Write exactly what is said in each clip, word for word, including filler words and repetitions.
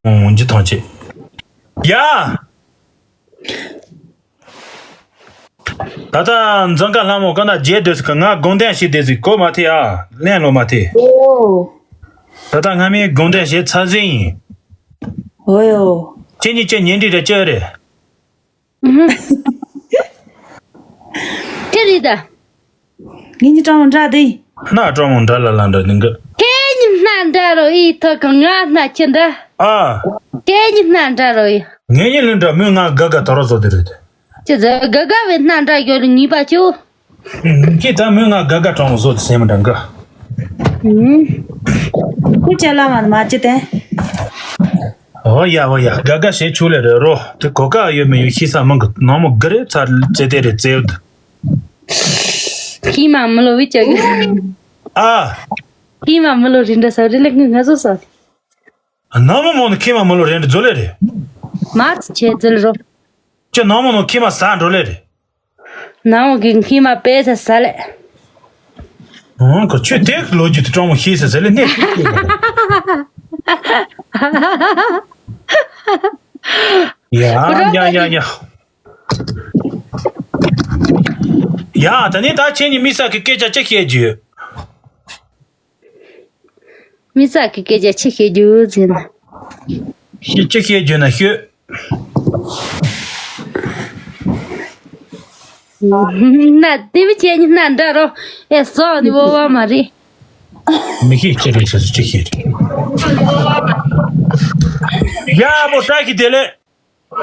ཨོང་འཇི་ཐང་ཆེ། ཡ། ད་ལྟ་འཛིན་ག་ལྷ་མོ་ཀ་ན་རྗེས་སྡོད་ཟིག་གི་ང་དགོངས་དོན་ཞིག་བསྡད་ཟིག་གོ་མ་ཐེ་ཨ་ལན་ལོ་མ་ཐེ། ཨོ། ད་ལྟ་སྔ་མའི་དགོངས་དོན་བྱས་ཚར་ཟིན་ཡིན། ཨོ་ཡོ། ཁྱེད་གཉིས་ཀྱི་ཉིན་འདྲི་རེ་ཅི་རེད། ཅི་རེད་ད། ངེད་གཉིས་སྤྲང་མོ་འདྲ་དེ། སྣ་སྤྲང་མོ་འདྲ་ལ་ལ་འདྲ་ནི་འགི། ཁྱེད་གཉིས་སྣ་འདྲ་རོ་ཨི་ཐོག་གི་ང་སྣ་ཁྱི་འདྲ། ཨ། ཁྱེད་གཉིས་སྣ་འདྲ་རོ་ཨི། ངེད་གཉིས་ལུན་འདྲ་མོས་ང་དགའ་དགའ་ད་རོ་བཟོ་དེ་རེད། ཅི་ཟེར་དགའ་དགའ་བའི་སྣ་འདྲ་ཡོད་ལ་ཉིས་པ་ཅིའུ། ཁྱེད་ད་མོས་ང་དགའ་དགའ་སྤྲང་མོ་བཟོ་དེ་སེམས་འདྲ་འགི། ཨུམ། ཁུ་ཅ་ལ་མ་མ་ཅི་དེ། ཨོ་ཡ་ཨོ་ཡ་དགའ་དགའ་བྱེད་ཆུ་ལས་རེད་རོ། དེ་གོ་ཀ་ཡོད་མེད་ཡོད་ཤེས་ས་མང་གི་ནང་མོ་དགའ་རེད་ཚ་རྩེ་དེ་རེད་རྩེ་བ་དེ། ཁྱིམ་མ་མི་ལོ་བི་ཅག་གི། ཨ། ཁྱིམ་མ་མི་ལོ་རིན་འདྲ་ས་རི་ལེགས་ངི་ང་བཟོ་ས། ནང་མོ་མོ་ནི་ཁྱིམ་མ་མི་ལོ་རིན་འདྲ་བཟོ་ལེ་རེད། མ་ཚི་ཆེ་ཛིལ་རོ། ཅི་ནང་མོ་ནི་ཁྱིམ་མ་ས་འགྲོ་ལེ་རེད། ནང་གི་ཁྱིམ་མ་པེ་ས་ས་ལེ། ཨང་ག་ཆུ་དེ་ལོ་རྒྱུས་དེ་སྤྲང་མོ་ཤེས་ས་ས་ལེ་གནས་ཤིག་ཡ་ཡ་ཡ་ཡ། ཡ་ད་ནི་ད་ཁྱེད་གཉིས་མི་ས་གི་སྐད་ཆ་ཅི་བཤད་རྒྱུ། མི་ས་གི་སྐད་ཆ་ཅི་བཤད་རྒྱུ་ཟེར་ན། ཤི་ཅི་བཤད་རྒྱུ་ན་ཤོད། ན་དེ་བི་ཁྱེད་གཉིས་སྣ་འདྲ་རོ། ཨེ་སོ་ནི་བོ་བ་མ་རེད། མི་ཤེས་ཅི་རེད་ཟེར་ཅི་ཤེས་རེད། ཡ་བོ་ས་གི་དེ་ལེ།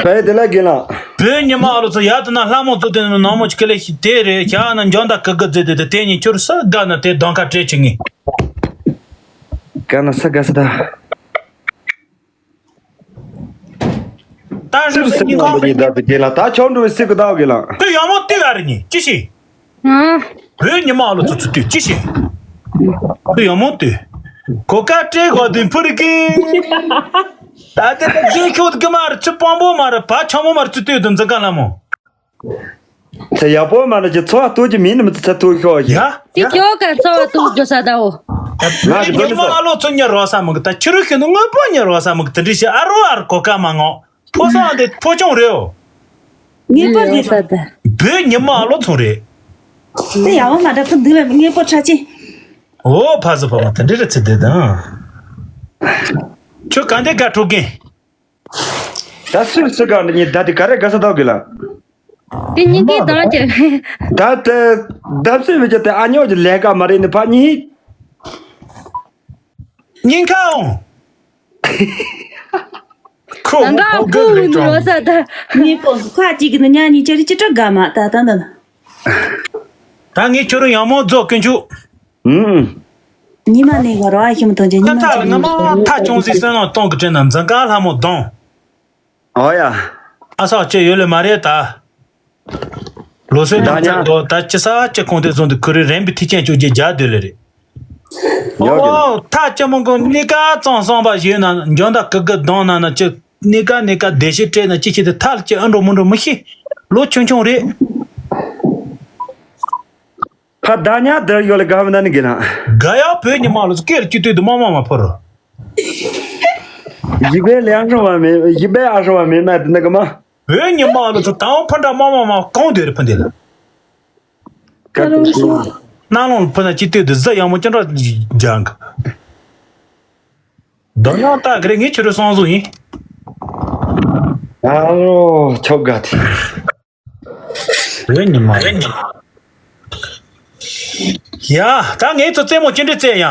བས་དེ་ལ་དགེ་ལགས། བོད་ཉི་མ་ཨ་ལོ་ཚོ་ཡ་དེ་ན་ལྷ་མོ་ཚོ་དེ་ནི་ནང་མོ་ཅི་ཀ་ལེ་ཤི་དེ་རེད་ཤ་ན་འཇོན་ད་ཀི་ཀི་ཛེ་དེ་དེ་དེ་ཉིན་ཁྱོད་ས་དགའ་ན་དེ་གདོང་ཁ་སྤྲད་ཅི་ངེས། དགའ་ན་ས་དགའ་ས་ད། ད་རེད་ཚིར་སི་ཉིན་ཁོང་གི་ཉི་ད་དེ་དགེ་ལགས་ད་ཁྱོད་འགྲོ་བའི་སི་ཀི་ད་དགེ་ལགས། དེ་ཡ་མོ་དེ་ག་རེ་ཉིན་ཅི་ཤི། ཨ། བོད་ཉི་མ་ཨ་ལོ་ཚོ་ཚོ་དུས་ཅི་ཤེས། བོད་ཡང་མོ་དུས། གོ་ཀ་སྤྲད་གོ་དུས་ཕུར་གི། ད་ལྟ་ད་རྒན་ཁྱོད་གི་མ་རེད་ཚུ་སྤང་པོ་མ་རེད་བ་ཆང་མོ་མ་རེད་ཚུ་ལྟོས་དུ་འཛིན་ག་ལ་མོ། ཚེ་ཡག་པོ་མ་རེད་ཀྱི་འཚོ་བ་ལྟོས་ཀྱི་མིན་ནི་མི་ཚེ་ཐུག་ཤོག་ཡ། ཡ། དེ་ཁྱོད་ག་འཚོ་བ་ལྟོས་དགོས་ས་ད་འོ། ང་གི་ཉི་མ་ཨ་ལོ་ཚོ་ཉེ་རོ་ས་མི་གི་ད་ཁྱི་རུ་ཤི་ནི་དངོས་པོ་ཉེ་རོ་ས་མི་གི་དེ་འདྲི་ཤི་ཨ་རོ་ཨ་རོ་གོ་ཀ་མ་ངོ། ཕོ་སང་དེ་ཕོ་ཆུང་རེད་འོ། ངེས་པར་འདི་ས་ད། བོད་ཉི་མ་ཨ་ལོ་ཚོང་རེད། དེ་ཡང་མ་འདྲ་ཕུ་འདི་ལ་ངེས་པོ་ཁྲ་ཆེ། འོ་ཕ་སུ་ཕ་མ་དེ་འདྲི་རེ་ཚེ་དེ་དང་། ཁྱོད་ག་འདི་ག་འཕྲོ་གིན། ད་སུ་སུ་ག་འདི་ཉི་ད་དེ་ག་རེ་ག་ས་ཐོག་གི་ལ། དེ་ཉིན་དེ་དང་ཅི། ད་དེ་ད་སུ་བི་ཅི་དེ་ཨ་ཉོ་གི་ལས་ཀ་མ་རེད་ནི་ཕ་ཉི། ཉིན་ཁ་འོང་། ཁོ་ད་འགའ་ཕོ་ཕུ་གི་རེད་ནི་རོ་ཀྲང་། ས་ད། ངས་ཁོ་ཁ་ཅིག་གི་ནི་ཉ་ཉི་ཅི་རི་ཅི་སྤྲོ་དགའ་མ་ད་ད་ད། ད་ངས་ཁྱོད་རང་ཡང་མོ་རྫོགས་ཀུན་ཆུ། ཨུམ། ཉི་མ་ནས་ག་རོ་ཨ་ཤི་མི་ཐོན་ཅེ་ཉི་ཁ་མ་ཐག་ལ་ང་མ་ཐག་ཆུང་སི་སེ་ནོ་གཏོང་གི་དྲན་ན་འཛིན་ག་ལྷ་མོ་གདོང་། ཨོ་ཡ། ཨ་སག་ཅེ་ཡོད་ལེ་མ་རེད་ད། ལོ་སོའི་ད་ཉ་ད་ཅི་ས་ཅི་ཁོང་དེ་བཟུང་དུ་ཁུ་རི་རན་པའི་ཐིག་ཅན་བཅུ་བརྒྱད་རྒྱ་སྡོད་ལེ་རེད། ཡོད་གི། ཨོ་ཐག་ཅི་མོ་གོ་གནས་ཀ་གཙང་གསང་པ་ཞིག་ན་འཇོན་ད་ཀི་ཀི་གདོང་ན་ན་ཅི་གནས་ཀ་གནས་ཀ་བདེ་ཤི་སྤྲད་ན་ཅི་ཤི་དེ་ཐག་ལ་ཅི་ཨ་འགྲོ་མི་འགྲོ་མི་ཤི། ལོ་ཆུང་ཆུང་རེད། ཕ་ད་ཉ་དེར་ཡོད་ལ་དགའ་མི་ན་ནི་གི་ན། དགའ་ཡག་བོད་ཉི་མ་ལ་སྐེར་གཅིག་ལྟོས་དུ་མ་མ་མ་ཕོར། ཡི་བའི་ལེགས་འགྲོ་བ་མེད་ཡི་བའི་ཨ་ཧྲོ་བ་མེད་མ་དེ་ན་གི་མ། བོད་ཉི་མ་ལ་ཚོ་དང་ཕ་འདྲ་མ་མ་མ་གང་དེ་རེད་ཕ་འདི་ལ། ཀ་ཏི་ཤི། སྣ་ལོང་ལ་ཕུ་ན་ཅི་ལྟོས་དུ་གཟི་ཡག་མོ་ཅི་འདྲ་ལྗང་གི། དོ་སྣང་ལྟ་གི་རེད་ངས་ཁྱོད་རང་སང་བཟོ་ཡིན། ཨ་རོ་ཁྱོད་དགའ་དེ། རེད་ཉི་མ་རེད། ཡ་ད་ངས་ཚོ་རྩེད་མོ་ཅི་འདྲ་རྩེད་ཡ།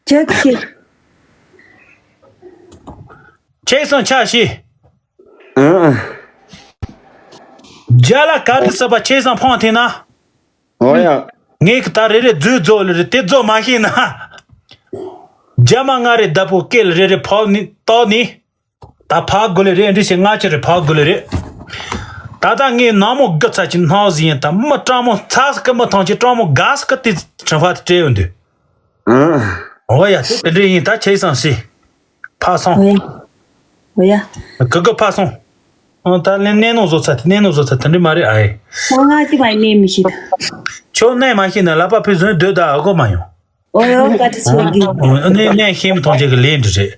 ཁྱེད་ཀྱིས། ཁྱེད་སང་ཆ་ཤི། ཨ། རྒྱ་ལ་ག་རེ་ཟེར་བ་ཁྱེད་སང་ཕང་ཐེ་ན། ཨོ་ཡ། ངས་ཀྱི་ད་རེ་རེ་རྫུས་རྫོགས་ལེ་རེ་དེ་རྫོགས་མ་ཤེས་ན། རྒྱ་མ་ང་རེ་བདག་པོ་སྐེ་ལ་རེ་རེ་ཕོག་ནི་ཏོག་ནི། ད་ཕ་དགོ་ལེ་རེད་འདྲི་ཞེ་ང་ཅི་རེ་ཕ་དགོ་ལེ་རེད། ད་ལྟ་ངས་ནག་མོ་དགུ་ཚ་ཅི་སྣང་ཟིན་ཡིན་ད་མི་སྤྲང་མོ་ཚ་ས་ཀི་མི་ཐང་ཅི་སྤྲང་མོ་དགའ་ས་ཀི་དེ་ཁྲིམས་ཧྥ་དེ་སྤྲད་ཡོང་དུས། ཨ། འོ་ཡ་དེ་དེ་འདྲ་ཡིན་ད་ཁྱེད་སང་སི། ཕ་སོང་། འོ་ཡ། འོ་ཡ། གི་གི་ཕ་སོང་། ཨ་ད་ལན་གནས་ནོ་བཟོ་ཚ་དེ་གནས་ནོ་བཟོ་ཚ་དེ་འདྲ་མ་རེད་ཨ་ཡེ། ང་ཅི་མ་གནས་མི་ཤེས་ད། ཁྱོད་གནས་མ་ཤེས་ན་ལག་པ་ཕུད་བཟོས་སྡོད་ད་ཨ་གོ་མ་ཡོང་། འོ་ཡོ་བཀའ་དྲིན་ཆེ་གི། ཨ་ནི་གནས་ཤེས་མི་ཐང་ཅི་གི་ལན་འདྲི་རེད།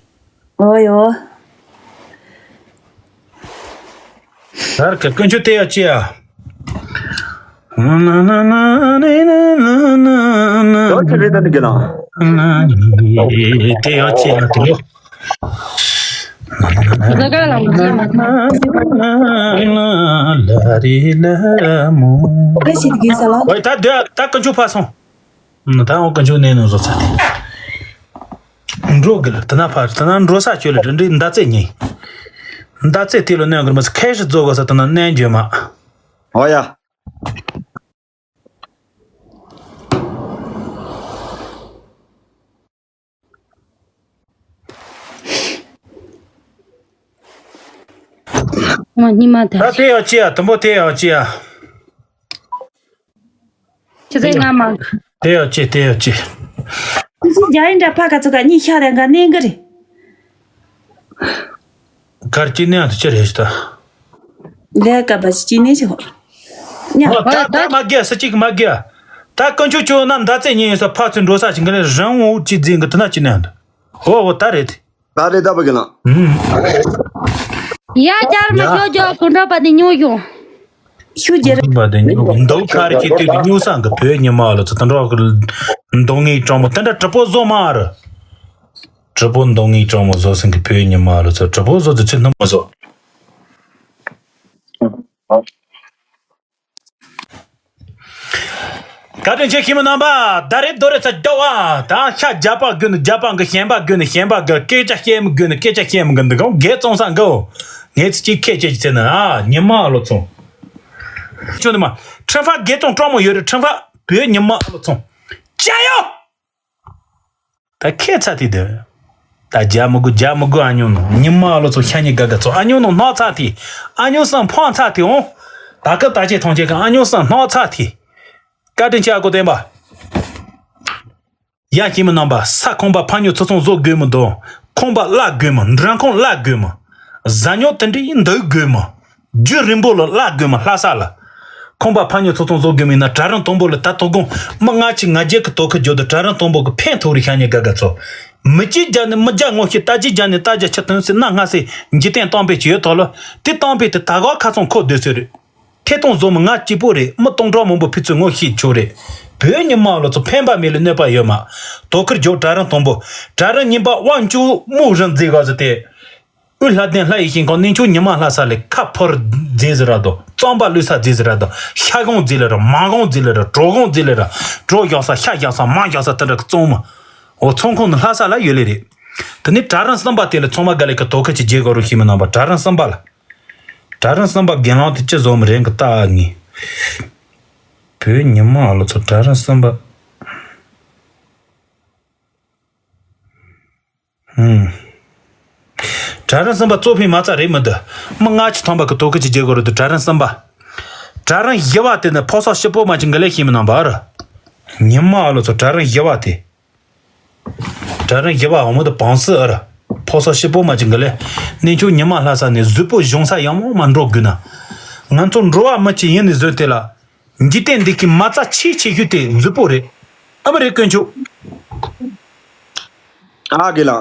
ཨོ་ཡོ། ད་ར་ཀ་ཀུན་ཆུ་དེ་ཡ་ཅི་ཡ། ཡོ་ཅི་རེད་ད་ནི་གི་ལ། དེ་ཡ་ཅི་ཡ་དེ་ཡོ། ཟ་ག་ལ་མ་ཅི་མ་ལ་རི་ལ་མོ། ཨེ་ཤི་དགེ་ས་ལ། ཝེ་ད་དེ་ད་ཀུན་ཆུ་ཕ་སོང་། ད་འོ་ཀུན་ཆུ་ནས་ནོ་བཟོ་ཚ་དེ། འགྲོ་གི་ལ་དེ་ན་ཕར་དེ་ན་འགྲོ་ས་ཆོས་ལ་འདྲ་འདྲི་མདའ་རྩེ་ཉིན། མདའ་རྩེ་དེ་ལ་གནོན་གི་མ་ཁེ་ཧྲི་རྫོ་ག་ས་དེ་ན་གནོན་རྒྱུ་མ། ཨོ་ཡ། ང་ཉི་མ་ད་ད་དེ་ཡོ་ཅི་ཡ་དུམ་བུ་དེ་ཡོ་ཅི་ཡ། ཆུ་ཚོད་ལྔ་མ། དེ་ཡོ་ཅི་དེ་ཡོ་ཅི། ཁྱེད་ཚོ་རྒྱ་ཡིན་འདྲ་ཕ་ག་ཚོ་ག་གཉིས་ཤ་ར་འགའ་གནས་གི་རེད། གར་གྱི་གནས་དུ་ཅི་རེད་ཤི་ད། ལས་ཀ་བ་ཅི་ནས་ཤི་ཧོ། ཉ། ཨོ་ད་ད་མ་གི་ས་ཅིག་མ་གི། ད་ཀུན་ཆུ་ཆུ་ན་མདའ་རྩེ་ཉིན་ཡོད་ས་ཕ་ཚུ་འགྲོ་ས་ཅིག་གི་ལས་རང་འུ་ཅི་འཛིན་གི་དུ་ན་ཅི་ནས་འདུག་ཨོ་ཨོ་ད་རེད། ད་རེད་ད་བ་གི་ལ། ཡ་ཅར་མ་ཡ། ཞོ་ཅོ་ཀུན་གྲོགས་པ་དེ་ཉོ་ཡོང་། ཤུ་རྒྱལ། པ་དེ་ཉོ་འདུག་ཁ་རི་ཁྱི་དུས་དེ་ཉོ་ས་གི་བོད་ཉི་མ་ལ་ཚོ་དང་འགྲོགས་གི། འདོང་ངེས་གྲོང་མོ་དེ་འདྲ་གྲི་པོ་བཟོ་མ་ར། གྲི་པོ་འདོང་ངེས་གྲོང་མོ་བཟོ་སེང་གི་བོད་ཉི་མ་ལ་ཚོ་གྲི་པོ་བཟོ་དུ་ཚོད་ནམ་བཟོ། བཀའ་དྲིན་ཆེ་ཁྱིམ་རྣམ་པ། ད་རེས་རྡོ་རེ་ཚ་རྒྱ་བ་དང་ཤ་རྒྱ་པ་དགོས་ནི་རྒྱ་པ་གི་ཞེན་པ་དགོས་ནི་ཞེན་པ་གི་སྐད་ཆ་བཤད་མི་དགོས་ནི་སྐད་ཆ་བཤད་མི་དགོས་འདི་གང་གས་བཙོང་ས་འགའོ། ངས་ཚི་གཅིག་ཁས་ཆེ་ཆེ་ཚེ་ན་ཨ་ཉི་མ་ལོ་ཚོང་། ཅོ་ནི་མ་ཁྲིམས་ཕ་གས་བཙོང་གྲོགས་མོ་ཡོད་རེད་ཁྲིམས་ཕ་བོད་ཉི་མ་ལོ་ཚོང་། ཅ་ཡོ། ད་ཁྱད་ཚ་དེ་དེ། ད་རྒྱ་མི་དགོས་རྒྱ་མི་དགོས་ཨ་ཉོ་ནོ་ཉི་མ་ལོ་ཚོ་ཤ་ཉེ་དགའ་དགའ་ཚོ་ཨ་ཉོ་ནོ་སྣག་ཚ་དེ། ཨ་ཉོ་སང་ཕང་ཚ་དེ་འོང་། ད་སྐབས་ད་ཅེ་ཐོང་ཅེ་ག་ཨ་ཉོ་སང་སྣག་ཚ་དེ། བཀའ་དྲིན་ཆེ་ཨ་ཁུ་བསྟན་པ། ཡ་ཁྱིམ་རྣམ་པ་ས་ཁོང་པ་ཕ་ཉོ་ཚོ་ཚོང་བཟོ་དགོས་མི་འདུག་ཁོང་པ་བརླག་དགོས་མི་འདྲ་ཁོང་བརླག་དགོས་མི། ཟ་ཉོ་དེ་འདྲ་ཡིན་འདུག་དགོས་མི། རྒྱུ་རིན་པོ་ལ་བརླག་དགོས་མ་ལྷ་ས་ལ། ཁོང་པ་ཕ་ཉོ་ཚོ་ཚོང་བཟོ་དགོས་མིན་ན་གྲ་རང་དང་པོ་ལ་ད་དོ་དགོང་མི་ལྔ་ཆི་ང་རྒྱལ་གི་དོ་ཁུ་རྒྱོ་དུ་གྲ་རང་དང་པོ་གི་ཕན་ཐོགས་རི་ཤ་ཉེ་དགའ་དགའ་ཚོ། མི་གཅིག་རྒྱ་ནི་མི་རྒྱ་ངོ་ཤེས་ད་གཅིག་རྒྱ་ནི་ད་རྒྱ་ཆི་དོན་སི་ན་སྔ་སི་འཇིག་རྟེན་གཏམ་དཔེ་ཅི་ཡོད་ཐོག་ལ་དེ་གཏམ་དཔེ་དེ་ད་ག་ཁ་ཚོང་ཁོ་སྡོད་སོད་རེད། ཐེ་གཏོང་བཟོ་མི་ང་གཅིག་པོ་རེད་མི་སྟོང་ཕྲག་མང་པོ་ཕི་ཚོས་ངོ་ཤེས་ཆོག་རེད། བོད་ཉི་མ་ལོ་ཚོ་ཕན་པ་མེད་ལ་གནོད་པ་ཡོད་མ། དོ་ཁུར་རྒྱོ་གྲ་རང་དང་པོ། གྲ་རང་གཉིས་པ་དབང་ཆུ་མུ་རང་མཛེས་ག་ཟི་དེ། དབུས་ལྷ་ལྡན་ལྷ་ཡི་ཞིང་ཁམས་གནས་མཆོག་ཉི་མ་ལྷ་ས་ལས་ཁ་ཕོར་མཛེས་ཟེར་ར་དོ། གཙང་པ་ལུས་ས་མཛེས་ཟེར་ར་དོ། ཤ་གང་མཛེས་ལེ་ར་མ་གང་མཛེས་ལེ་ར་གྲོ་གང་མཛེས་ལེ་ར་གྲོ་བཞག་ས་ཤ་བཞག་ས་མ་བཞག་ས་དེ་འདྲ་གི་གཙང་མ། འོ་ཚོང་ཁང་ནི་ལྷ་ས་ལ་ཡོད་ལེ་རེད། དེ་ནི་གྲ་རང་གསུམ་པ་དེ་ལ་ཚང་མ་དགའ་ལེ་གི་དོ་ཁུར་གྱི་རྗེས་གོ་རུ་ཤི་མི་ནང་པ་གྲ་རང་གསུམ་པ་ལ། གྲ་རང་གསུམ་པ་རྒན་ལང་དེ་ཅི་བཟོ་མི་རེད་གི་ལྟ་ཨ་ངི། བོད་ཉི་མ་ཨ་ལོ་ཚོ་གྲ་རང་གསུམ་པ། ཧུམ། གྲ་རང་གསུམ་པ་གཙོ་ཕིང་མ་རྩ་རེད་མི་འདུག་མི་ལྔ་ཆི་ཐམ་པ་གི་དོ་ཁུར་གྱི་རྗེས་གོ་རུ་འདུག་གྲ་རང་གསུམ་པ། གྲ་རང་བཞི་བ་དེ་ནི་ཕོ་སོག་ཤི་པོ་མ་ཅི་འགི་ལེ་ཤི་མི་ནང་པ་ཨ་ར། ཉི་མ་ཨ་ལོ་ཚོ་གྲ་རང་བཞི་བ་དེ། གྲ་རང་བཞི་བ་འོ་མོ་དེ་བང་སི་ཨ་ར། ཕོ་སོག་ཤི་པོ་མ་ཅི་འགི་ལེ། གནས་མཆོག་ཉི་མ་ལྷ་ས་ནས་གཟུགས་པོ་གཞུང་ས་ཡང་མོ་མ་འགྲོ་དགོས་ན། ང་ཚོ་འགྲོ་བ་མི་ཅི་ཡིན་ནི་བཟོས་དེ་ལ། འཇིག་རྟེན་འདི་གི་མ་རྩ་ཆེ་ཆེ་ཤོས་དེ་གཟུགས་པོ་རེད། ཨ་མ་རེད་དཀོན་མཆོག་ཨ་གི་ལ།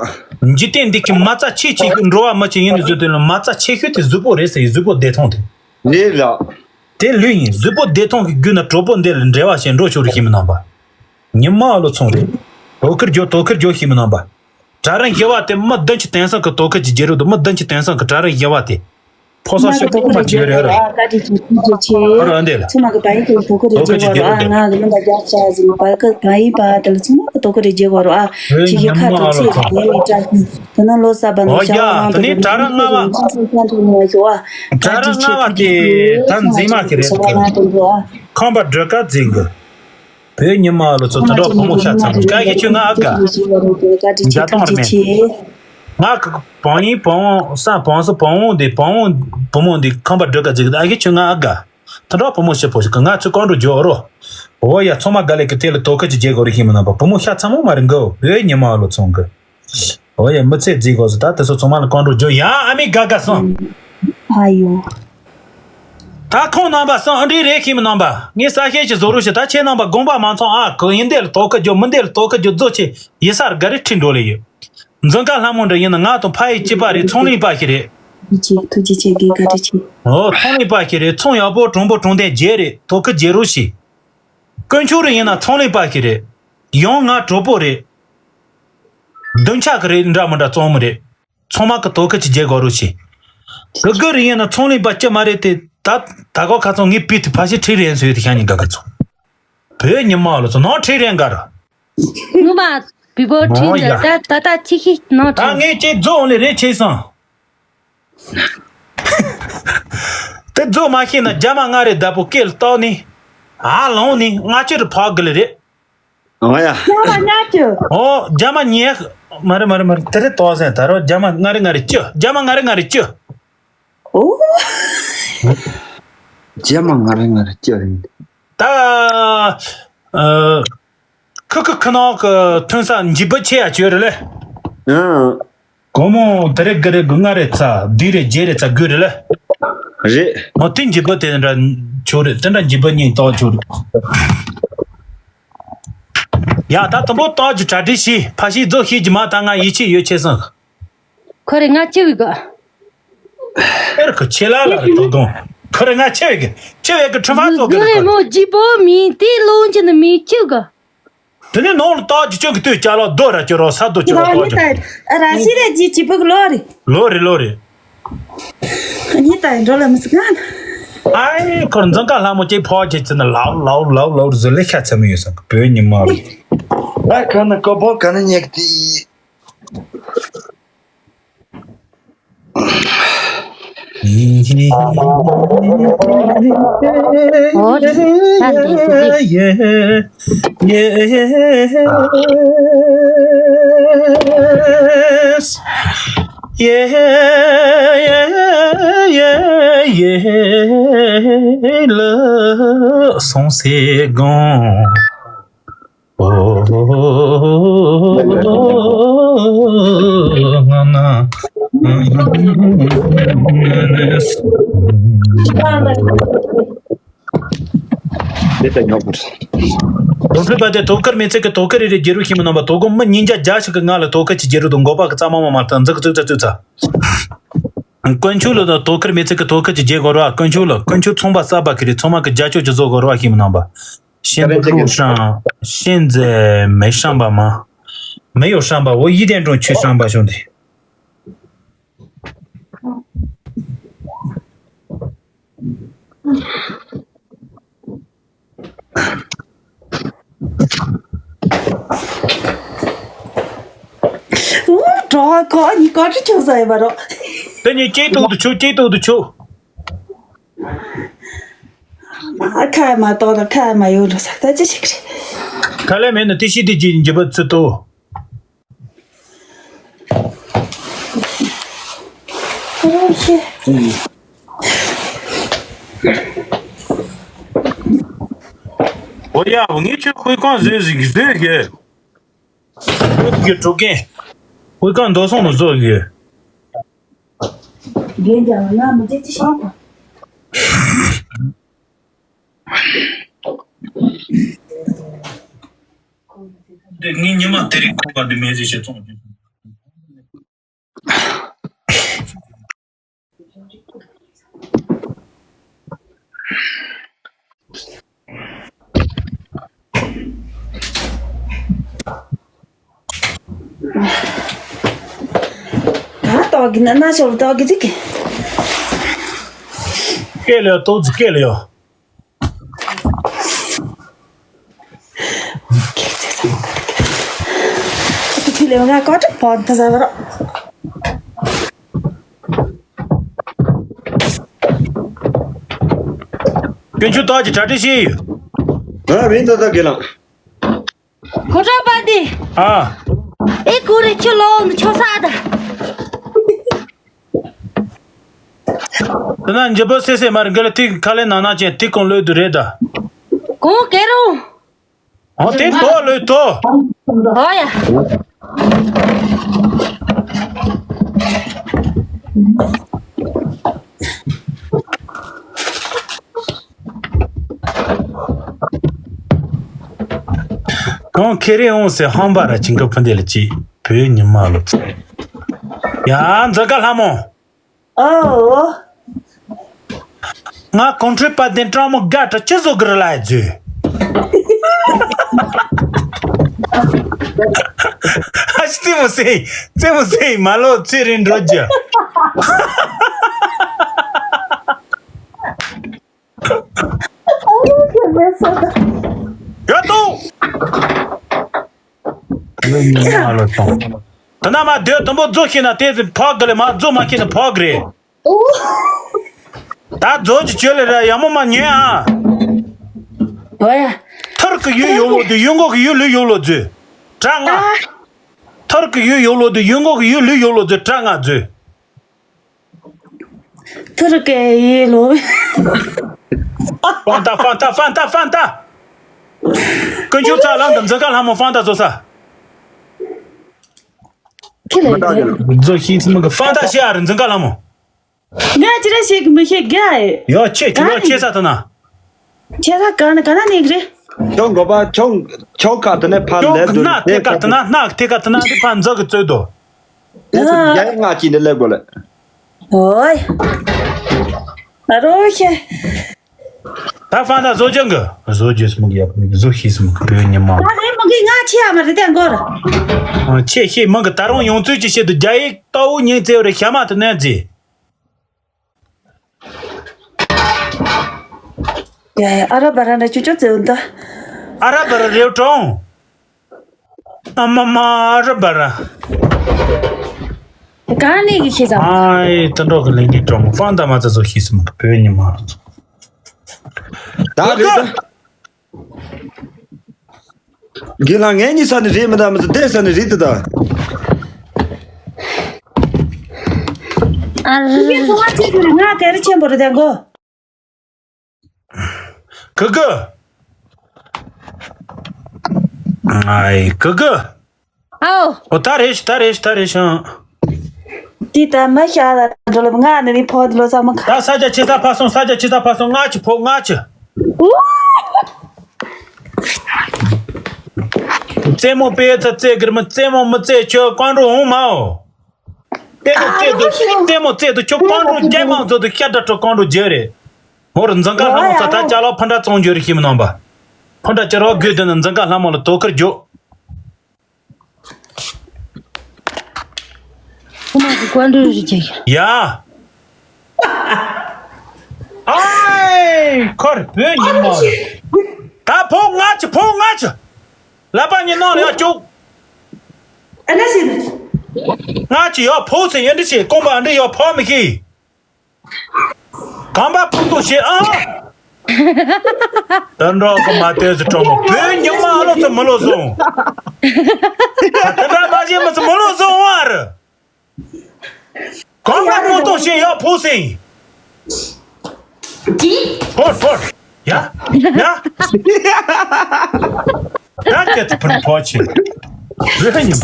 འཇིག་རྟེན་འདི་གི་མ་རྩ་ཆེ་ཆེ་ཤོས་འགྲོ་བ་མི་ཅི་ཡིན་ནི་བཟོས་དེ་ལ་མ་རྩ་ཆེ་ཤོས་དེ་གཟུགས་པོ་རེད་ཟེར་གཟུགས་པོ་བདེ་ཐང་དེ། རེད་ལ། དེ་ལོས་ཡིན་གཟུགས་པོ་བདེ་ཐང་གི་རྒྱུ་ན་གྲོགས་པོ་འདི་ལ་འབྲེལ་བ་བྱེད་འགྲོ་ཆོག་རེད་ཤི་མི་ནང་པ། ཉི་མ་ཨ་ལོ་ཚོང་རེད། དོ་ཁུར་རྒྱོ་དོ་ཁུར་རྒྱོ་ཤི་མི་ནང་པ། གྲ་རང་བཞི་བ་དེ་མི་བདུན་གྱི་དེང་སང་གི་དོ་ཁུར་གྱི་རྒྱལ་རབས་དུ་མི་བདུན་གྱི་དེང་སང་གི་གྲ་རང་བཞི་བ་དེ། ཕོ་སོག་ཤི་པོ་མ་བྱེད་རེད་ར། བཀའ་དྲིན་ཆེ་ཐུགས་རྗེ་ཆེ། ཨ་ར་འདི་ལ། ཚུ་མ་གི་བ་ཡིན་གྱི་དོ་ཁུར་རེ་དོ་ཁུར་གྱི་རྒྱལ་རབས་དེ། ང་གི་ལུང་པ་རྒྱག་བྱ་ཟིན་བ་གི་བ་ཡིན་པ་དེ་ལ་ཚུ་མ་གི་དོ་ཁུར་རེ་བྱེད་དགོས་རོགས་ཨ། ཨེ་ཅི་ཞིག་ཉམས་ཁ་མ་ཐུག་ཨ་ལོ་ཚེ་ཚང་། ངས་མི་སྐྲག་གི་དེ་ནང་ལོ་གསར་པ་ནང་ཨོ་ཡ་ཤ་བ་ནང་དེ་དུ་ནས་གྲ་རང་ལྔ་བ། ཁྱེད་ཚོ་ཚང་དུ་ནང་ཤོག་ཨ། གྲ་རང་ལྔ་བ་དེ་ད་འཛིན་མ་གི་རེད་གི། ཁམས་པ་སྒྲོལ་དཀར་འཛིན་གི། བོད་ཉི་མ་ལོ་ཚོ་དུ་འགྲོ་བུ་མོ་ཤ་ཚ་མོ་དཀའ་གི་ཆུ་ང་ཨ་དགའ། འཇའ་དང་རེད་མེད། ང་གི་བང་ཡིན་བང་བང་ས་བང་སོ་བང་བང་དེ་བང་བང་བུ་མོ་འདི་ཁམས་པ་སྒྲོལ་དཀར་འཛིན་གི་ཨ་གི་ཆུ་ང་ཨ་དགའ། དུ་འགྲོ་བུ་མོ་ཤི་པོ་ཞིག་གི་ང་ཚོ་ཀོང་འགྲོ་འཇོག་རོ། འོ་ཡ་ཚང་མ་དགའ་ལེ་གི་དེ་ལ་དོ་ཁུར་གྱི་རྗེས་གོ་རུ་ཤི་མི་ནང་པ་བུ་མོ་ཤ་ཚ་མོ་མ་རེད་གི་བོད་ཉི་མ་ལོ་ཚོང་གི། ཨོ་ཡ་མི་ཚེ་རྫིག་གོ་སོ་ད་དེ་ཚོ་ཚང་མ་ལ་ཀོང་འགྲོ་རྒྱུ་ཡ་ཨ་མི་དགའ་དགའ་སོང་། ཨ་ཡོ། ད་ཁོང་རྣམ་པ་སང་ཨ་འདྲི་རེ་ཁྱིམ་རྣམ་པ་ངས་ས་ཤེས་ཀྱི་བཟོ་རུ་ཞིག་ད་ཁྱེད་རྣམ་པ་དགོངས་པ་མ་ཚོམས་ཨ་གི་ཡིན་འདི་ལ་དོ་ཁ་རྒྱུ་མི་འདི་ལ་དོ་ཁ་རྒྱུ་རྫོ་ཆེ་ཡི་སར་དགའ་རེ་ཁྲིད་འགྲོ་ལེ་ཡོད། འཛིན་གྲྭ་ལྷ་མོ་འདྲ་ཡིན་ན་ང་དང་ཕ་ཡུལ་གཅིག་པ་རེད། ཚོང་ལས་པ་ཞིག་རེད། ཐུགས་རྗེ་ཆེ། ཐུགས་རྗེ་ཆེ། དགེ་བཀའ་དྲིན་ཆེ། ཨོ། ཚོང་ལས་པ་ཞིག་རེད། ཚོང་ཡག་པོ་དྲང་པོ་དྲང་བདེན་བརྗེ་རེད། དོ་ཁུར་བརྗེ་རོགས་ཞེས། དཀོན་མཆོག་རེ་ཡིན་ན་ཚོང་ལས་པ་ཞིག་རེད། ཡང་ང་གྲོགས་པོ་རེད། བདུན་ཆ་གི་རེད། འདྲ་མི་འདྲ་བཙོང་མི་རེད། ཚང་མ་གི་དོ་ཁུར་གྱི་བརྗེ་དགོས་རོགས་ཞེས། གི་གི་རེ་ཡིན་ན་ཚོང་ལས་པ་ཅི་མ་རེད་དེ། ད་ད་གོ་ཁ་ཚང་ངའི་བུ་དེ་ཕ་ཤི་ཁྲིད་རན་ཟེར་དེ་ཤ་ཉིན་ག་ག་ཚོ། བོད་ཉི་མ་ལོ་ཚོ་ནང་ཁྲིད་རན་ག་ར། ངོ་མ་བི་བོ་ཁྲིད་འདི་ད་ད་ད་ཅི་ཤི་ནང་ད་ཁྲིད། ངས་ཅི་རྫོགས་ལེ་རེད་ཆེ་སང་། དེ་རྫོགས་མ་ཤེས་ན་རྒྱ་མ་ང་རེ་བདག་པོ་སྐེ་ལ་བཏགས་ནི། ཨ་ལོང་ནི་ང་ཅི་རུ་ཕག་གི་ལེ་རེད། ཨ་ཡ། རྒྱ་མ་ཉག་ཅི། ཨོ་རྒྱ་མ་ཉག་མ་རེད་མ་རེད་མ་རེད། དེ་རེད་དོགས་ཟེར། ད་རོ་རྒྱ་མ་ང་རེ་ང་རེ་ཅི། རྒྱ་མ་ང་རེ་ང་རེ་ཅི། ཨོ། རྒྱ་མ་ང་རེ་ང་རེ་ཅི་རེད། ད། ཨ། ཁུ་ཁུ་ཁུ་ནང་གི་ཐོན་ས་འཇིགས་པ་ཆེ་ཡ་ཅི་ཡོད་རེད་ལེ། ཨང་། སྒོར་མོ་དེ་རེ་དགུ་རེ་དགུ་ལྔ་རེ་ཚ་བདུན་རེ་བརྒྱད་རེ་ཚ་དགུ་རེ་ལེ། རེད། ཨོ་དེ་འཇིགས་པ་དེ་འདྲ་ཆོག་རེད། དེ་འདྲ་འཇིགས་པ་གཉིས་བཏང་ཆོག་རེད། ཡ་ད་དུམ་བུ་བཏང་རྒྱུ་གྲ་སྒྲིག་བྱས། ཕ་ཤི་རྫོགས་ཤེས་ཀྱི་མ་ད་ང་ཡིད་ཆེས་ཡོད་ཆེ་སང་། ཁོ་རེ་ང་ཅི་བི་ག་ཨེར་ཁོ་ཆེ་ལ་ལ་རེ་དོ་དོང་། ཁོ་རེ་ང་ཆེ་བི་གི་ཆེ་བི་གི་ཁྲི་ཕ་ཙོག་གི་རེ་མོ་ཇི་པོ་མི་དེ་ལོང་ཅི་ནི་མི་ཅི་ག་དེ་ནས་ནང་ལ་རྟགས་ཀྱི་སྐྱོན་གྱི་ལྟོས་ཅ་ལག་རྡོ་ར་ཅི་རོ་ས་རྡོ་ཅི་རོ་རྟགས་ཀྱི་ར་ཤི་ར་ཇི་ཅི་པུ་གི་ལོ་རེ། ལོ་རེ་ལོ་རེ། གཉིས་ལྟ་ཡི་འགྲོ་ལ་མི་སྲིད་ང་ན། ཨའི་ཁོར་འཛིན་ག་ལྷ་མོ་ཅིག་ཕོག་ཁྱེད་ཅི་ན་ལའོ་ལའོ་ལའོ་ལའོ་ཟི་ལེ་ཤ་ཚ་མི་ཡོད་ས་གི་བོད་ཉི་མ་རེད། ད་ཁ་ན་ཀོ་པོ་ག་ན་ཉེག་དི། Yes. Yeah, yeah, yeah, yeah, yeah, love song say gone. Oh, na, na. དེ་ལྟར་ཉོག་པོ། དོ་ཁུར་པ་དེ་དོ་ཁུར་མི་ཚེ་གི་དོ་ཁུར་རེ་རེ་རྒྱལ་རུ་ཤིང་མི་རྣམ་པ་དོ་དགོང་མི་ཉིན་བརྒྱ་བརྒྱ་ཞིག་གི་ང་ལ་དོ་ཁུར་གྱི་རྒྱལ་རུ་དང་འགོག་པ་གི་རྩ་མ་མ་མ་དང་འཛག་འཛུག་ཚ་འཛུག་ཚ། དཀོན་མཆོག་ལ་དང་དོ་ཁུར་མི་ཚེ་གི་དོ་ཁུར་གྱི་རྒྱལ་དགོས་ར། དཀོན་མཆོག་ལ་དཀོན་མཆོག་ཚོང་པ་གསར་པ་གི་རེད། ཚང་མ་གི་རྒྱ་ཆོག་གི་བཟོ་དགོས་ར་ཤིང་མི་རྣམ་པ། ཤེན་པུ་ཀྲུའུ་ཧྲང་ཤིན་ཙེ་མེ་ཧྲང་པ་མ། མེ་ཡོ་ཧྲང་པ་འོ་ཡི་དན་ཀྲུང་ཆོས་ཧྲང་པ་བྱུང་དེ། ཨུ། གྲོགས་ཁོ་གཉིས་ཀ་ཅི་ཆོག་ས་ཡོད་པ་རོ། དེ་གཉིས་སྐྱེས་ཐོག་ཏུ་ཆོག་སྐྱེས་ཐོག་ཏུ་ཆོག་མ་ཁ་མ་ཏོག་ན་ཁ་མ་ཡོད་འགྲོ་ས་ད་ཅི་ཞིག་རེད། ཁ་ལས་མེད་ན་དེ་ཤི་དེ་ཅི་འཇིབ་ཚུལ་ཏོ། ཨོ་ཡ། ངས་ཁྱོད་དཔེ་ཁང་བཟོས་ཟིག་བཟོས་གི། བཟོས་གི་འགྲོ་གིན། དཔེ་ཁང་རྡོ་སོང་ནས་བཟོ་གི། རྒན་ཀྱང་ང་མི་རྒྱལ་ཅི་ཤེས། འདི་ངའི་ཉི་མ་དེ་རིང་ཁོ་པ་འདི་མེད་ཟེར་བྱས་བཙོང་རྒྱུ། ད་ཏོག་གི་ན་ན་ཤོར་ཏོག་གི་ཅིག་སྐད་ལ་ཡོད། ཏོག་ཙི་སྐད་ལ་ཡོད། ཁྱེད་ཚེ་སང་ག་དེ་ཁྱེད་ཚེ་ལེ་ང་ཀོ་ཏྲ་ཕོན་ཐ་ཟ་བ་རོ། དཀོན་མཆོག་ཏོག་ཅིག་གྲ་སྒྲིག་བྱས་ཡོད། ང་མིན་ད་ད་དགེ་ལགས། གོ་ཏྲ་པ་དེ། ཨ། ཨེ་གོ་རེ་ཁྱོད་ལོ་འདི་ཆོ་ས་ད། དེ་ན་འཇིབ་པོ་སེ་སེ་མར་འགལ་ཏིག་ཁ་ལེ་ན་ན་ཅན་ཏིག་གོང་ལོས་དུ་རེད་ད། གོང་ཀེ་རོ། ཨོ་དེ་ཏོ་ལོས་ཏོ། ཨོ་ཡ། གང་ཁེ་རེ་འོང་སེ་ཧམ་པ་ར་ཅིང་ག་ཕུན་དེ་ལ་ཅི། བོད་ཉི་མ་ལོ་ཚོ། ཡ་མཛོད་དགའ་ལྷ་མོ། ཨོ། ང་གོང་ཁྲོས་པ་དན་སྤྲང་མོ་དགའ་གྲ་ཅི་བཟོ་གི་རེད་ལ་ཡ་ཛུ། ཨ་ཅི་རྩེད་མོ་ཟེར། རྩེད་མོ་ཟེར་མ་ལོ་ཚེ་རིང་འགྲོ་རྒྱུ། ཡོད་དོ། ལོ་ཉི་མ་ལོ་ཚོ། ད་ན་མ་སྡོད་དུམ་བུ་རྫོ་ཤེས་ན་དེ་ཕོག་གི་ལེ། མ་རྫོ་མ་ཤེས་ན་ཕོག་གི་རེད། ད་རྫོ་ཅི་བྱོས་ལེ་ར་ཡ་མོ་མ་ཉན་ཨ། ཨོ་ཡ། ཐུར་གི་ཡུལ་ཡོད་ལོ་དུ་ཡུལ་འགོག་གི་ཡུལ་ལུས་ཡོད་ལོ་རྫུ། དྲ་ང་། ཐུར་གི་ཡུལ་ཡོད་ལོ་དུ་ཡུལ་འགོག་གི་ཡུལ་ལུས་ཡོད་ལོ་རྫུ་དྲ་ང་རྫུ། ཐུར་གི་ཡུལ་ལོ། ཧྥན་ཏ་ཧྥན་ཏ་ཧྥན་ཏ་ཧྥན་ཏ། དཀོན་མཆོག་ཚ་ལམ་དུ་འཛིན་ཁ་ལྷ་མོ་ཧྥན་ཏ་བཟོ་ས། ཁྱེད་ལ་ཡོད། རྫོ་ཤིང་སི་མ་གི་ཧྥན་ཏ་ཤི་ཨ་རི་འཛིན་ཁ་ལྷ་མོ། ང་ཅི་ར་ཤེས་གི་མི་ཤེས་ག་ཨེ། ཡོ་ཆེ་ཁྱེད་ལ་ཆེ་ས་ཐ་ན། ཆེ་ས་ག་ན་ག་ན་ནི་གི་རེད། ཁྱོད་མགོ་པ་ཁྱོད་ཁྱོད་ཁ་ཐ་ནས་ཕར་ཁྱོད་ལས་གི་སྣ་ཐེ་ཁ་ཐ་ན་སྣ་ཐེ་ཁ་ཐ་ན་དེ་ཕར་འཛག་གི་རྩོད་དོ། དེ་ཚོ་རྒྱ་ཡིག་ང་ཅི་འདི་ལས་དགོས་ལེ། ཨོའི། ཨ་རོ་ཤེ། ད་ཧྥན་ཏ་བཟོ་ཅང་གི་བཟོ་རྒྱུ་སི་མ་གི་ཡག་པོ་བཟོ་ཤེས་སི་མ་གི་བོད་ཉི་མ། ད་རེད་མ་གི་ང་ཆེ་ཡ་མ་རེད་དེ་མགོར། ཨ་ཆེ་ཤེས་མ་གི་ད་རུང་ཡོང་ཚུལ་ཅི་བཤད་དུ་རྒྱ་ཡིག་ཏོ་ཉིན་ཚེ་བ་རེ་ཤ་མ་དུ་ནན་ཛི། ཡ་ཡ་ཨ་ར་བ་ར་འདྲ་ཅུ་ཅུ་ཙེ་འུན་ད། ཨ་ར་བ་ར་རེའུ་གྲོང་། ཨ་མ་མ་ཨ་ར་བ་ར། ག་ནས་གི་ཤེས་ཙམ། ཨའི་ད་འགྲོ་གི་ལེན་གི་གྲོང་ཧྥན་ཏ་མ་ཙ་ཚོ་ཤེས་སི་མ་གི་བོད་ཉི་མ། ད་རེད་ད། དགེ་ལགས་ངའི་གཉིས་ས་ནས་རེད་མི་འདའ་མི་ཚོ་བསྡད་ས་ནས་རེད་དུ་ད། ཨ་རེད། ཚོ་བ་ཅིག་ང་ག་རེ་ཆེན་པོ་རེད་ད་གོ། གི་གི། ཨའི་གི་གི། ཨའོ། ཨོ་ད་རེད་ཤི་ད་རེད་ཤི་ད་རེད་ཤི། དེ་ད་མ་ཤ་ལ་འགྲོ་ལ་ང་ནི་ནི་ཕོ་འདི་ལོ་ས་མ་ཁ། ད་ས་རྒྱ་ཆེ་ས་ཕ་སོང་ས་རྒྱ་ཆེ་ས་ཕ་སོང་ང་ཆི་ཕོ་ང་ཆི། རྩེད་མོ་དཔེ་ཚ་རྩེད་གིར་མི་རྩེད་མོ་མི་རྩེད་ཁྱོད་ཀང་འགྲོ་འོང་མའོ། རྩེད་མོ་རྩེད་དུ་རྩེད་མོ་རྩེད་དུ་ཁྱོད་ཀང་འགྲོ་རྒྱལ་མང་ཚོ་དུ་ཤ་འདྲ་ཁྲོ་ཀང་འགྲོ་རྒྱལ་རེད། ཧོར་འཛིན་ཁ་ལྷ་མོ་ཚ་ད་ཅ་ལག་ཕ་འདྲ་བཙོང་རྒྱུ་རེད་ཤི་མི་ནང་པ། ཕ་འདྲ་ཅི་རོགས་དགོས་དུ་ན་འཛིན་ཁ་ལྷ་མོ་ལ་དོ་ཁུར་རྒྱུ། ཁོ་མ་གི་ཀོན་ཀྲུའུ་རི་ཅིག་ཡ། ཨའི་ཁོར་བོད་ཉི་མ། ད་ཕོ་ང་ཆི་ཕོ་ང་ཆི། ལ་པ་ཉི་ནང་ལ་ཡ་ཅུག་ཨ་ན་ཤི། ང་ཆི་ཡ་ཕོ་སེ་ཡ་འདི་ཤི་ཀོང་པ་འདི་ཡ་ཕོ་མི་ཤི། གང་པ་ཕུང་ཐུང་བྱེད་ཨང་། དོན་གྲོགས་ཀྱི་མ་ལྟོས་སུ་གྲོགས་མོ་བོད་ཉི་མ་ཨ་ལོ་ཚོ་མི་ལོ་སོང་། དེ་འདྲ་མ་བྱེད་མི་ཚོ་མི་ལོ་སོང་བར། གང་པ་ཕུང་ཐུང་བྱེད་ཡག་ཕུག་སེང་། ཕོར་ཕོར། ཡ། ཡ། ཡ་སྐད་དུ་ཕུར་ཕོ་ཆེ། བོད་ཉི་མ།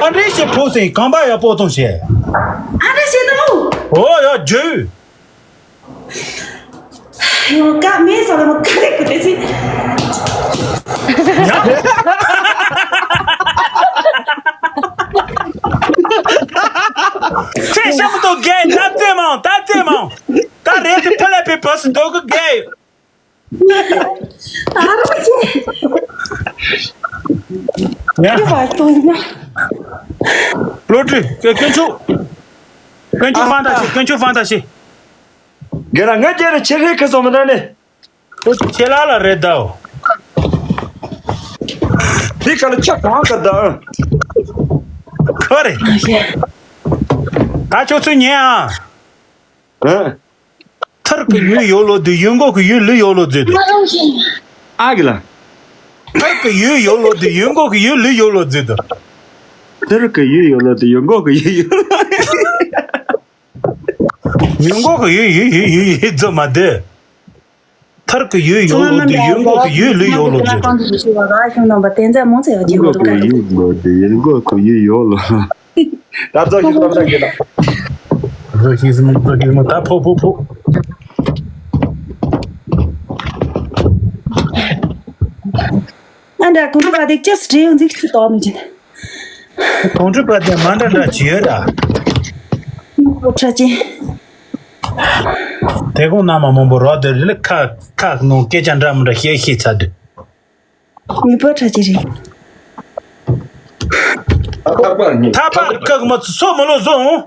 ཨ་འདྲེ་ཞེ་ཕོ་སེ་གང་པ་ཡ་པོ་ཏོང་ཞེ། ཨ་འདྲེ་ཞེ་ཏོ། ཨོ་ཡ་ཇུ། ཡོ་ཀ་མེ་ས་ལ་མ་ཀ་ལེ་ཀུ་ཏེ་སི། ཡ། ཚེ་ཤམ་ཏོ་གེ་ད་ཙེ་མང་ད་ཙེ་མང་། ད་རེད་དེ་ཕ་ལ་པའི་བ་སི་འདོག་གི་གེ། ཨ་རོ་ཅེ། ཡ། ཀྱི་བ་སྟོང་ན། བློ་གྲོས་དཀོན་མཆོག་དཀོན་མཆོག་ཧྥང་ཏ་ཤི་དཀོན་མཆོག་ཧྥང་ཏ་ཤི། གེ་ར་ང་རྒྱལ་ར་ཆེ་རེ་ཁ་སོང་མི་ད་ནི། ཁྱེད་ལ་ལ་རེད་དའོ། དེ་ག་ལ་ཆ་གང་ག་ད། ཁོ་རེ། ད་ཁྱོད་ཚོས་ཉན་ཨ། ཨ། ཐར་གི་ཡུལ་ཡོད་ལོ་དུ་ཡུལ་འགོག་གི་ཡུལ་ལུས་ཡོད་ལོ་ཟེར་དུ། ཨ་གི་ལ། ཐར་གི་ཡུལ་ཡོད་ལོ་དུ་ཡུལ་འགོག་གི་ཡུལ་ལུས་ཡོད་ལོ་ཟེར་དུ། ཐར་གི་ཡུལ་ཡོད་ལོ་དུ་ཡུལ་འགོག་གི་ཡུལ་ཡོད་ལོ། ཡུལ་འགོག་གི་ཡུལ་ཡུལ་ཡུལ་ཡུལ་ཡུལ་ཙམ་མ་དེ། ཐར་གི་ཡུལ་ཡོད་ལོ་དུ་ཡུལ་འགོག་གི་ཡུལ་ལུས་ཡོད་ལོ་ཟེར་དུ། ཡུལ་འགོག་གི་ཡུལ་ཡོད་ལོ་དུ་ཡུལ་འགོག་གི་ཡུལ་ཡོད་ལོ། ད་རྫོགས་ཤིག་ལབ་ད་གི་ད། རྫོགས་ཤིག་སྨོ། རྫོགས་ཤིག་སྨོ། ད་ཕོ་ཕོ་ཕོ། ཨ་འདྲ་གོང་དུ་བ་དེ་ཅེས་འདྲེ་ཡོང་ཟིག་ཅི་ཏོ་མི་ཅན། གོང་དུ་བ་དེ་མ་འདྲ་འདྲ་ཅི་ཡོད་ད། ཁོ་ཁྲ་ཅན། དེ་གོང་ན་མ་མང་པོ་རོ་དེ་རི་ལ་ཁ་ཁ་ནང་སྐད་ཆ་འདྲ་མི་འདྲ་བཤད་ཤེས་ཚ་དུས། མི་པོ་ཁྲ་ཅི་རེད། ཐག་པ་རྙིང་། ཐག་པ་རྙིང་། ཁག་མ་ཚུ་སོ་མ་ལོ་བཟོ་འོང་།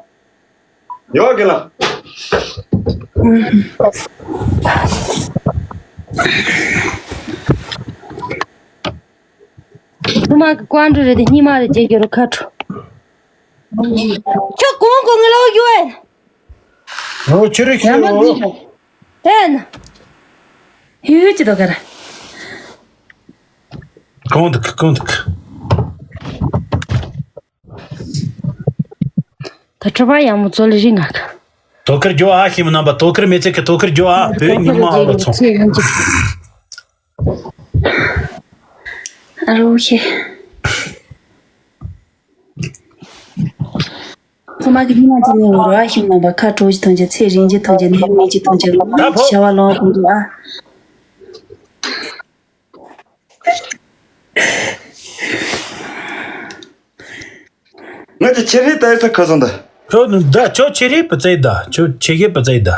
ཡོད་གི་ལ། ཁུ་མ་གི་ཀོན་ཀྲུ་རེད་དེ་སྙི་མ་རེད་ཅེས་རྒྱུ་རུ་ཁ་ཁྲོ། ཁྱོད་གོང་གོང་ངི་ལོ་ཡོད། ཨོ་ཆི་རིག་ཤི་ཡོ། དེན། ཡུ་ཡུ་ཅི་དོ་ག་ར། གོང་དུ་གོང་དུ། ད་གྲོ་པ་ཡག་མོ་ཚོ་ལ་རིང་ང་ག། དོ་ཁུར་རྒྱོ་ཨ་ཤི་མི་རྣམ་པ། དོ་ཁུར་མི་ཚེ་གི་དོ་ཁུར་རྒྱོ་ཨ་བོད་ཉི་མ་ཨ་ལོ་ཚོ། ཨ་རོ་ཤེ། ཁོ་མ་གི་ཉི་མ་ཅི་ནས་འོ་ར་ཤི་མི་རྣམ་པ། ཁ་དྲོ་ཅི་ཐོན་ཅི། ཚེ་རིང་ཅི་ཐོན་ཅི། ནད་མེད་ཅི་ཐོན་ཅི། ད་ཕོ། བྱ་བ་ལོང་ཐོན་ཅི་ཨ། ང་ཚོ་ཁྱེད་རེད་ད་ཡོད་ས་ཁ་སང་ད། ཁྱོད་ད་ཁྱོད་ཁྱེད་རེད་པ་ཙེ་ད། ཁྱོད་ཁྱེད་ཀྱི་པ་ཙེ་ད།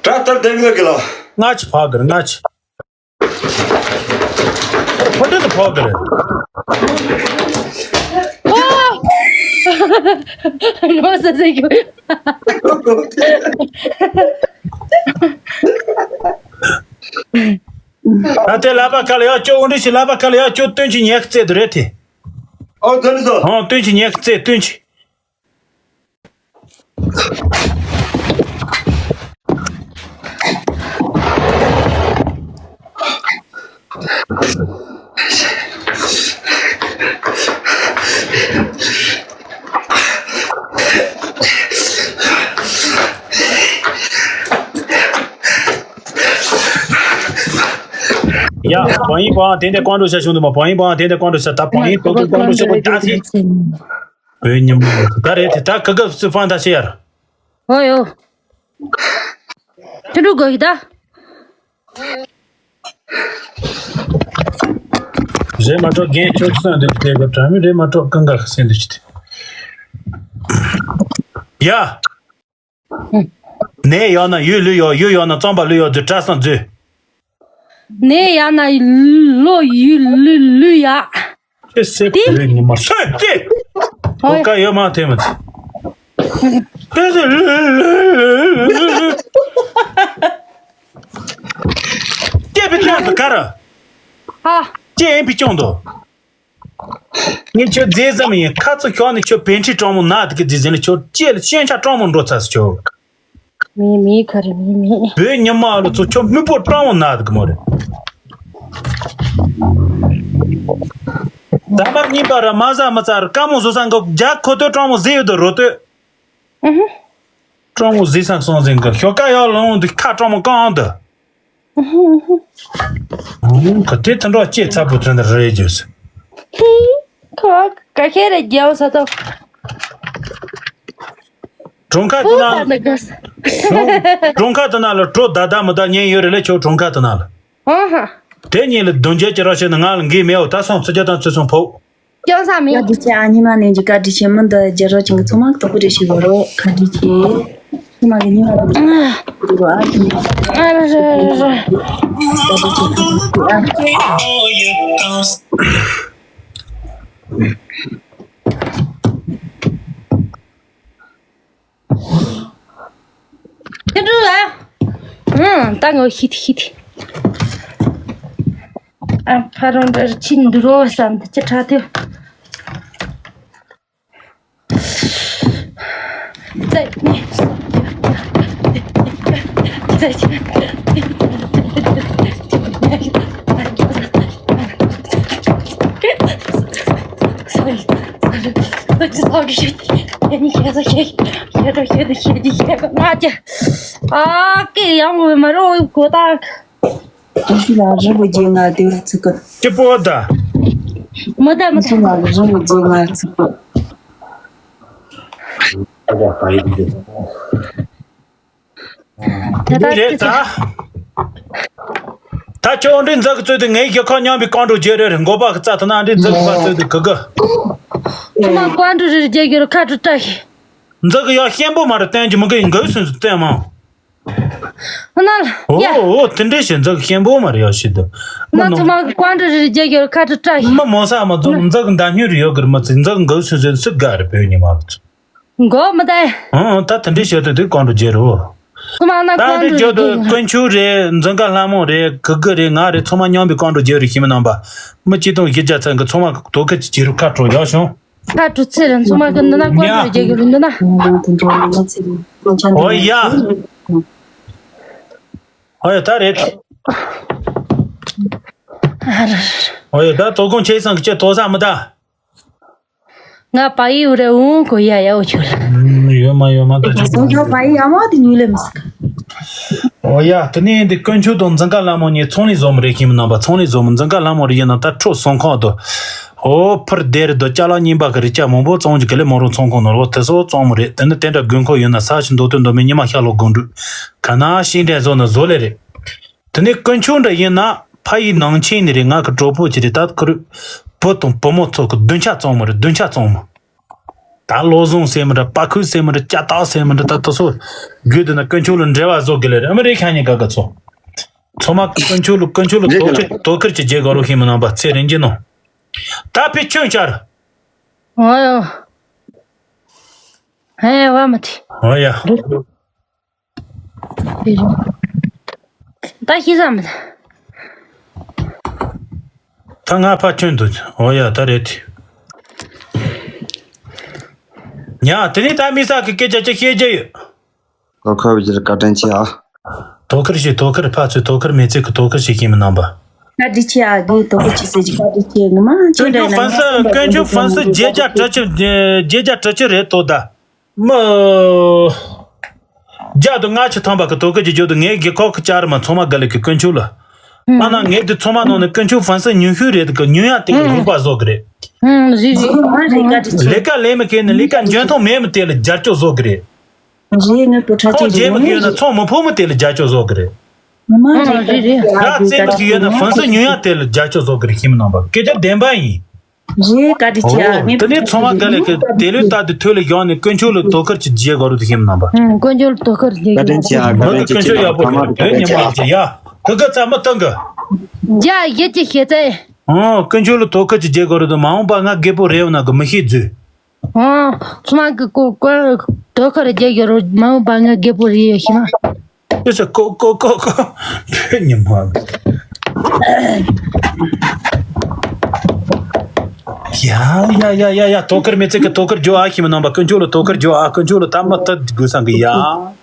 དྲ་ལྟར་ལྡན་ངོས་ཀྱི་ལ། ང་ཆི་ཕ་གི་རེད། ང་ཆི། ཕོ་ཏི་ཏི་ཕོ་གི་རེད། ཨོ། ནོ་ས་ས་ཡོད། ད་དེ་ལབ་པ་ཁ་ལ་ཡ་ཅོ་འོ་འདྲི་ཞིག་ལབ་པ་ཁ་ལ་ཡ་ཅོ་སྟོན་ཅི་ཉེག་རྩེ་དུ་རེད་དེ། ཨོ་དོན་ནི་སོ། ཨོ་སྟོན་ཅི་ཉེག་རྩེ་སྟོན་ཅི། ཡ། བང་ཡིན་བང་དེ་འདྲ་ཀོང་འགྲོ་བྱ་བྱུང་འདུག་མ། བང་ཡིན་བང་དེ་འདྲ་ཀོང་འགྲོ་བྱ། ད་བང་ཡིན་ཏོག་ཏོག་ཀོང་འགྲོ་བྱ་པོ་ད་སི། བོད་ཉམས་ད་རེད་དེ། ད་ཁ་ཁ་སི་ཕང་ད་ཤེ་ཡར། ཨོ་ཡོ། ཁྱོད་འགྲོ་དགོས་ཀྱི་ད། རེད་མ་གཏོགས་རྒན་ཁྱོད་སོན་འདི་དེ་ག་དྲ་མི་རེད་མ་གཏོགས་ཀང་ག་སེ་འདི་ཅི་དེ། ཡ། ནས་ཡོད་ན་ཡུལ་ལུས་ཡོད། ཡུལ་ཡོད་ན་རྩམ་པ་ལུས་ཡོད་དུས་བཀྲ་བཟང་མཛོད། ནས་ཡོད་ན་ལོ་ཡུལ་ལུས་ལུས་ཡ། ཁྱེད་སེ་དེ་བོད་ཉི་མ་སོས་ཏེ། ཧོ་ཡ། ཧོ་ཀ་ཡོད་མ་ཐེ་མ་ཐེ། ཁྱེད་སེ་ལུས་ལུས་ལུས་ལུས་ལུས། ཁྱེད་བི་ཅང་དུ་ག་ར། ཧ། ཁྱེད་ཨེམ་བི་ཅང་དུ། ངས་ཁྱོད་རྫས་ཙམ་ཡིན། ཁ་ཚུ་ཤོག་ནས་ཁྱོད་བན་ཁྲི་སྤྲང་མོ་ན་དེ་གི་རྫས་ཟིན་ལ་ཁྱོད་ཅེས་ལ་ཤན་ཆ་སྤྲང་མོ་འགྲོ་ཚར་སོ་ཁྱོད། མི་མི་ག་རེ་མི་མི། བོད་ཉི་མ་ལ་ཚོ་ཁྱོད་མི་པོ་སྤྲང་མོ་ན་དེ་གི་མོ་རེད། ད་མ་གཉིས་པ་ར་མ་ཟ་མ་ཚར་ཀ་མོ་བཟོ་ས་འགོ་རྒྱ་ཁོ་ཏོ་སྤྲང་མོ་ཟེ་ཡོད་དོ་རོ་ཏོ། ཨུ་ཧུ། སྤྲང་མོ་ཟི་སང་སོང་ཟིན་གི་ཤོ་ཀ་ཡག་ལོང་འདི་ཁ་སྤྲང་མོ་གང་འདི། ཨུ་ཧུ། ག་དེ་དུད་འགྲོ་སྐྱེས་ཚ་པོ་དོན་དུ་རེད་ཇོས། ཁོ་ག་ཁེ་རེ་རྒྱལ་ས་ཏོ། གྲོང་ཁ་དུ་ན། གྲོང་ཁ་དུ་ན་ལ་གྲོ་ད་ད་མི་ད་ཉན་ཡོད་རེད་ལེ་ཁྱོད་གྲོང་ཁ་དུ་ན་ལ། ཨ་ཧ། དེ་གཉིས་ལ་གདོན་བརྒྱད་ཀྱི་རོ་བྱེད་ན་ང་ལ་འགས་མེད་འོ་ད་སོང་ཚུར་རྒྱ་དང་ཚུར་སོང་ཕོ། སྐྱོང་ས་མེད། བཀའ་དྲིན་ཆེ། ཨ་ཉི་མ་ནས་ཀྱི་བཀའ་དྲིན་ཆེ། མི་འདི་རྒྱལ་རོགས་ཅན་གྱི་ཚོང་མ་གཏོགས་པོ་རེ་ཞིག་བོ་རོགས་བཀའ་དྲིན་ཆེ། ཉི་མ་གི་ཉི་མ་དང་། ཨ་ར་ར་ར་ར། བཀའ་དྲིན་ཆེ། ཁྱེད་འགྲོ་ལ། ཨང་ད་ངོ་ཤི་ཤི། ཨ་ཕ་རོང་འདྲ་ཕྱིན་འདུག་རོ་བསམ་དུ་ཅི་ཁྲ་ཐེ། ཨ་ཀེ་ཡང་མ་རོ་གོ་ད། ཨ་ཤི་ལ་རི་བོ་རྗེ་ང་དེ་བ་ཚིག་གི། ཅི་པོ་ད། མི་ད་མི་ད། ཨ་ཤི་ལ་རི་བོ་རྗེ་ང་ཚིག་གི། ད་ད་རེད་ད། ད་ཁྱོད་འདྲི་འཛག་གི་ཚོད་དུ་ངའི་ཞི་ཁ་མཉམ་པའི་རྐང་གྲོ་རྗེ་རེ་རེ་མགོ་པ་གི་རྩ་ཐ་ན་འདྲི་འཛག་གི་པ་ཚོད་དུ་གི་གི། ཁྱོད་མ་རྐང་གྲོ་རེ་རེ་རྗེ་གི་རུ་ཁ་གྲོ་བཀྲ་ཤིས། འཛག་གི་ཡ་ཤན་པོ་མ་རེད་བསྟན་གྱི་མི་གི་འགའ་སུན་སུ་བསྟན་མང་། ཧོ་ན་ལ་ཡ། ཨོ་ཨོ་དེ་འདྲས་བྱེད་འཛག་གི་ཤན་པོ་མ་རེད་ཡ་ཤི་དུ། ང་ཚོ་མ་གི་རྐང་གྲོ་རེ་རེ་རྗེ་གི་རུ་ཁ་གྲོ་བཀྲ་ཤིས། མི་མོ་ས་མ་རྫོང་འཛག་གི་མདའ་སྨྱུག་རེ་ཡོད་གི་རེད་མ་ཚིག་འཛག་གི་འགའ་སུན་སུ་སུ་དགའ་རེད་བོད་ཉི་མ་རུ་ཚོ། མགོ་མི་བདེ། ཨང་ད་དེ་འདྲའི་བྱེད་དུ་དེ་རྐང་གྲོ་རྒྱལ་རོ། ཚང་མ་ན་ད་རྐང་འདི་གྲོ་བརྗོད་དུ་རྒྱལ་རོ། དཀོན་མཆོག་རེད། འཛིན་ག་ལྷ་མོ་རེད། གུ་གུ་རེད། ང་རེད། ཚང་མ་མཉམ་པའི་རྐང་གྲོ་རྒྱལ་རོ་ཤི་མི་རྣམ་པ། མི་གཅིག་དང་བཞི་བརྒྱ་ཚན་གི་ཚང་མ་དོ་ཁུར་གྱི་རྒྱལ་རོ་ཁ་གྲོ་ཡག་བྱུང་། ཁ་གྲོ་ཚེ་རིང་ཚང་མ་གི་འདི་ན་རྐང་གྲོ་རྒྱལ་གི་རོ་འདི་ན། ཨོ་ཡ། ཨོ་ཡ་ད་རེད། ཨ་ར་ར། ཨོ་ཡ་ད་དོ་དགོང་ཆེ་སང་གི་ཆེ་དོ་ས་མི་ད། ང་པ་ཡི་འུ་རེ་འུང་གོ་ཡ་ཡ་འུ་ཆུ་ལ། ཡོད་མ་ཡོད་མ་ད་ཅི་སོང་ཅོག་པ་ཡི་ཡ་མོ་དེ་ཉུལ་ལེ་མི་སྲིད། ཨོ་ཡ་དེ་ནས་འདི་དཀོན་མཆོག་དང་འཛིན་ག་ལྷ་མོ་གཉིས་ཚོང་ལས་བཟོ་མི་རེད་ཤི་མི་རྣམ་པ། ཚོང་ལས་བཟོ་མི་འཛིན་ག་ལྷ་མོ་རེད་ཡིན་ན་ད་ཁྲོ་སོང་ཁོག་དུ། ཨོ་ཕར་བསྡད་རེད་དོ་ཅ་ལག་རྙིང་པ་གི་རིགས་ཅག་མང་པོ་བཙོང་རྒྱུ་ག་ལེ་མོ་རང་ཚོང་ཁང་ནོར་བ་དེ་སོགས་བཙོང་མི་རེད། དེ་ནི་དེ་འདྲ་དགོས་མཁོ་ཡོད་ན་ས་ཞིག་མདོ་སྟོད་མདོ་སྨད་ཉི་མ་ཤར་ལྷོ་དགོན་འབྲུག་ག་ན་ཤིང་འབྲས་བཟོ་ན་བཟོ་ལེ་རེད། དེ་ནས་དཀོན་མཆོག་འདྲ་ཡིན་ན་ཕ་ཡི་ནང་ཆེན་ནི་རེད། ང་གི་གྲོགས་པོ་ཅི་རེད་ད་ཁུར། བུ་དང་བུ་མོ་ཚོ་གི་རྡུན་ཆ་བཙོང་མི་རེད། རྡུན་ཆ་བཙོང་མི། ད་བློ་བཟང་ཟེར་མི་འདྲ། པ་ཁུ་ཟེར་མི་འདྲ། ལྕགས་ཐག་ཟེར་མི་འདྲ། ད་དེ་ཚོ་རྒྱུད་དེ་ན་དཀོན་མཆོག་ལ་འབྲེལ་བ་བཟོ་དགོས་ལེ་རེད། ཨ་མི་རེད་ཁ་ཉིན་ག་ག་ཚོ། ཚང་མ་དཀོན་མཆོག་ལ་དཀོན་མཆོག་ལ་རེད་དོ་ཁུར་དོ་ཁུར་གྱི་རྗེས་ག་རོ་ཤེས་མི་རྣམ་པ་ཚེ་རིང་གྱི་ནང་། ད་ཕི་ཆུན་ཆར། ཨོ་ཡ། ཧེ་བ་མ་ཐི། ཨོ་ཡ། ད་ཤི་ས་མེད། ད་ང་ཕ་ཆོན་དུ་འོ་ཡ་ད་རེད། ཉ་དེ་ནི་ད་མི་ས་གི་སྐད་ཆ་ཅི་བཤད་རྒྱུ་ཡོད། ཁོ་ཁོ་བྱེད་བཀའ་དྲིན་ཆེ་ཨ། དོ་ཁུར་ཞིག་དོ་ཁུར་ཕ་ཚོས་དོ་ཁུར་མེད་ཚིག་གི་དོ་ཁུར་ཞིག་ཤེས་མི་རྣམ་པ། བཀའ་དྲིན་ཆེ་ཨ་དགེ་དོ་ཁུར་ཆེ་ཟེར་གྱི་བཀའ་དྲིན་ཆེ་ངོ་མ་ཁྱེད་འདྲ་ཡིན་ན་ང་སེམས་པ་དཀོན་མཆོག་ཧྥན་སི་བརྒྱད་བརྒྱ་དྲུག་ཅུ་བརྒྱད་བརྒྱ་དྲུག་ཅུ་རེད་དོ་ད། མི། བརྒྱ་དང་ལྔ་བཅུ་ཐམ་པ་གི་དོ་ཁུར་གྱི་རྒྱུ་དུ་ངའི་དགེ་ཁོག་གི་བཅར་མ་ཚང་མ་དགའ་ལེ་གི་དཀོན་མཆོག་ལ། ཨ་ན་ངས་དེ་ཚང་མ་ནང་ནས་དཀོན་མཆོག་ཧྥན་སི་ཉུང་ཤོས་རེད་གི་ཉུང་ཡ་དེ་གི་རུག་པ་བཟོ་གི་རེད། ལས་ཀ་ལས་མི་ཁེ་ནི་ལས་ཀ་འཇོན་ཐང་མེད་མི་དེ་ལ་རྒྱབ་སྐྱོར་བཟོ་གི་རེད། ཚོང་རྒྱས་མི་གི་ཡོད་ན་ཚོང་མི་ཕོ་མི་དེ་ལ་རྒྱབ་སྐྱོར་བཟོ་གི་རེད། ར་བཙན་གི་ཡོད་ན་ཧྥན་སི་ཉུང་ཡ་དེ་ལ་རྒྱབ་སྐྱོར་བཟོ་གི་རེད་ཤེས་མི་རྣམ་པ་སྐད་ཆ་བདེན་པ་ཡིན། རེད་བཀའ་དྲིན་ཆེ་ཨ། དེ་ནས་ཚང་མ་དགའ་ལས་ཀྱི་དེ་ལུས་ལྟ་དུ་ཐོས་ལ་བཞག་ནས་དཀོན་མཆོག་ལ་དོ་ཁུར་གྱི་རྗེས་ག་རུ་དུ་ཤེས་མི་རྣམ་པ། ཨང་དཀོན་མཆོག་ལ་དོ་ཁུར་རྗེས་བཀའ་དྲིན་ཆེ་ཨ། བཀའ་མི་དྲིན་ཆེ་དཀོན་མཆོག་ཡག་པོ་ཡོད་དོན་ཉི་མ་ལ་ཡ། གི་གི་ཚ་མི་ཏང་གི། རྒྱ་ཡིད་ཀྱི་ཤེས་ཚེ། ཨང་དཀོན་མཆོག་ལ་དོ་ཁུར་གྱི་རྗེས་ག་རུ་དུ་མ་འོངས་པ་ང་རྒད་པོ་རེ་བ་ན་གི་མི་ཤེས་རྫུས། ཨང་ཚང་མ་གི་ཀོ་ཀོ་དོ་ཁུར་རྗེས་ག་རུ་མ་འོངས་པ་ང་རྒད་པོ་རེ་ཡོད་ཤེས་མ། ཨེ་ས་ཀོ་ཀོ་ཀོ་ཀོ། བོད་ཉི་མ། ཡ་ཡ་ཡ་ཡ་ཡ་དོ་ཁུར་མི་ཚེ་གི་དོ་ཁུར་རྒྱོ་ཨ་ཤི་མི་རྣམ་པ་དཀོན་མཆོག་ལ་དོ་ཁུར་རྒྱོ་ཨ་དཀོན་མཆོག་ལ་ད་མ་ཐད་དགོས་སང་གི་ཡ། ད་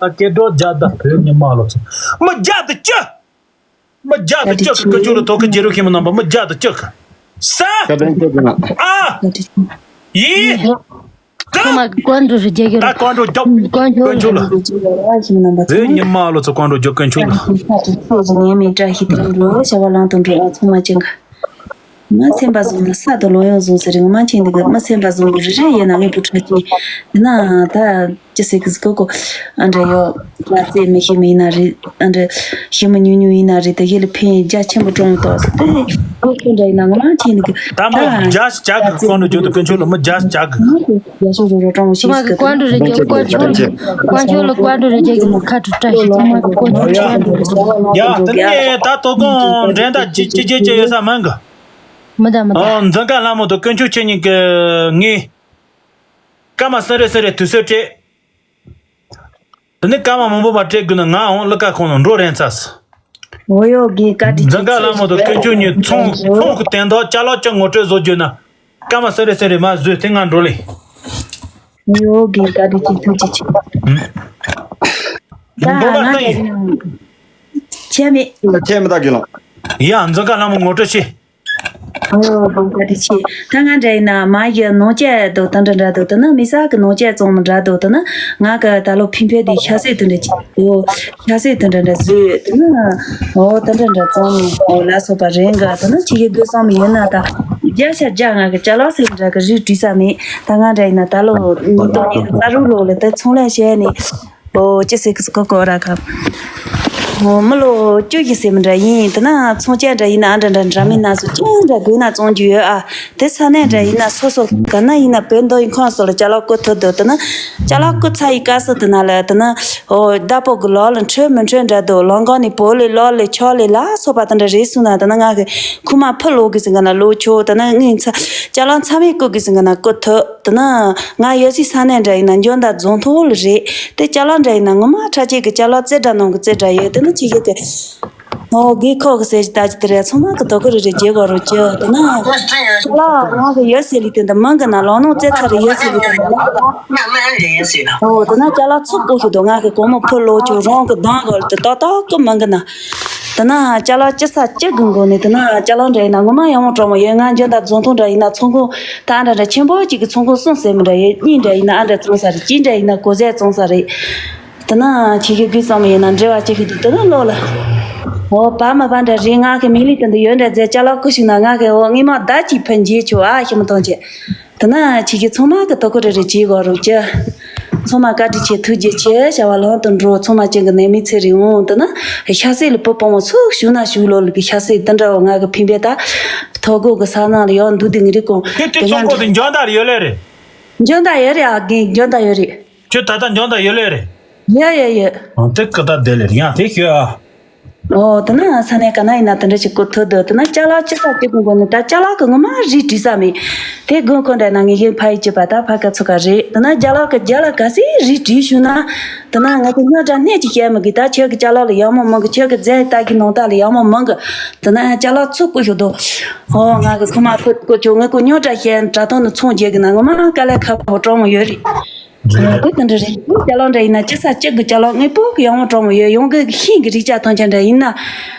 སྐད་སྒྲོག་རྒྱ་ད་བོད་ཉི་མ་ལོ་ཚོ། མི་རྒྱ་དུ་ཅི། མི་རྒྱ་དུ་ཅི་གི་དཀོན་མཆོག་ལ་དོ་ཁུར་རྒྱལ་རོགས་ཤི་མི་རྣམ་པ་མི་རྒྱ་དུ་ཅི་གི། ས། ཨ། ཡི། ཁོ་མ་གི་བཀའ་འགྲོ་རུ་རྒྱལ་གྱི་རུ། ད་བཀའ་འགྲོ་རྒྱོབ། དཀོན་མཆོག་ལ། བོད་ཉི་མ་ལོ་ཚོ་བཀའ་འགྲོ་རྒྱོབ་དཀོན་མཆོག་ལ། ཚེ་གི་ཉེས་མེད་བཀྲ་ཤིས་དེ་འགྲོ་བྱ་བ་ལང་དུ་འགྲོ་ཨ་ཚང་མ་ཅན་ག་ང་སེམས་པ་བཟུང་ན་ས་དང་ལོ་ཡང་བཟུང་ཟེར་ངོ་མ་ཁྱེད་འདི་གི་མི་སེམས་པ་བཟུང་གི་རེ་རེ་ཡིན་ན་མི་བུ་ཁྲ་ཅིག་ཡིན་ན་ད་ཅི་ཟེར་གི་ཟིག་གོ་གོ་ཨ་འདྲ་ཡོད་ང་རྩེ་མི་ཤེས་མི་ཡིན་ན་རེད་ཨ་འདྲ་ཤེས་མི་ཉུང་ཉུང་ཡིན་ན་རེད་ད་ཡེ་ལ་ཕན་རྒྱ་ཆེན་པོ་གྲོང་ཏོ་ཟེར་ཏེ་ཁོ་ཁྱེད་འདྲ་ཡིན་ན་ངོ་མ་ཁྱེད་འདི་གི་ད་མི་རྒྱ་ཞིག་ཅག་གི་ཁོང་ནས་བརྗོད་དུ་དཀོན་མཆོག་ལ་མི་རྒྱ་ཞིག་ཅག་གི་རྒྱ་ཤོག་རོ་རོ་གྲོང་ཤིག་ཟེར་གི་ཀོན་ཀོན་ཆོ་ཀོན་ཆོ་ལ་ཀོན་ཀོན་རེ་རྒྱ་གི་ཁ་ཁྲུ་ཏྲ་ཞིག་ཚང་མ་གི་ཀོན་ཆོ་ཀོན་ཀོན་རེ་རྒྱ་གི་ཡ་དེ་ནས་ད་དོ་དགོང་འགྲན་ཟླ་ཅི་ཅི་ཅི་ཅི་ཡོད་ས་མང་གི་མི་ད་མི་ད། ཨོ་འཛིན་ག་ལྷ་མོ་དང་དཀོན་མཆོག་ཁྱེད་གཉིས་ཀྱི་ངས་སྐར་མ་སུ་རེ་སུ་རེ་དུས་ཚོད་སྤྲད། དེ་ནས་སྐར་མ་མང་པོ་མ་སྤྲད་དགོས་ན་ང་འོང་གླུ་ཁ་ཁོང་ལ་འགྲོ་རན་ཚར། འོ་ཡོ་གི་བཀའ་དྲིན་ཆེ། འཛིན་ག་ལྷ་མོ་དང་དཀོན་མཆོག་གཉིས་ཚོང་ཚོང་གི་དོན་དག་ཅ་ལག་ཅི་ངོ་སྤྲོད་བཟོ་རྒྱུ་ན་སྐར་མ་སུ་རེ་སུ་རེ་མ་བཟོས་དེ་ང་འགྲོ་ལེ། ཡོ་གི་བཀའ་དྲིན་ཆེ་ཐུགས་རྗེ་ཆེ། ད་མགོ་པ་ང་ལྟ་ཡིན། ཆེ་མེད། ཆེ་མི་ད་གི་ལ། ཡ་འཛིན་ག་ལྷ་མོ་ངོ་སྤྲོད་བྱེད། ཨོ་བཀའ་དྲིན་ཆེ། ད་ང་འདྲ་ཡིན་ན་མ་ཡི་ནོར་སྐྱེལ་འདུག་ད་འདྲ་འདྲ་འདུག་ད་ནི་མི་ས་གི་ནོར་སྐྱེལ་བཙོང་མི་འདྲ་འདུག་ད་ནི་ང་གི་ད་ལོ་ཕིན་ཕེ་དེ་ཤ་སེ་དུ་འདྲ་ཅིག་འདུག་ཤ་སེ་དུ་འདྲ་འདྲ་བཟོས་ད་ནི་ཨོ་ད་འདྲ་འདྲ་བཙོང་ཨོ་ལ་སོགས་པ་རེད་འགའ་ད་ནི་ཁྱེད་ཀྱི་དགོས་བསམ་ཡིན་ན་ད་བརྒྱ་ཆ་བརྒྱ་ང་གི་ཅ་ལག་སེ་འདྲ་གི་རིགས་བྲིས་ས་མེད། ད་ང་འདྲ་ཡིན་ན་ད་ལོ་ཉིས་སྟོང་ཉི་ཤུ་རྩ་དྲུག་ལོ་ལ་ད་ཚོང་ལས་བྱས་ནས། ཨོ་ཅི་ཟེར་གི་ཟེར་གོ་གོ་ར་ཁ། ཨོ་མི་ལོ་བཅུ་ཞིག་ཟེར་མི་འདྲ་ཡིན། དེ་ན་ཚོང་ཅན་འདྲ་ཡིན་ན་ཨ་འདྲ་འདྲ་འདྲ་མིན་སྣ་ཚོགས་ཅན་འདྲ་དགོས་ན་བཙོང་རྒྱུ་ཡོད་ཨ། དེ་ས་གནས་འདྲ་ཡིན་ན་སོ་སོ་ག་ན་ཡིན་ན་བོད་མདོ་ཡིན་ཁོང་སོགས་ལ་ཅ་ལག་བསྐུར་ཐུབ་འདུག་དེ་ན་ཅ་ལག་བསྐུར་ཚར་ཡི་སྐབས་སུ་དེ་ན་ལ་དེ་ན་ཨོ་བདག་པོ་གི་ལོག་ལ་འཕྲོད་མི་འཕྲོད་འདྲ་འདུག་ལོང་གང་ནས་བོད་ལས་ལོག་ལས་ཕྱོགས་ལས་ལ་སོགས་པ་དེ་འདྲ་རེད་གསུངས་ན་དེ་ན་ང་གི་ཁུག་མ་ཕུ་ལོག་གི་ཟིན་ག་ན་ལོ་ཆོག་དེ་ན་ངས་ཚ་ཅ་ལག་ཚང་མས་བསྐུར་གི་ཟིན་ག་ན་བསྐུར་ཐུབ། དེ་ན་ང་ཡོད་སའི་ས་གནས་འདྲ་ཡིན་ན་འཇོ་མདའ་རྫོང་ཐོག་ལ་རེད། དེ་ཅ་ལག་འདྲ་ཡིན་ན་ངོ་མ་ཁྲ་ཆེ་གི་ཅ་ལག་རྩེ་འདྲ་ནང་གི་རྩེ་འདྲ་ཡོད། དེ་ནི་ཆི་ཡོད་དེ། ཨོ་དགེ་ཁོག་གི་ཟེར་ཞིག་ད་ཅི་དེ་རེད། ཚང་མ་གི་དོ་ཁུར་རེ་རེ་བརྗེ་གོ་རོ་ཅི་དེ་ན། ཅ་ལག་ང་གི་ཡོད་སའི་ལི་དེ་འདི་མང་གི་ན་ལོ་ནོ་རྩེ་ཚ་རེ་ཡོད་སའི་ལི་དེ་འདི། ཨོ་དེ་ན་ཅ་ལག་ཚུགས་པོ་ཞིག་དོ་ང་གི་གོང་མོ་ཕུ་ལོ་ཆུ་རོང་གི་གདང་གོ་ལ་དེ་ཏག་ཏག་གི་མང་གི་ན། དེ་ན་ཅ་ལག་ཅི་ས་ཅི་དགོས་དགོས་ནས་དེ་ན་ཅ་ལག་འདྲ་ཡིན་ན་ངོ་མ་ཡག་མོ་དྲང་མོ་ཡོད། ང་འཇོ་མདའ་རྫོང་ཐོག་འདྲ་ཡིན་ན་ཚོང་ཁང་ད་འདྲ་འདྲ་ཆེན་པོ་གཅིག་གི་ཚོང་ཁང་གསུམ་ཟེར་མི་འདྲ་ཡོད། གཉིས་འདྲ་ཡིན་ན་ཨ་འདྲ་བཙོང་ས་རེད། གཅིག་འདྲ་ཡིན་ན་གོ་ཟས་བཙོང་ས་རེད། དེ་ན་ཁྱེད་ཀྱི་དགོས་བསམ་ཡིན་ན་འབྲེལ་བ་གཅིག་གི་འདུག་དེ་ན་ལོག་ལ་འོ་བ་མ་བ་འདྲ་རེད། ང་གི་མི་ལི་དེ་འདི་ཡོད་འདྲ་རྫས་ཅ་ལག་བསྐུར་ཞིག་ན་ང་གི་འོ་ངས་མ་བརྡ་གཅིག་ཕན་རྒྱས་ཆོག་ཨ་ཤི་མ་གཏོང་བྱེད། དེ་ན་ཁྱེད་ཀྱིས་ཚང་མ་གི་དོ་ཁུར་རེ་རེ་བྱེད་དགོས་རུང་ཅི། ཚང་མ་བཀའ་དྲིན་ཆེ་ཐུགས་རྗེ་ཆེ་བྱ་བ་ལམ་དུ་འགྲོ། ཚང་མ་ཅན་གྱི་ནད་མེད་ཚེ་རིང་འོང་། དེ་ན་ཤ་སེ་ལ་བུ་སྤོང་བ་ཚུགས་བྱུང་ན་བྱུང་ལོ་ལ་གི་ཤ་སེ་དེ་འདྲ་བ་ང་གི་ཕན་པའི་ད་ཐོ་གོ་གི་ས་ནང་ལ་ཡང་འདུག་དེ་ངི་རི་ཀོང་དེ་དེ་དེ་ཚོང་ཁོ་དེ་འཇོན་དར་ཡོད་ལེ་རེད། འཇོན་དར་ཡོད་རེད་ཨ་རྒན་འཇོན་དར་ཡོད་རེད། ཁྱོད་ད་ལྟ་འཇོན་དར་ཡོད་ལེ་རེད། ཡོད་ཡོད་ཡོད། ཨ་དེ་ཀི་ད་དེ་ལེ་རེད་ཡང་དེ་ཤོད་ཨ། ཨོ་དེ་ན་ས་གནས་ག་ན་ཡིན་ན་དེ་འདྲ་ཞིག་གོ་ཐུབ་འདུག་དེ་ན་ཅ་ལག་ཅི་ས་ཅི་དགོས་དགོས་ནི་ད་ཅ་ལག་གི་ངོ་མ་རིགས་བྲིས་ས་མེད། དེ་དགོས་མཁོ་འདྲ་ན་ངས་ཡིན་ཕ་ཡི་བྱེད་པ་ད་ཕ་ག་ཚོ་ག་རེད། དེ་ན་ཅ་ལག་གི་རྒྱ་ལ་ག་སེ་རིགས་བྲིས་ཞུ་ན། དེ་ན་ང་ཚོ་སྨྱོ་དྲ་སྣེ་གཅིག་བཤད་མི་དགོས། ད་ཁྱོད་ཀྱི་ཅ་ལག་ལ་ཡག་མོ་མང་གི། ཁྱོད་ཀྱི་རྫས་ལྟ་གི་ནང་ལྟ་ལ་ཡག་མོ་མང་གི། དེ་ན་ཅ་ལག་ཚུགས་པོ་ཞུ་དོ། ཨོ་ང་གི་ཁུ་མ་ཁུ་ཁུ་ཁྱོད་ངས་ཁོ་སྨྱོ་དྲ་བཤད་དྲ་ཐོག་ནས་ཚོང་རྒྱག་གི་ན་ངོ་མ་དཀའ་ལས་ཁག་པོ་གྲོང་མོ་ཡོད་རེད། དེ་དེ་འདྲ་རེད། ཅ་ལག་འདྲ་ཡིན་ན་ཅི་ས་ཅི་གི་ཅ་ལག་དངོས་པོ་གི་ཡག་མོ་དྲང་མོ་ཡོད། ཡོང་གི་ཤིང་གི་རིགས་ཅག་ཐོན་ཆ་འདྲ་ཡིན་ན།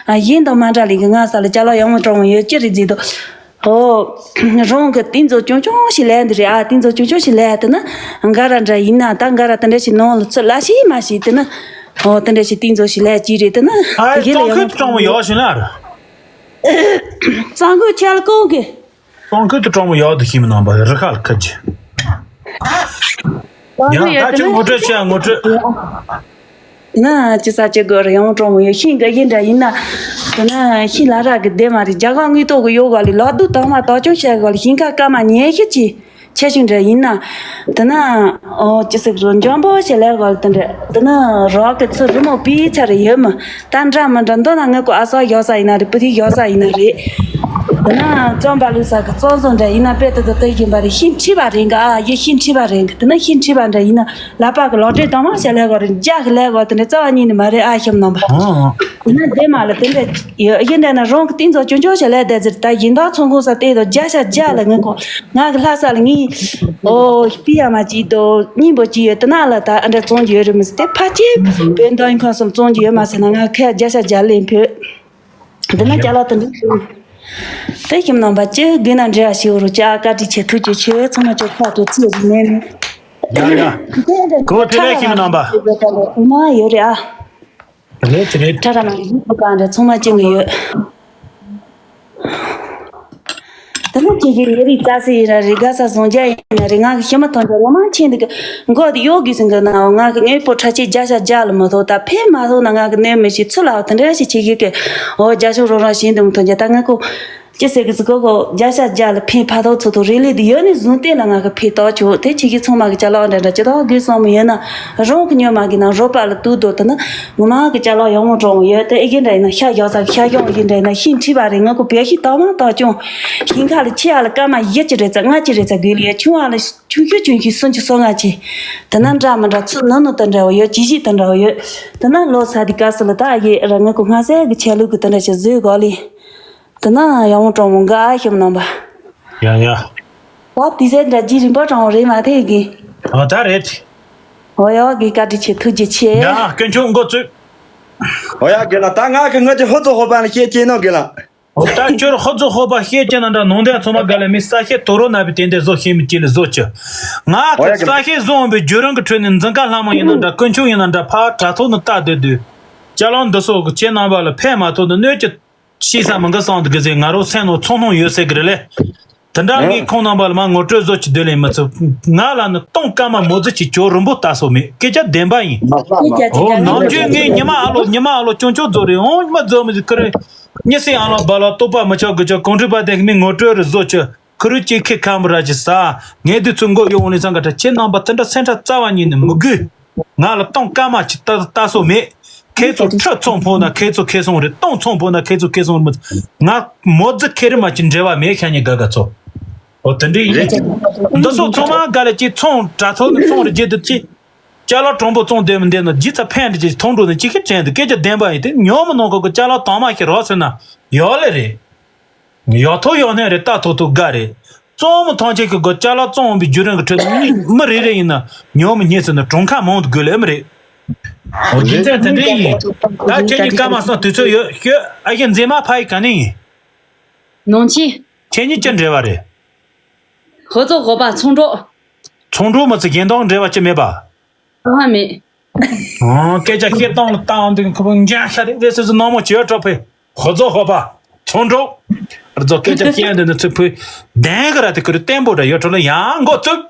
ཨ་ཡིན་དང་མ་འདྲ་ལི་གི་ང་ས་ལ་ཅ་ལག་ཡག་མོ་དྲང་མོ་ཡོད་ཅི་རེད་ཟེར་དོ། ཨོ། རང་གི་ཏིང་ཚོ་ཆུང་ཆུང་ཞིག་ལས་འདི་རེད་ཨ། ཏིང་ཚོ་ཆུང་ཆུང་ཞིག་ལས་དེ་ན་འགའ་ར་འདྲ་ཡིན་ན་ད་འགའ་ར་དེ་འདྲ་ཞིག་ནང་ལ་ཚུར་ལ་ཤི་མ་ཤི་དེ་ན། ཨོ་དེ་འདྲ་ཞིག་ཏིང་ཚོ་ཞིག་ལས་ཅི་རེད་དེ་ན། ཨ་དེ་གི་ལ་ཡག་མོ་དྲང་མོ་ཡོད་ཞིག་ན་ར། གཙང་ཁུལ་ཆ་ལ་གང་གི། གཙང་ཁུལ་དུ་གྲོང་མོ་ཡག་ཏུ་ཤིང་མི་ནང་པ་རི་ཁ་ལ་ཁ་ཅི། གཙང་ཁུལ་ཡོད་ད་ཁྱོད་ངོ་སྤྲོད་བྱས་ངོ་སྤྲོད། ན་ཅི་ས་ཅི་དགོས་རེད་ཡང་གྲོང་མོ་ཡོད་ཤིང་གི་ཡིན་འདྲ་ཡིན་ན། དེ་ན་ཤིང་ལ་ར་གི་བདེ་མ་རེད། རྒྱ་གར་དངུལ་ཏོག་གི་ཡོད་ག་ལི་ལག་དུ་དང་མ་དག་ཅུང་བྱས་ག་ལི་ཤིང་ཁ་ཀ་མ་ཉེ་ཤི་ཅི། ཆེ་ཆུང་འདྲ་ཡིན་ན། དེ་ན། ཨོ་ཅི་ཟེར་རོ་འཇམ་པོ་ཞེ་ལས་གོ་དེ་འདྲ། དེ་ན་རོགས་ཀྱི་ཚུར་རི་མོ་པི་ཚ་རེ་ཡོད་མ། ད་འདྲ་མི་འདྲ་མདོ་ན་ངའི་ཀོ་ཨ་ས་ཡོད་ས་ཡིན་ན་རེད་པུ་ཐི་ཡོད་ས་ཡིན་ན་རེད། དེ་ན་རྩོམ་པ་ལུས་ས་གི་རྩོམ་བཟོ་འདྲ་ཡིན་ན་དཔེ་དེ་དེ་དེ་ཡིན་པ་རེད། ཤིང་ཁྲི་བ་རེད་ག་ཨ་ཡེ་ཤིང་ཁྲི་བ་རེད་ག་དེ་ན་ཤིང་ཁྲི་བ་འདྲ་ཡིན་ན་ལ་པ་གི་ལོ་འདྲེ་དང་མ་ཞེ་ལས་གོ་རེད་འཇག་གི་ལས་གོ་དེ་འདྲ་རྩ་བ་ཉིད་ནས་མ་རེད་ཨ་ཤམ་ནང་པ། དེ་ན་དེ་མ་ལ་དེ་འདྲ་ཡོད་ཡིན་འདྲ་ན་རང་གི་ཏིང་ཚོ་ཆུང་ཆུང་ཞེ་ལས་དེ་ཟེར་ད་ཡིན་ད་ཚོང་ཁུངས་ས་དེ་དང་རྒྱ་ཤ་རྒྱ་ལ་ངའི་ཀོ། ང་གི་ལྷ་ས་ལ་ངའི་ཨོ་པི་ཡ་མ་ཅིག་དང་སྙིང་པོ་ཅིག་ཡོད་དེ་ན་ལ་ད་ཨ་འདྲ་བཙོང་རྒྱུ་ཡོད་རེད་མི་སྲིད་དེ་ཕ་ཆེ་བོད་མདོ་ཡིན་ཁོ་སོང་བཙོང་རྒྱུ་ཡོད་མ་ཟེར་ན་ང་ཁ་རྒྱ་ཤ་རྒྱ་ལེན་ཕོད། འདི་ན་རྒྱ་ལ་དེ་འདྲ་དེ་ཁྱིམ་ནང་པ་ཅི་དགོས་ན་འབྲེལ་བ་ཞིག་རུ་ཅག་བཀའ་དྲིན་ཆེ་ཐུགས་རྗེ་ཆེ་ཚང་མ་ཅོ་ཁ་དུ་ཚིག་རིག་ནས་ནི། ཡ་ཡ། གོ་དེ་ལས་ཁྱིམ་ནང་པ། མ་ཡོད་རེད་ཨ། རེད་རེད། ཁྲ་ར་མ་རེད་བུ་གང་རེད་ཚང་མ་ཅན་གི་ཡོད། དེ་ནས་ཁྱེད་ཀྱི་ངའི་རིགས་རྩ་སེ་ཡིན་ར་རེད་དགའ་ས་བཟང་རྒྱ་ཡིན་ན་རེད་ང་གི་ཤི་མ་ཐོན་རྒྱ་ལོ་མང་ཆེན་འདི་གི་མགོ་དེ་གཡོག་དགོས་ཟིན་གི་ན་ང་གི་དངོས་པོ་ཁྲ་ཆེ་རྒྱ་ཤ་རྒྱ་ལ་མ་ཐོག་ད་ཕེ་མ་ཐོག་ན་ང་གི་གནས་མི་ཤི་ཚུ་ལ་དེ་འདྲ་ཞིག་ཁྱེད་ཀྱི་གི་ཨོ་རྒྱ་ཤོག་རོ་རང་བཞིན་དུ་མ་ཐོན་རྒྱ་ད་ང་ཀོ། ཅི་ཟེར་གི་ཟི་གོ་གོ་རྒྱ་ཤ་རྒྱ་ལ་ཕན་ཕ་ཐོག་ཚོ་ཐོག་རེ་ལི་དུ་ཡོད་ནི་བཟུང་སྟེ་ལ་ང་གི་ཕན་ཐོགས་ཆོག་དེ་ཁྱེད་ཀྱི་ཚང་མ་གི་ཅ་ལག་འདྲ་འདྲ་ཅི་ཐོག་དགོས་སོང་མི་ཡོད་ན་རང་གི་ཉོ་མ་གི་ན་རོ་པ་ལ་ཏུ་དོ་དེ་ན་ངོ་མ་གི་ཅ་ལག་ཡོང་མོ་གྲོང་ཡོད་དེ་ཨེ་གི་འདྲ་ཡིན་ན་ཤ་ཡོག་ས་གི་ཤ་ཡོང་ཨེ་གི་འདྲ་ཡིན་ན་ཤིང་ཁྲི་བ་རེད་ང་གི་བེ་ཤི་ཏོག་མ་ཏོག་ཅུང་ཤིང་ཁ་ལ་ཆེ་ཨ་ལ་སྐར་མ་བཞི་ཅི་རེད་ཙ་ལྔ་ཅི་རེད་ཙ་དགོས་ལ་ཡོད་ཆུང་ཨ་ལ་ཆུང་ཤོས་ཆུང་ཤོས་སུམ་ཅུ་སོ་ལྔ་ཅི་དེ་ན་འདྲ་མི་འདྲ་ཚུ་ནུ་ནུ་དེ་འདྲ་བ་ཡོད་ཅི་ཞིག་དེ་འདྲ་བ་ཡོད་དེ་ན་ལོ་ས་དི་ག་སི་ལ་ད་ཨ་ཡེ་ར་ང་གི་སྔ་སེ་གི་ཆ་ལུགས་གི་དེ་འདྲ་ཞིག་བཟོས་གོ་ལི། དེ་ན་ཡང་བོ་གྲོང་མོ་འགའ་ཤོམ་ནང་པ། ཡ་ཡ། ད་དེ་ཟེར་འདྲ་ཇི་རིན་པོ་གྲོང་རེད་མ་ཐེ་གི། ཨ་ད་རེད། ཨོ་ཡ་གི་བཀའ་དྲིན་ཆེ་ཐུགས་རྗེ་ཆེ། ཡ་དཀོན་མཆོག་མགོ་བཙུགས། ཨོ་ཡ་གི་ལ་ད་ང་གི་ངོ་ཅི་ཧུ་ཙོ་ཧོ་པ་ལ་ཤེས་ཀྱི་ནོ་གི་ལ། ད་ཁྱོད་ཧོ་ཛོ་ཧོ་པ་ཤེས་ཀྱི་ན་འདྲ། ནང་དེ་ཚང་མ་ག་ལ་མི་ས་ཤེས་དོ་རོ་ན་བི་དེ་འདྲ་བཟོ་ཤེས་མི་ཅི་ལ་བཟོ་ཅི། ང་གི་ས་ཤེས་བཟོ་འོང་བའི་བརྒྱུད་རིམ་གི་ཁྲོད་ནས་འཛིན་ཀ་ལྷ་མོ་ཡིན་ན་འདྲ། དཀོན་མཆོག་ཡིན་ན་འདྲ། ཕ་དྲ་ཐོག་ནས་ལྟ་སྡོད་དུས། ཅ་ལག་འདི་སོགས་ཀྱི་ཁྱེད་རྣམ་པ་ལ་ཕན་མ་ཐོགས་ནས་གནོད་ཀྱི་ཤེས་ས་མི་འགའ་སོང་འདུག་གི་ཟེར། ང་རང་སེམས་ནང་ཚོར་སྣང་ཡོད་ཟེར་གི་རེད་ལེ། དེ་འདྲ་ངས་ཁོང་རྣམ་པ་ལ་མ་ངོ་སྤྲོད་བཟོ་ཅི་འདོད་ལེ་མི་ཚོ། ང་ལ་ནི་སྟོང་སྐར་མ་མོ་ཟི་ཅིག་ཅོ་རིན་པོ་ལྟ་སོ་མེད། སྐད་ཆ་བདེན་པ་ཡིན། ཨོ་ནམ་རྒྱུན་ངས་ཉི་མ་ཨ་ལོ་ཉི་མ་ཨ་ལོ་སྐྱོན་ཆོག་རྫོགས་རེད། ཨོ་ཉི་མ་རྫོགས་མི་ཟི་ཁི་རེད། ཉི་སྲིང་ཨ་ལོ་བ་ལོ་ལྟོགས་པ་མི་ཆོག་གི་ཆོག་གོང་ཁྲི་པ་དེ་མི་ངོ་སྤྲོད་རེ་བཟོ་ཆོག་ཁུ་རུ་ཅིག་ཁེ་ཁམ་ར་ཅི་ས། ངས་དུས་ཚོད་འགོ་ཡོང་ནས་སང་ག་ཁྱེད་རྣམ་པ་དེ་འདྲ་སེམས་ཁྲལ་རྩ་བ་ཉིད་ནས་མི་དགོས། ང་ལ་སྟོང་སྐར་མ་ཅིག་ལྟ་ལྟ་སོ་མེད། ཁྱེད་ཚོ་ཁྲི་ཚོང་ཕོག་ན་ཁྱེད་ཚོ་ཁེ་སོང་རེད། སྟོང་ཚོང་ཕོག་ན་ཁྱེད་ཚོ་ཁེ་སོང་རེད། ང་མོ་ཟི་ཁེ་རི་མ་ཅིག་འབྲེལ་བ་མེད། ཤ་ཉེ་དགའ་དགའ་ཚོ། ཨོ་དེ་འདྲ་ཡིན། འདི་སོགས་ཚང་མ་ག་ལ་ཅིག་ཚོང་དྲ་ཐོག་ནས་ཚོང་རེ་བརྗེད་དུ་ཅི། ཅ་ལག་གྲུང་པོ་བཙོང་བསྡད་མི་བསྡད་ན་ཇི་ཙམ་ཕན་འདི་ཅིག་མཐོང་འགྲོ་ནས་ཅི་ཁེ་དྲན་འདུག་སྐད་ཆ་བདེན་པ་ཡིན་ཏེ། ཉོ་མི་ནང་ཁོ་གི་ཅ་ལག་དྭངས་མ་ཞིག་རག་སོང་ན་ཡོད་ལེ་རེད། ཡག་ཐོག་ཡག་གནས་རེད། ལྟ་ཐོག་ཐོག་དགའ་རེད། བཙོང་མི་ཐམས་ཅད་ཀྱི་སྒོ་ཅ་ལག་བཙོང་འོང་བའི་བརྒྱུད་རིམ་གྱི་ཁྲོད་དུ་མི་མི་རེ་རེ་ཡིན་ན་ཉོ་མི་རྙེད་ཟེར་ན་གྲོང་ཁ་མང་དུ་དགོས་ལེ་མི་རེད། འོ་རྒྱུ་མཚན་དེ་འདྲ་ཡིན། ད་ཁྱེད་གཉིས་སྐར་མ་སོང་དུས་ཚོད་ཡོད་ཤོད། ཨ་ཞེ་མཛེས་མ་ཕ་ཡི་ག་ནས་ཡིན། ནང་ཆེན། ཁྱེད་གཉིས་ཅི་འབྲེལ་བ་རེད། ཧོ་ཙོ་ཧོ་པ་ཚོང་གྲོགས། ཚོང་གྲོགས་མི་ཚེ་གཞན་དང་འབྲེལ་བ་ཅི་མེད་པ། ཨ་མེད། ཨང་སྐད་ཆ་བཤད་སྟངས་ལ་བལྟའང་འདུག་ཁོ་བོ་འཇང་ཤ་རེད་རེད་ཟེར་ཟེར་ནང་མོ་བྱེ་བྲག་པའི་ཧོ་ཙོ་ཧོ་པ་ཚོང་གྲོགས། རྫོགས་སྐད་ཆ་བཤད་འདི་ནི་ཚུར་ཕུལ་གདན་གི་ར་དེ་ཁུར་བརྟན་པོ་འདྲ་ཡོད་འཕྲོ་ལ་ཡང་མགོ་བཙུགས།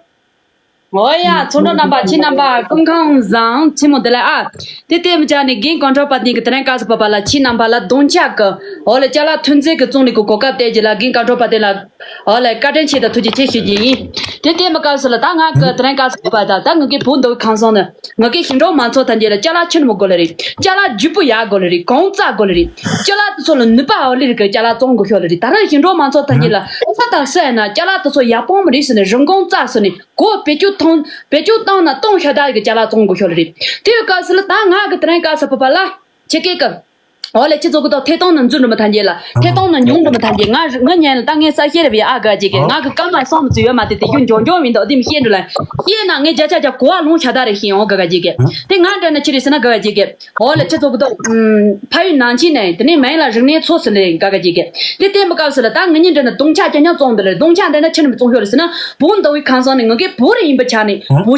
ཨོ་ཡ་ཚོང་གྲོགས་རྣམ་པ་ཁྱེད་རྣམ་པ་སྐུ་ཁམས་བཟང་ཆེན་མོ་འདི་ལ་ཨ། དེ་ལྟས་མི་བྱ་ནས་རྒན་གོང་ཁྲོ་པ་དེ་གི་དེ་རིང་སྐབས་སུ་བབ་པ་ལ་ཁྱེད་རྣམ་པ་ལ་རྡུང་ཆག་གི་ཨོ་ལ་ཅ་ལག་ཐོན་རྫས་ཀྱི་བཙོང་ལས་ཀྱི་གོ་སྐབས་སྟེར་རྒྱུ་ལ་རྒན་གོང་ཁྲོ་པ་དེ་ལ། ཨོ་ལེ་བཀའ་དྲིན་ཆེ་དང་ཐུགས་རྗེ་ཆེ་ཞུ་རྒྱུ་ཡིན། དེ་ལྟས་མི་སྐབས་སུ་ལ་ད་ང་གི་དེ་རིང་སྐབས་སུ་བབ་པ་ད་ད་ང་གི་བུ་འདི་གང་སོང་ནི་ང་གི་ཞིང་འབྲོག་མང་ཚོགས་ཐམས་ཅད་ལ་ཅ་ལག་ཁྱོན་མི་དགོས་ལེ་རེད། ཅ་ལག་རྒྱུས་པོ་ཡག་དགོས་ལེ་རེད། གོང་རྩ་དགོས་ལེ་རེད། ཅ་ལག་དེ་ཚོ་ལ་ནུས་པ་ཨོ་ལེ་རེད་གི་ཅ་ལག་བཙོང་དགོས་ཤོག་ལེ་རེད། ད་རང་ཞིང་འབྲོག་མང་ཚོགས་ཐམས་ཅད་ལ་ས་དང་ས་ཡིན་ན་ཅ་ལག་དེ་ཚོ་ཡག་པོ་མི་རེད་ཟེར་ནས་རིན་གོང་རྩ་ཟེར་ནས་གོ་བེད་སྤྱོད་གཏོང་བེད་སྤྱོད་བཏང་ན་གཏོང་ཤ་སྟག་གི་ཅ་ལག་བཙོང་དགོས་ཤོག་ལེ་རེད། དེ་ཡོད་སྐབས་སུ་ལ་ད་ང་གི་དེ་རིང་སྐབས་སུ་བབ་པ་ལ་ཁྱེད་ཀྱིས་གི་ཨོ་ལེ་ཁྱེད་ཚོ་གི་ཐོག་ཐད་གཏོང་ནང་འཛུལ་འགྲོ་མི་ཐང་རྒྱལ་ལ་ཐད་གཏོང་ནང་ཉུང་འགྲོ་མི་ཐང་རྒྱལ། ང་ང་ཉན་ལ་ད་ངས་ས་ཤེས་རེ་བའི་ཨ་ག་ཅིག་གི་ང་གི་སྐར་མ་སོང་མི་ཚུ་ཡོད་མ་དེ་དེ་ཞུ་འཇོག་འཇོག་མི་འདུག་དེ་མི་ཤེས་འགྲོ་ལ་ཤེས་ན་ངས་བརྒྱ་ཆ་བརྒྱ་གོ་བ་ལོང་ཤ་ད་རེ་ཤེས་ཡོང་ག་ག་ཅིག་གི་དེ་ང་འདྲ་ན་ཅི་རེད་ཟེར་ན་ག་ག་ཅིག་གི་ཨོ་ལེ་ཁྱེད་ཚོ་གི་ཐོག་ཕ་ཡུལ་ནང་ཆེན་ནས་དེ་ནས་མ་ཡིན་ལ་རིག་གནས་ཚོགས་ཟིན་རེ་ག་ག་ཅིག་གི་དེ་བསྟན་པ་སྐབས་སུ་ལ་ད་ང་གཉིས་འདྲ་ན་རྡུང་ཆ་རྐྱང་རྐྱང་བཙོང་འདི་ལ་རྡུང་ཆ་འདྲ་ན་ཆེ་ནས་མི་བཙོང་ཤོག་རེད་ཟེར་ན་བུ་འདི་བའི་ཁང་སང་ནས་ང་གི་བུ་རེ་ཡིན་པ་ཆ་ནས་བུ་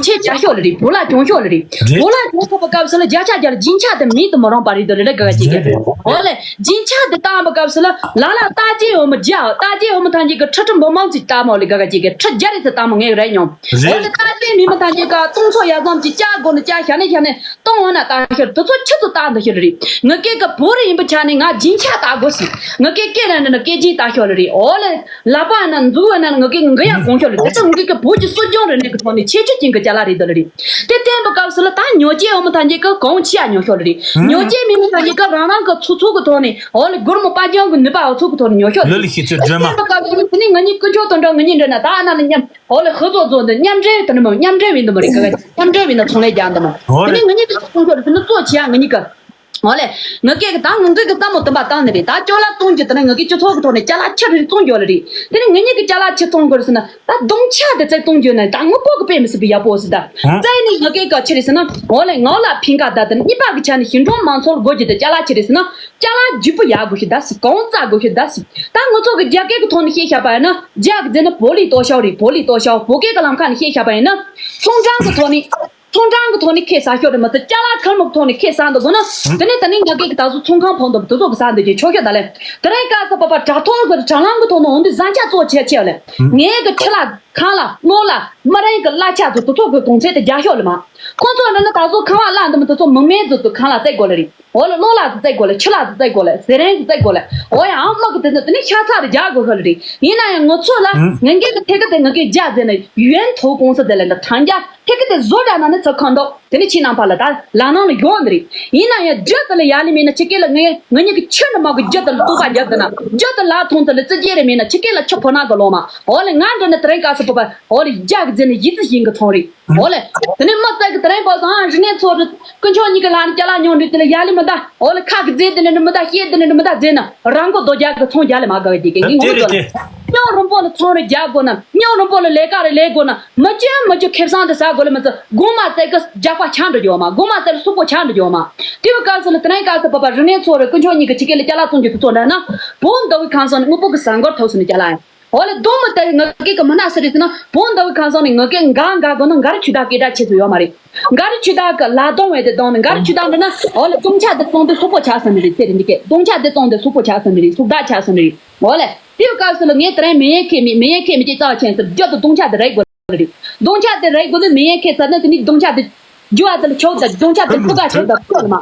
ལ་བྱུང་ཤོག་ལེ་རེད། བུ་ལ་བྱུང་ཤོག་པ་སྐབས་སུ་ལ་བརྒྱ་ཆ་བརྒྱ་ལ་སྦྱིན་ཆ་དེ་མེད་དུ་མི་རུང་བ་རེད་དོ་ལེ་ལེ་ག་ག་ཅིག་གི་ཨོ་ལེ་སྦྱིན་ཆ་དེ་བཏང་བ་སྐབས་སུ་ལ་ལ་ལ་རྟགས་ཅན་འོ་མ་བརྒྱ་རྟགས་ཅན་འོ་མ་ཐང་ཅིག་གི་ཁྲི་ཁྲི་འབུམ་མང་ཅིག་བཏང་མོ་ལེ་ག་ག་ཅིག་གི་ཁྲི་བརྒྱ་རེ་ཚོ་བཏང་མོ་ངས་རེ་མྱོང་། ཨོ་ལེ་རྟགས་ཅན་མེད་མ་ཐང་ཅིག་ག་སྟོང་ཚོ་ཡ་ཙམ་ཅིག་ཅག་དགོ་ནི་ཅག་ཤ་ནི་ཤ་ནི་སྟོང་འོ་ན་བཏང་ཤོར་དེ་ཚོ་ཁྱི་ཚོ་བཏང་འདི་ཤོར་རེད། ང་སྐད་གི་བུ་རེ་ཡིན་པ་ཆ་ནི་ང་སྦྱིན་ཆ་བཏང་དགོ་སི་ང་སྐད་སྐད་ར་འདི་ན་སྐད་སྦྱིན་བཏང་ཤོར་རེད། ཨོ་ལེ། ལག་པ་ན་འཛུགས་ན་ང་གི་ང་ཡང་གོང་ཤོར་ལ་དེ་ཚོ་ང་གི་བོད་ཀྱི་སྲོལ་རྒྱུན་རིག་གནས་ཀྱི་ཐོག་ནས་ཁྱད་ཆོས་ཅན་གྱི་ཅ་ལག་རེད་འདི་ལ་རེད། དེ་བསྟན་པ་སྐབས་སུ་ལ་ད་ཉོ་སྐྱེས་འོ་མ་ཐམས་ཅད་ཀྱི་གོང་ཆེ་ཡ་ཉོ་ཤོར་ལ་རེད། ཉོ་སྐྱེས་མེད་མ་ཐམས་ཅད་ཀྱི་རང་རང་གི་ཚོགས་ཚོགས་ཀྱི་ཐོག་ནས་ཨོ་ལེ་སྒོར་མོ་པ་ཅང་གི་ནུས་པ་འོ་ཚོགས་ཀྱི་ཐོག་ནས་ཉོ་ཤོར་ལ་ལི་ལི་རེད། ཤེས་ཚོད་དེ་སྒྲོལ་མ། བསྟན་པ་སྐབས་སུ་དེ་ནས་ང་གཉིས་དཀོན་མཆོག་དང་འདྲ་ང་གཉིས་འདྲ་ན་ད་ཨ་ན་ལ་མཉམ་ཨོ་ལེ་ཧུ་ཚོགས་ཚོགས་འདི་མཉམ་འབྲེལ་དེ་ནི་མོ་མཉམ་འབྲེལ་བའི་འདི་མོ་རེད་ག་ག་མཉམ་འབྲེལ་བའི་ནང་ཚོང་ལས་རྒྱག་འདི་མོ། ཨོ་དེ་ནས་རེད། ང་གཉིས་ཀྱི་ཚོགས་ཚོགས་འདི་ནི་གཙོ་ཆེ་ཡ་ང་གཉིས་ཀྱི། ཨོ་ལེ། ང་སྐད་གི་ད་ང་སྐད་གི་བསམ་བློ་དུམ་པ་བཏང་ནི་རེད། ད་ཅོ་ལག་བཙོང་རྒྱུ་དེ་ནི་ང་སྐད་སྤྱི་ཚོགས་ཀྱི་ཐོག་ནས་ཅ་ལག་ཆ་རེ་བཙོང་རྒྱུ་ལ་རེད། དེ་ནི་ང་གཉིས་ཀྱི་ཅ་ལག་ཆ་བཙོང་དགོས་རེད་ཟེར་ན་ད་རྡུང་ཆ་དེ་བཙལ་བཙོང་རྒྱུ་ན་ད་དངོས་པོ་གི་དཔེ་མི་སྲིད་པའི་ཡག་པོ་ཟེར་ད། ཧུམ། བཙལ་ནི་ང་སྐད་ག་ཆི་རེད་ཟེར་ན་ཨོ་ལེ་ང་ལ་ཕིང་ཀ་ད་དེ་ནི་གཉིས་པ་གི་ཆ་ནི་ཞིང་འབྲོག་མང་ཚོགས་ལ་དགོས་རྒྱུ་དེ་ཅ་ལག་ཆི་རེད་ཟེར་ན་ཅ་ལག་རྒྱུས་པོ་ཡག་དགོས་ཤིག་ད་ཟེར། གོང་རྩ་དགོས་ཤིག་ད་ཟེར། ད་ང་ཚོ་གི་རྒྱ་སྐད་གི་ཐོག་ནས་བཤད་བཞག་པ་ཡིན་ན་རྒྱ་གི་རྫས་ནི་薄利多销རེད།薄利多销། བོད་སྐད་གི་ལམ་ཁ་ནས་བཤད་བཞག་པ་ཡིན་ན་ཚོང་ཀྲང་གི་ཐོག་ནས། ཚོང་ཀྲང་གི་ཐོག་ནས་ཁེ་ཟ་ཤོག་རེད་མ་གཏོགས་ཅ་ལག་ཁལ་མོ་གི་ཐོག་ནས་ཁེ་ཟ་འདུག་དགོས་ན། དེ་ནས་ད་ནི་ང་སྐད་ཀྱི་ད་གཟོད་ཚོང་ཁང་ཕོག་འདུག་དེ་ཚོ་གི་ཟ་འདུག་ཅེས་ཆོག་ཤོད་ད་ལེ། དེ་རིང་སྐབས་སུ་བབ་པ་དྲ་ཐོག་གི་དྲ་ལམ་གི་ཐོག་ནས་འོང་དུས་བཟང་ཆ་གཙོ་ཆེ་ཆེ་ལེ། ངའི་གི་ཁྲི་ལ་ཁང་ལ་གློག་ལ་མི་རིང་གི་གླ་ཆ་ཚོ་དེ་ཚོ་གི་གོང་ཚད་དེ་རྒྱག་ཤོག་ལེ་མ། ཁོང་ཚོ་འདྲ་ན་ད་གཟོད་ཁང་བ་གླ་འདི་མི་དེ་ཚོ་མིང་མེད་ཚོ་དེ་ཁང་ལ་བཙལ་དགོས་ལེ་རེད། འོ་ལེ་གློག་ལ་ཚོ་བཙལ་དགོས་ལེ། ཆུ་ལ་ཚོ་བཙལ་དགོས་ལེ། ཟས་རིན་ཚོ་བཙལ་དགོས་ལེ། འོ་ཡང་ཨ་མ་གི་དེ་ཚོ་དེ་ནི་ཤ་ཚ་རེ་རྒྱག་དགོས་ཤོག་ལེ་རེད། ཡིན་ན་ཡང་ང་ཚོ་ལ་ངན་སྐད་ཀྱི་ཐད་ཀ་དེ་ང་སྐད་རྒྱག་ཟེར་ནས་ཡོན་ཐོ་ཀོང་སི་དེ་ལ་འདི་ཐང་རྒྱ། ཐད་ཀ་དེ་བཟོ་འདྲ་ན་ནི་ཚ་ཁ་འདོགས། དེ་ནི་ཁྱེད་རྣམ་པ་ལ་ད་ལ་ནང་ལ་ཡོང་ནི་རེད། ཡིན་ན་ཡང་རྒྱུ་དེ་ལ་ཡ་ལི་མིན་ན་ཁྱེད་སྐད་ལ་ངས་ང་གཉིས་ཀྱི་ཆུ་ནི་མ་གི་རྒྱུ་དེ་ལ་གཏུག་པ་རྒྱབ་དེ་ན་རྒྱུ་དེ་ལ་ཐོང་དེ་ལ་ཙི་རྒྱལ་རེ་མིན་ན་ཁྱེད་སྐད་ལ་ཆུ་ཕོ་ན་གི་ལོ་མ། འོ་ལེ་ང་འདྲ་ནི་དེ་རིང་སྐབས་སུ་བབ་པ་འོ་ལེ་རྒྱ་གི་རྫས་ནི་ཡིད་ཚིམ་ཞིང་གི་ཚོང་རེད། འོ་ལེ། དེ་ནི་མི་ཚད་གི་དེ་རིང་བབ་སོང་ཨ་རིག་གནས་ཚོ་རེད། དཀོན་མཆོག་གཉིས་ཀྱི་ལ་ནི་ཅ་ལག་ཉོ་འདྲི་དེ་ལ་ཡ་ལི་མི་ད། འོ་ལེ་ཁ་གི་རྫས་དེ་ནི་མི་ད་ཤེས་དེ་ནི་མི་ད་རྫས་ན་རང་མགོ་རྡོ་རྒྱག་གི་ཚོང་རྒྱག་ལེ་མ་དགའ་གི་དེ་གི་ངའི་མགོ་རྡོ་ལེ། སྙིང་རུས་པོ་ལ་ཚོང་རེ་རྒྱག་དགོས་ན། སྙིང་རུས་པོ་ལ་ལས་ཀ་རེ་ལས་དགོས་ན། མི་སྐྱོན་མི་སྐྱོན་ཁེ་བཟང་དེ་ཟ་དགོས་ལ་མི་ཚེ་དགོང་མ་བཙལ་གི་རྒྱགས་པ་ཆགས་འགྲོ་རྒྱུ་མ། དགོང་མ་བཙལ་ལ་སོག་པོ་ཆགས་འགྲོ་རྒྱུ་མ། དེའི་སྐབས་སུ་ལ་དེ་རིང་སྐབས་སུ་བབ་པ་རིག་གནས་ཚོགས་རེ་དཀོན་མཆོག་གཉིས་ཀྱི་ཆི་གེ་ལ་ཅ་ལག་བཙོང་རྒྱུ་དེ་ཚོ་འདྲ་ན། བོད་མདོ་དབུས་ཁམས་གསུམ་ནས་དངོས་པོ་གི་ཟ་འགོར་ཐོག་སུ་ནས་ཅ་ལག་ཡིན། འོ་ལེ་སྡོམ་མི་དེ་ངག་གི་གི་མི་སྣ་སུ་རེད་ཟེར་ན། བོད་མདོ་དབུས་ཁམས་གསུམ་ནས་ངག་གི་འགའ་འགའ་དགོས་ན་འགའ་རེ་ཆུ་དག་སྐད་གྲགས་ཆེ་ཚོད་ཡོད་མ་རེད། འགའ་རེ་ཆུ་དག་གི་ལ་སྡོམ་བས་དེ་སྡོམ་ནས་འགའ་རེ་ཆུ་དག་འདྲ་ན། འོ་ལེ་སྡོམ་ཆ་དེ་བཙོང་དེ་སོག་པོ་ཆགས་སོང་ནི་རེད། ཚེ་རིང་འདི་གས་སྡོམ་ཆ་དེ་བཙོང་དེ་སོག་པོ་ཆགས་སོང་ནི་རེད། སོག་དག་ཆགས་སོང་ནི་རེད། འོ་ལེ་དེའི་སྐབས་སུ་ལ་ངས་དེ་རིང་མི་ཡན་ཁེ་མི་མི་ཡན་ཁེ་མི་ཅིག་རྩ་བ་ཆེན་ཟེར་རྒྱུ་ད་སྡོམ་ཆ་དེ་རེག་དགོས་རེད། སྡོམ་ཆ་དེ་རེག་དགོས་ནི་མི་ཡན་ཁེ་ཚར་ན་དེ་ནི་སྡོམ་ཆ་དེ་རྒྱུ་བ་དེ་ལ་ཆོག་ད་སྡོམ་ཆ་དེ་ཁུ་ག་ཆོག་ད་ཁུ་ལ་མ།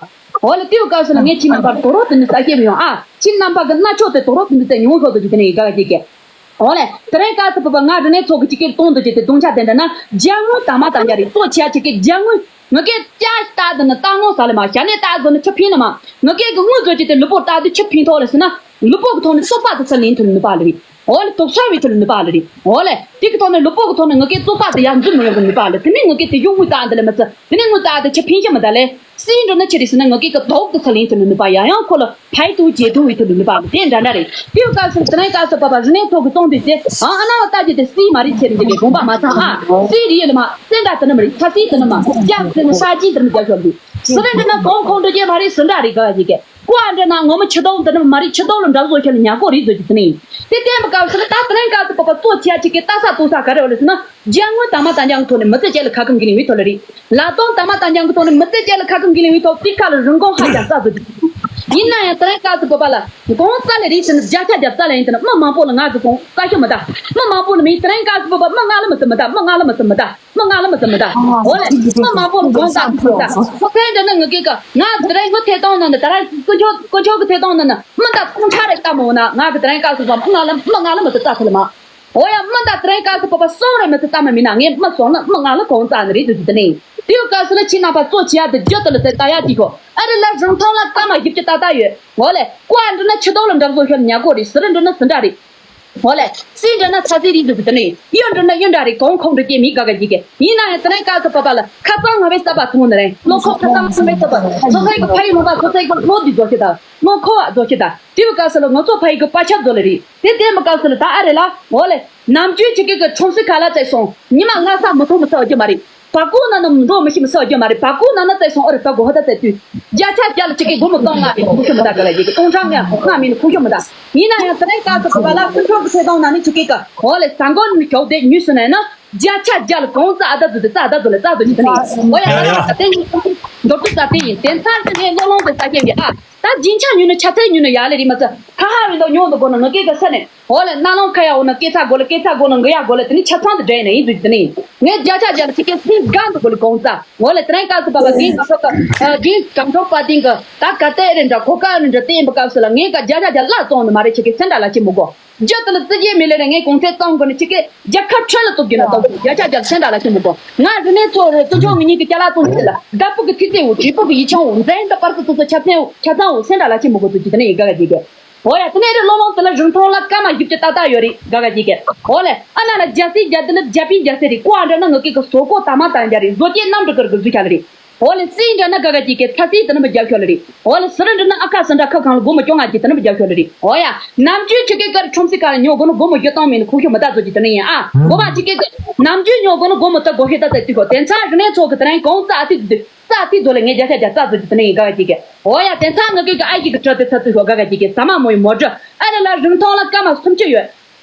འོ་ལེ་དེའི་སྐབས་སུ་ལ་ངས་ཁྱེད་རྣམ་པར་དོ་རོགས་དེ་ནི་ས་ཤེས་མི་ཡོང་ཨ། ཁྱེད་རྣམ་པ་གི་རྣ་ཆོག་དེ་དོ་རོགས་དེ་ནི་ད་ཉུང་ཤོས་དུ་ཅིག་དེ་ནི་ཡི་ག་ག་ཅིག་གས། འོ་ལེ། དེ་རིང་སྐབས་སུ་བབ་པ་ང་རིག་གནས་ཚོགས་ཀྱི་ཅིག་གིར་གཏོང་དུ་བཅུག་སྟེ་སྡོམ་ཆ་དེ་འདྲ་ན་རྒྱ་དངུལ་དང་མ་དང་རྒྱ་རིགས་གཙོ་ཆེ་ཅིག་གི་རྒྱ་དངུལ། ངི་གེ་ཅ་ལྟ་དུ་ནི་རྟ་ངོ་ཟ་ལེ་མ་ཞ་ནས་ལྟ་དགོས་ནི་ཆུ་ཕིན་ནི་མ། ངི་གེ་གི་དངུལ་བཟོ་ཅིག་དེ་ལུས་པོ་ལྟ་དུ་ཆུ་ཕིན་ཐོག་ལེ་ཟེར་ན། ལུས་པོ་གི་ཐོག་ནས་བཙོག་པ་དུ་ཚུར་ལེན་ཐུབ་ནི་མི་པ་ལེ་རེད། འོ་ལེ་དུག་ཚོད་བའི་ཐུབ་ནི་མི་པ་ལེ་རེད། འོ་ལེ་དེ་གི་ཐོག་ནས་ལུས་པོ་གི་ཐོག་ནས་ངི་གེ་བཙོག་པ་དུ་ཡར་འཛུལ་མི་ཡོང་གི་མི་པ་ལེ། དེ་ནས་ངི་གེ་དེ་གཞུང་དངུལ་ལྟ་དུ་ལེ་མི་ཚུ། དེ་ནས་དངུལ་ལྟ་དུ་ཆུ་ཕིན་ཞིག་མི་ད་ལེ། སྲིད་འགྲོ་ནི་ཆི་རེད་ཟེར་ན་ངི་གེ་གི་དོག་དུ་ཚུར་ལེན་ཐུབ་ནི་མི་པ་ཡང་ཡང་ཁོ་ལ། ཕའི་ཏུ་ཇེ་ཏུ་བི་ཏུ་ལུ་ནུ་པ་དེ་འདྲ་འདྲ་རེད། དེའི་སྐབས་སུ་དེ་རིང་སྐབས་སུ་བབ་པ་རིག་གནས་ཚོགས་ཀྱི་གཏོང་དུས་དེ་ཨ་ཨ་ན་བ་ལྟ་རྒྱུ་དེ་སྲིད་མ་རེད་ཚེ་རིང་དེ་དགོངས་པ་མ་ཚང་ཨ། སྲིད་རེད་ཡོད་ལ་མ་སེ་འདྲ་དེ་ནི་མ་རེད། ཁ་སྲིད་དེ་ནི་མ་རྒྱ་དེ་ནི་ས་ཅི་དེ་ནི་རྒྱ་ཤོར་འདུག་སི་རེད་འདྲ་ན་གོང་ཁོང་འགྲོ་རྒྱུ་མ་རེད། སི་འདྲ་རེད་ག་ཅིག་གི་ཀོ་ཨ་འདྲ་ན་ངོ་མ་ཆུ་དོང་དེ་ནི་མ་རེད། ཆུ་དོང་ལ་འདྲ་བཟོ་ཁྱོད་ལ་ཉ་གོ་རེད་བཟོ་རྒྱུ་དེ་ནི་དེ་བསྟན་པ་སྐབས་སུ་ལ་ད་དེ་རིང་སྐབས་སུ་བབ་པ་གཙོ་ཆེ་ཅིག་གི་ལྟ་ས་ལྟོས་ས་ག་རེ་བ་ལ་ཟེར་ན། རྒྱ་དངུལ་དང་མ་དང་རྒྱ་དངུལ་ཐོག་ནས་མི་ཚེ་སྐྱེལ་ལ་ཁ་ཁུ་འགིལ་ལིང་བའི་ཐོག་ལ་རེད། ལ་དོན་དང་མ་དང་རྒྱ་དངུལ་ཐོག་ནས་མི་ཚེ་སྐྱེལ་ལ་ཁ་ཁུ་འགིལ་ལིང་བའི་ཐོག་དེ་ཁ་ལ་རིན་གོང་ཧ་ཅང་རྩ་ཚོད་ཅིག་ཡིན་ན་ཡང་དེ་རིང་སྐབས་སུ་བབ་པ་ལ་གོང་རྩ་ལས་རེད་ཟེར་ན་བརྒྱ་ཆ་བརྒྱ་རྩ་ལས་ཡིན་དེ་ན་མི་མང་པོ་ལ་ང་གི་གོང་རྩ་ཤོད་མི་ད། མི་མང་པོ་ལ་མིན་དེ་རིང་སྐབས་སུ་བབ་པ་མི་ལྔ་ལ་མི་ཚེ་མི་ད། མི་ལྔ་ལ་མི་ཚེ་མི་ད། མི་ལྔ་ལ་མི་ཚེ་མི་ད། འོ་ལེ་མི་མང་པོ་ལ་གོང་རྩ་ཚོད་ད། ཁོ་ཚོའི་འདྲ་ན་ངི་གེ་ག་ང་དེ་རིང་ངོ་ཐེ་གཏོང་ནང་ནས་ད་ར་དཀོན་མཆོག་དཀོན་མཆོག་གི་ཐེ་གཏོང་ནང་ནས་མི་ད་ཚོང་ཁྲ་རེ་ལྟ་མོ་ན་ང་གི་དེ་རིང་སྐབས་སུ་བབ་མི་ལྔ་ལ་མི་ལྔ་ལ་མི་ཚེ་རྩ་ཚོད་ལ་མ། འོ་ཡ་མི་འདའ་དེ་རིང་སྐབས་སུ་བབ་པ་སོང་རེ་མི་ཚེ་ལྟ་མ་མིན་ན་ངས་མི་སོང་ན་མི་ང་ལ་གོང་རྩ་ནི་རེད་ཟེར་གྱི་དེ་ནས། དེའི་སྐབས་སུ་ལ་ཁྱེད་རྣམ་པ་གཙོ་ཆེ་ཡ་དེ་རྒྱུ་དེ་ལ་ཚེ་ལྟ་ཡ་དེ་གོ་ཨ་རི་ལ་རིང་ཐུང་ལ་སྐར་མ་བཞི་བཅུ་ཏག་ཏག་ཡོད། འོ་ལེ་ཀོ་ཨ་འདྲི་ན་ཆུ་དོག་ལ་འདྲ་བཟོ་ཤོར་ཉ་གོ་རེད། སི་རི་འདྲི་ན་སི་འདྲ་རེད། འོ་ལེ་སི་འདྲི་ན་ཚ་ཚེ་རིག་ཟེར་གྱི་དེ་ནས་གཡུ་འདྲི་ན་གཡུ་འདྲ་རེད། གོང་ཁོང་འདྲི་སྐྱེ་མི་དགའ་ག་ཅིག་གི་ཡིན་ན་ཡང་དེ་རིང་སྐབས་སུ་བབ་པ་ལ་ཁ་ཚང་ང་བའི་ས་པ་ཐུང་ནི་རེད། བློ་ཁོག་ཁ་ཚང་ང་བའི་ས་པ་ཚོ་ཚེ་གི་ཕ་ཡི་ལུང་པ་ཚོ་ཚེ་གི་བློ་འདི་རྫོགས་ཤི་ད། བློ་ཁོག་རྫོགས་ཤི་ད། དེའི་སྐབས་སུ་ལ་ང་ཚོ་ཕ་ཡི་གི་པ་ཆབ་རྫོགས་ལ་རེད། དེ་དེ་མི་སྐབས་སུ་ལ་ད་ཨ་རེ་ལ་འོ་ལེ། ནམ་རྒྱུན་ཆི་གེ་གི་ཁྲོམ་སི་ཁ་ལ་བཙལ་སོང་། ཉི་མ་ལྔ་ས་མི་ཐོང་མི་ས་རྒྱུ་མ་རེད། བ་ཀུ་ན་ན་འགྲོ་མི་ཤི་མི་ས་རྒྱུ་མ་རེད། བ་ཀུ་ན་ན་བཙལ་སོང་ཨ་རེ་ད་གོ་ཧ་ད་བཙལ་དུས། བརྒྱ་ཆ་བརྒྱ་ལ་ཆི་གེ་སྒོར་མོ་སྟོང་ལྔ་མིན་ཁུག་ཤོ་མི་ད་ག་ལ་ཡི་གེ་སྟོང་ཕྲག་ལྔ་ལྔ་མིན་ཁུག་ཤོ་མི་ད། ཡིན་ན་ཡང་དེ་རིང་སྐབས་སུ་ག་ལ་ཁུག་ཤོ་གི་ཚེ་དང་ན་ནི་ཆི་གེ་གི་འོ་ལེ་ས་འགོ་ནི་ཞོག་དེ་ཉུས་སུ་ནས་ན། བརྒྱ་ཆ་བརྒྱ་ལ་གོང་རྩ་ཨ་ད་ཚོད་དེ་རྩ་ཨ་ད་ཚོད་ལ་རྩ་ཚོད་ཅིག་དེ་ནི། འོ་ཡ་ད་ལ་ད་དེ་ནི་མདོར་བསྡུས་རྩ་དེ་ཡིན། དེ་མཚར་དེ་ངས་བློ་ལོང་དེ་ས་སྐྱེ་བའི་ཨ། ད་རྒྱན་ཆ་ཉོས་ནས་ཆ་ཚད་ཉོས་ནས་ཡར་ལས་རིགས་མ་ཚད་ཁ་ཧ་བའི་ལོ་ཉོ་འདུག་དགོས་ན་ངི་གེ་གི་ས་ནས་འོ་ལེ་སྣ་ལོང་ཁ་ཡ་འོ་ན་སྐེ་ཚ་དགོས་ལ་སྐེ་ཚ་དགོས་ན་འགི་ཡ་དགོས་ལ་དེ་ནི་ཆ་ཚང་དུ་འདྲེས་ནས་ཡིན་དུས་དེ་ནི་ངས་བརྒྱ་ཆ་བརྒྱ་ལ་ཆི་གེ་སེང་སྒང་དུ་དགོས་ལ་གོང་རྩ་འོ་ལེ་དེ་རིང་སྐབས་སུ་བབ་པ་དེ་གང་ཤོག་ག་དེ་གང་ཤོག་པ་དེ་གི་ད་ག་ཏེ་རེ་འདྲ་གོ་ཀ་རེ་འདྲ་དེ་ཡིན་པ་སྐབས་སུ་ལ་ངས་ག་བརྒྱ་ཆ་བརྒྱ་ལ་བཙོང་ནི་མ་རེད། ཆི་གེ་སེང་འདྲ་ལ་ཅི་མི་དགོས། རྒྱུ་དེ་ལ་བརྩི་རྒྱུ་མེད་ལེ་རེ་ངས་གོང་ཚད་གཙང་དགོས་ནི་ཆི་གེ་རྒྱལ་ཁབ་ཁྲོད་ལ་གཏུབ་རྒྱུ་ན་གཏུབ་རྒྱུ་བརྒྱ་ཆ་བརྒྱ་སེང་འདྲ་ལ་ཅི་མི་དགོས། ང་རིག་གནས་ཚོགས་རེ་དཀོན་མཆོག་ངེད་གཉིས་ཀྱི་ཅ་ལག་བཙོང་རྒྱུ་དེ་ལ་བདག་པོ་གི་ཐིག་ཚད་འོ་བྲིས་པོ་གི་ཡིག་ཆུང་འོ་འཛིན་དང་པར་སི་ཏུ་ཚོ་ཆ་ཚན་འོ་ཆ་ཚང་འོ་སེང་འདྲ་ལ་ཅི་མི་དགོས་ཚོ་རྒྱུ་དེ་ནི་ཡི་ག་ག་གི་གི་འོ་ཡ་དེ་ནས་རེ་ལོ་ལོང་དེ་ལ་རིན་ཐང་ལ་སྐར་མ་བཞི་བཅུ་ཏག་ཏག་ཡོད་རེད་ག་ག་གི་གི་འོ་ལེ་ཨ་ན་ལ་རྒྱ་སེ་རྒྱ་དེ་ལ་རྒྱ་པིན་རྒྱ་སེ་རེད། ཀོ་ཨ་འདྲ་ན་ངི་གི་གི་སོ་ཀོ་དང་མ་དང་རྒྱ་རེད། བཟོ་སྐྱེ་གནམ་གྲུ་གར་གི་བཟོ་ཆ་ལ་རེད། འོ་ལེ་སི་འདྲ་ན་ག་ག་ཅིག་གི་ཚ་སི་དེ་ནི་མི་རྒྱབ་ཤོར་ལ་རེད། འོ་ལེ་སི་རི་འདྲ་ན་ཨ་ཁ་སི་འདྲ་ཁ་གང་ལ་སྒོར་མོ་བཅོ་ལྔ་ཅིག་དེ་ནི་མི་རྒྱབ་ཤོར་ལ་རེད། འོ་ཡ་ནམ་རྒྱུན་ཆི་གེ་གར་ཁྲོམ་སི་ཁ་ལ་ཉོ་དགོས་ན་སྒོར་མོ་བཞི་སྟོང་མིན་ཁུག་ཤོ་མི་ད་ཚོ་ཅིག་དེ་ནི་ཡིན་ཨ། སྒོ་མ་ཆི་གེ་གི་ནམ་རྒྱུན་ཉོ་དགོས་ན་སྒོར་མོ་ད་སྒོར་ཤེ་ད་ཚེ་དུས་གོ་དེ་ཚ་རིག་གནས་ཚོགས་གི་དེ་རིང་གོང་རྩ་ཨ་ཏི་ཚོ་ལ་ངས་བརྒྱ་ཆ་བརྒྱ་རྩ་ཚོ་ཅིག་དེ་ནི་ཡིན་ག་ག་ཅིག་གི། འོ་ཡ་དེ་ཚ་ངི་གི་གི་ཨ་ཞིག་གི་གྲ་དེ་ཚ་དུས་གོ་ག་ག་ཅིག་གི་ཟ་མ་མོ་ཡི་མོ་གྲ་ཨ་རེ་ལ་རིན་ཐང་ལ་སྐར་མ་སུམ་ཅུ་ཡོད།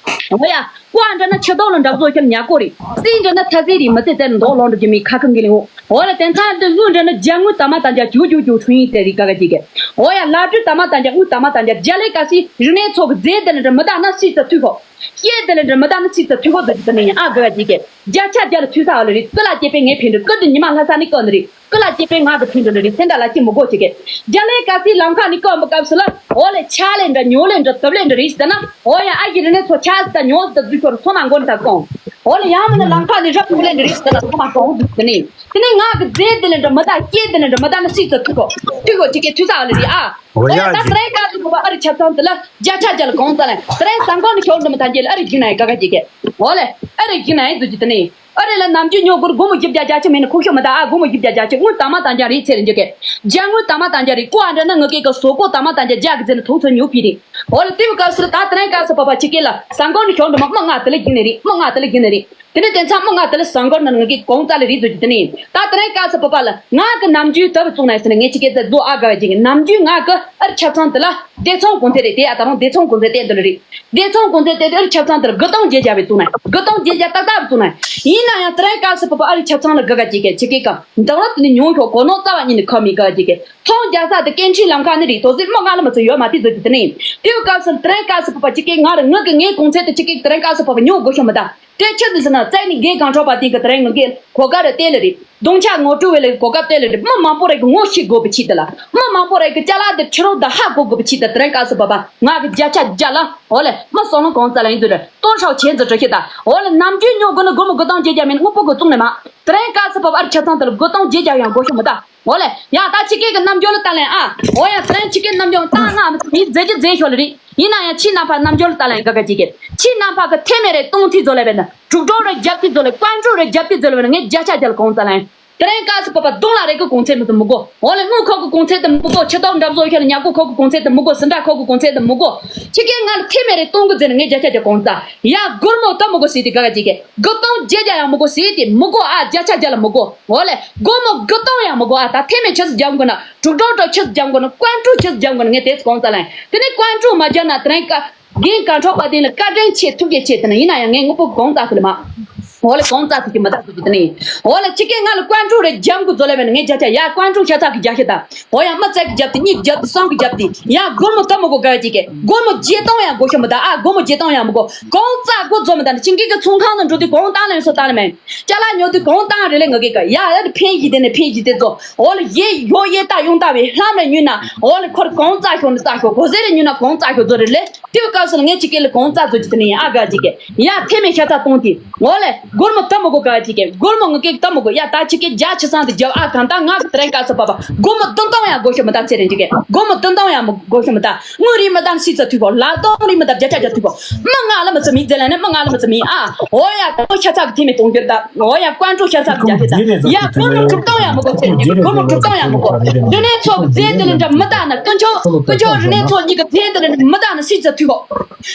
འོ་ཡ། ཀོ་ཨ་འདྲ་ན་ཆུ་དོག་ལ་འདྲ་བཟོ་ཁྱེར་ཉ་ཀོ་རེད། སི་འདྲ་ན་ཚ་ཟེ་རེད། མི་ཚེ་ཚེ་ལ་འདོགས་ལོང་འགྲོ་རྒྱུ་མེད་ཁ་ཁ་འགི་ལིང་འོ། འོ་ལ་དེ་ཚ་འདི་དངུལ་འདྲ་ན་རྒྱ་དངུལ་དང་མ་དང་རྒྱ་ཇུ་ཇུ་ཇུ་ཁྲུང་ཡིན་དེ་རེད་ག་ག་ཅིག་གི། འོ་ཡ་ལ་དྲུག་དང་མ་དང་རྒྱ་དངུལ་དང་མ་དང་རྒྱ་རྒྱ་ལས་ཀ་སི་རིག་གནས་ཚོགས་ཀྱི་རྫས་དེ་ལ་འདྲ་མི་དག་ན་སི་ཚ་ཐུག་གོ། ཤེས་དེ་ལ་འདྲ་མི་དག་ན་སི་ཚ་ཐུག་གོ་ཟེར་གྱི་དེ་ནས་ཡང་ཨ་ག་ག་ཅིག་གི། བརྒྱ་ཆ་བརྒྱ་ལ་ཐུག་ས་ཨ་ལ་རེད། ཀུ་ལ་སྐྱེ་པའི་ངའི་ཕན་འདྲ་ཀུ་དུ་ཉི་མ་ལྷ་ས་ནས་ཀོ་ནི་རེད། ཀུ་ལ་སྐྱེ་པའི་ང་གི་ཕུད་འདྲ་ལ་རེད། སེ་འདྲ་ལ་ཅི་མི་དགོས་ཅིག་གི། རྒྱ་ལའི་ཀ་སི་ལམ་ཁ་ནི་ཀོ་འབུ་སྐབས་སུ་ལ་འོ་ལེ་ཆ་ལེ་འདྲ་ཉོ་ལེ་འདྲ་དུབ་ལེ་འདྲ་རེད་ཟེར་ན། འོ་ཡ་ཨ་ཡི་རི་ནི་ཚོ་ཆ་ཟི་ད་ཉོ་ཟི་ད་རྫུས་ཁོ་ར་ཚོ་མ་མགོ་ནི་ད་གོང་། འོ་ལེ་ཡང་མིན་ན་ལམ་ཁ་ནི་རབ་ཀུ་ལེ་འདྲ་རེད་ཟེར་ན་ཚོ་མ་གོང་ཟི་ད་ནི། དེ་ནི་ང་གི་རྫས་དེ་ལེ་འདྲ་མི་ད་སྐྱེ་དེ་ལེ་འདྲ་མི་ད་ནི་སི་ཚོ་ཐུག་གོ། ཐུག་གོ་ཅིག་གི་ཐུག་ས་ཨ་ལེ་རེད་ཨ། འོ་ཡ་ད་ཏྲེ་ཀ་ཟི་གོ་བ་ཨ་རི་ཆ་ཚང་དེ་ལ་རྒྱ་ཆ་རྒྱ་ལ་གོང་ཙ་ལེ་ཏྲེ་ས་འགོ་ནི་ཤོར་འདྲ་མི་ད་རྒྱ་ལ་ཨ་རི་གི་ན་ཡ་ག་ག་ཅིག་གི། འོ་ལེ་ཨ་རི་གི་ན་ཡ་ཟི་ད་ནི། ཨ་རེ་ལ་ནམ་རྒྱུན་ཉོ་དགོས་སྒོར་མོ་བཞི་བརྒྱ་བརྒྱ་ཆ་མེད་ན་ཁུག་ཤོ་མི་ད་ཨ། སྒོར་མོ་བཞི་བརྒྱ་བརྒྱ་ཆ་དངུལ་དང་མ་དང་རྒྱ་རེད་ཚེ་རིང་འཇོག་གི། རྒྱ་དངུལ་དང་མ་དང་རྒྱ་རེད་ཀོ་ཨ་འདྲ་ན་ངི་གེ་གི་ཟོ་ཀོ་དང་མ་དང་རྒྱ་རྒྱ་གི་ཟེར་ན་ཐོག་ཚོ་ཉོ་ཕི་རེད། འོ་ལ་དེ་བའི་སྐབས་སུ་ལ་ད་དེ་རིང་སྐབས་སུ་བབ་པ་ཁྱི་སྐད་ལ་ཟ་འགོར་ནི་ཞོག་འདྲ་མ་མི་ང་དེ་ལ་རྒྱུག་ནི་རེད། མི་ང་དེ་ལ་རྒྱུག་ནི་རེད། དེ་ནས་དེ་ཚང་མི་ང་དེ་ལ་ཟ་འགོར་ན་ངི་གེ་གོང་ཙ་ལ་རེད་ཟོ་རྒྱུ་དེ་ནི་ཡིན། ད་དེ་རིང་སྐབས་སུ་བབ་པ་ལ་ང་གི་ནམ་རྒྱུན་ད་བུ་བཙུགས་ན་ཟེར་ན་ངས་ཁྱི་སྐད་ད་བཟོ་ཨ་དགའ་བ་ཅིག་ནམ་རྒྱུན་ང་གི་ཨར་ཆབ་ཚང་དེ་ལ་སྡེ་ཚོང་གོང་ཚད་རེད་དེ་ཨ། ད་རུང་སྡེ་ཚོང་གོང་ཚད་དེ་འདི་ལ་རེད། སྡེ་ཚོང་གོང་ཚད་དེ་ཨར་ཆབ་ཚང་དེ་ལ་དགུ་སྟོང་བརྒྱད་བརྒྱ་བའི་བཙུགས་ན་དགུ་སྟོང་བརྒྱད་བརྒྱ་ཏག་ཏག་བཙུགས་ན། ཡིན་ན་ཡང་དེ་རིང་སྐབས་སུ་བབ་པ་ཨར་ཆབ་ཚང་ལ་དགའ་དགའ་ཅིག་གི་ཁྱི་སྐད་ག་འདང་རོ་དེ་ནི་ཉུང་ཤོག་གོ་ནོ་རྩ་བ་ཉིད་ནས་ཁ་མི་དགའ་ཅིག་གི། ཚོང་རྒྱག་ས་དེ་སྐད་འཕྲིན་ལམ་ཁ་ནི་རེད། དོ་ཟིག་མི་ང་ལ་མི་ཚོ་ཡོད་མ་དེ་ཚོ་དེ་ནི་ཡིན། དེའི་སྐབས་སུ་དེ་རིང་སྐབས་སུ་བབ་པ་ཁྱི་སྐད་ང་ར་ངག་གི་ངའི་གོང་ཚད་དེ་ཁྱི་སྐད་དེ་རིང་སྐབས་སུ་བབ་པ་ཉོ་དགོས་ཤོག་མི་ད། དེ་ཆི་ཟིག་ཟེར་ན་བཙན་ནི་རྒན་གང་འཕྲོག་པ་དེ་གི་དེ་རིང་ངག་གི་གོ་སྐབས་རེ་བལྟས་ལེ་རེད། རྡུང་ཆ་ངོ་སྤྲོད་བས་ལེ་གོ་སྐབས་བལྟས་ལེ་རེད། མི་མང་པོ་རེ་གི་ངོ་ཤེས་དགོས་པའི་ཆེད་དུ་ལ། མི་མང་པོ་རེ་གི་ཅ་ལག་དེ་ཁྲི་རོག་ད་ཧ་གོ་དགོས་པའི་ཆེད་དུ་དེ་རིང་སྐབས་སུ་བབ་པ་ང་གི་བརྒྱ་ཆ་བརྒྱ་ལ། འོ་ལེ་མི་སོང་ལོ་གོང་ཙ་ལ་ཡིན་ཚོད་རེད། ལྟོ་ཧྲའོ་ཆེན་ཚོ་གྲོ་ཤི་ད། འོ་ལེ་ནམ་རྒྱུན་ཉོ་དགོས་ནི་སྒོར་མོ་དགུ་སྟོང་བརྒྱད་བརྒྱ་མིན་དངོས་པོ་གི་བཙོང་ནས་མ། དེ་རིང་སྐབས་སུ་བབ་པ་ཨར་ཆ་ཚང་དེ་ལ་དགུ་སྟོང་བརྒྱད་བརྒྱ་ཡང་དགོས་ཤོག་མི་ད། འོ་ལེ། ཡང་ད་ཁྱི་སྐད་ཀྱི་རྣམ་འགྱུར་ལ་ལྟ་ལེན་ཨ། འོ་ཡང་དེ་རིང་ཁྱི་སྐད་རྣམ་འགྱུར་ལྟ་ང་མི་མི་མཛེས་ཀྱི་མཛེས་ཤོག་ལེ་རེད། ཡིན་ན་ཡང་ཁྱི་རྣམ་པ་རྣམ་འགྱུར་ལ་ལྟ་ལེན་ག་ག་ཅིག་གི། ཁྱི་རྣམ་པ་གི་ཐེ་མེ་རེ་གཏོང་ཐིག་བཟོ་ལེ་བས་ན་དྲུག་སྒྲོག་རེ་རྒྱབ་ཐིག་བཟོ་ལེ་ཀོན་ཀྲུ་རེ་རྒྱབ་ཐིག་བཟོ་ལེ་བས་ན་ངས་བརྒྱ་ཆ་བརྒྱ་ལ་གོང་ཙ་ལེན། དེ་རིང་སྐབས་སུ་བབ་པ་རྡུང་ལ་རེ་གི་གོང་ཚད་མི་ཚོ་མི་དགོ། འོ་ལེ་དངུལ་ཁོག་གི་གོང་ཚད་དུ་མི་དགོ། ཆུ་ཏོག་འདྲ་བཟོ་ཤོག་ལེ་ཉ་གུ་ཁོག་གི་གོང་ཚད་དུ་མི་དགོ། སི་འདྲ་ཁོག་གི་གོང་ཚད་དུ་མི་དགོ། ཁྱི་སྐད་ང་ལ་ཐེ་མེ་རེ་གཏོང་གི་ཟེར་ན་ངས་བརྒྱ་ཆ་བརྒྱ་གོང་ཙ། ཡ་སྒོར་མོ་ད་མི་དགོ་ཟེར་ཏེ་ག་ག་ཅིག་གི། དགུ་སྟོང་བརྒྱད་བརྒྱ་ཡང་མི་དགོ་ཟེར་ཏེ་མི་དགོ་ཨ། བརྒྱ་ཆ་བརྒྱ་ལ་མི་དགོ། འོ་ལེ། སྒོར་མོ་དགུ་སྟོང་ཡང་མི་དགོ་ཨ། ད་ཐེ་མེ་ཆི་ཟིག་རྒྱབ་དགོས་ན། དྲུག་སྒྲོག་སྒྲོག་ཆི་ཟིག་རྒྱབ་དགོས་ན། ཀོན་ཀྲུ་ཆི་ཟིག་རྒྱབ་དགོས་ན་ངས་དེ་ཚོ་གོང་ཙ་ལེན། དེ་ནས་ཀོན་ཀྲུ་མ་རྒྱབ་ན་དེ་རིང་ཀ་རྒན་གང་འཕྲོག་པ་དེ་ལ་བཀའ་དྲིན་ཆེ་ཐུགས་རྗེ་ཆེ། དེ་ནས་ཡིན་ན་ཡང་ངས་དངོས་པོ་གོང་ཙ་ཐུབ་ལེ་མ། འོ་ལེ་གོང་ཙ་ཐུབ་ཀྱི་མི་ད་ཐུབ་ཀྱི་དེ་ནས་ཡིན། འོ་ལེ་ཁྱི་སྐད་ང་ལ་ཀོན་ཀྲུ་རེ་རྒྱབ་དགོས་བཟོ་ལེ་བས་ན་ངས་བརྒྱ་ཆ་ཡ་ཀོན་ཀྲུ་ཤ་ཚ་གི་རྒྱ་ཤ་ད། འོ་ཡང་མི་རྩ་གི་རྒྱབ་དེ་གཉིས་ཀྱི་རྒྱབ་དེ་གསུམ་གི་རྒྱབ་དེ་ཡང་སྒོར་མོ་ད་མི་དགོ་ག་ག་ཅིག་གི། སྒོར་མོ་བརྒྱད་སྟོང་ཡང་དགོས་ཤོག་མི་ད་ཨ། སྒོར་མོ་བརྒྱད་སྟོང་ཡང་མི་དགོ། གོང་ཙ་དགོས་བཟོ་མི་ད་ནི་ཁྱི་སྐད་ཀྱི་ཚོང་ཁང་ནང་འགྲོ་དུས་གོང་ཏང་ལེན་སོ་ད་ལེ་མེ། ཅ་ལག་ཉོ་དུས་གོང་ཏང་རེ་ལེ་ངག་གི་ག་ཡ་ཨ་ཕན་ཞིག་དེ་ནས་ཕན་ཞིག་དེ་ཚོ། འོ་ལེ་ཡེ་ཡོ་ཡེ་ད་ཡོང་ད་བའི་ལྷམ་རེ་ཉོས་ན་འོ་ལེ་ཁོར་གོང་ཙ་ཤོག་ནི་ཙ་ཤོག་གོ་ཟེ་རེ་ཉོས་ན་གོང་ཙ་ཤོག་བཟོ་རེ་ལེ། དེའི་སྐབས་སུ་ལ་ངས་ཁྱི་སྐད་ལ་གོང་ཙ་བཟོ་རྒྱུ་དེ་ནི་ཡིན་ཨ་ག་ཅིག་གི། ཡ་ཐེ་མེ་ཤ་ཚ་གཏོང་དེ། འོ་ལེ། སྒོར་མོ་ད་མི་དགོ་ག་ཅིག་གི། སྒོར་མོ་ངག་གི་ད་མི་དགོ། ཡ་ད་ཁྱི་སྐད་བརྒྱ་ཆ་ཚང་དེ་རྒྱབ་ཨ། གང་ད་ང་གི་དེ་རིང་སྐབས་སུ་བབ་པ་སྒོར་མོ་བདུན་སྟོང་ཡང་དགོས་ཤོག་མི་ད་ཚེ་རིང་ཅིག་གི། སྒོར་མོ་བདུན་སྟོང་ཡང་མི་དགོས་ཤོག་མི་ད། དངུལ་རིན་མི་ད་ནི་སྲིད་ཚ་ཐུག་གོ། ལག་སྟོང་རིན་མི་ད་བརྒྱ་ཆ་བརྒྱ་ཐུག་གོ། མི་ང་ལ་མི་ཚེ་མི་ཛེ་ལ་ནི་མི་ང་ལ་མི་ཚེ་མི་ཨ། འོ་ཡ་ད་ཤ་ཚ་གི་ཐེ་མེ་གཏོང་རྒྱུ་ད། འོ་ཡ་ཀོན་ཀྲུ་ཤ་ཚ་གི་རྒྱ་ཁྱི་ད། ཡ་སྒོར་མོ་དྲུག་སྟོང་ཡང་མི་དགོ་ཚེ་རིང་ཅིག་གི། སྒོར་མོ་དྲུག་སྟོང་ཡང་མི་དགོ། རིག་གནས་ཚོགས་ཀྱི་རྫས་དེ་ལ་འདྲ་མི་ད་ནི་དཀོན་མཆོག་དཀོན་མཆོག་རིག་གནས་ཚོགས་གཉིས་ཀྱི་རྫས་དེ་ལ་མི་ད་ནི་སྲིད་ཚ་ཐུག་གོ།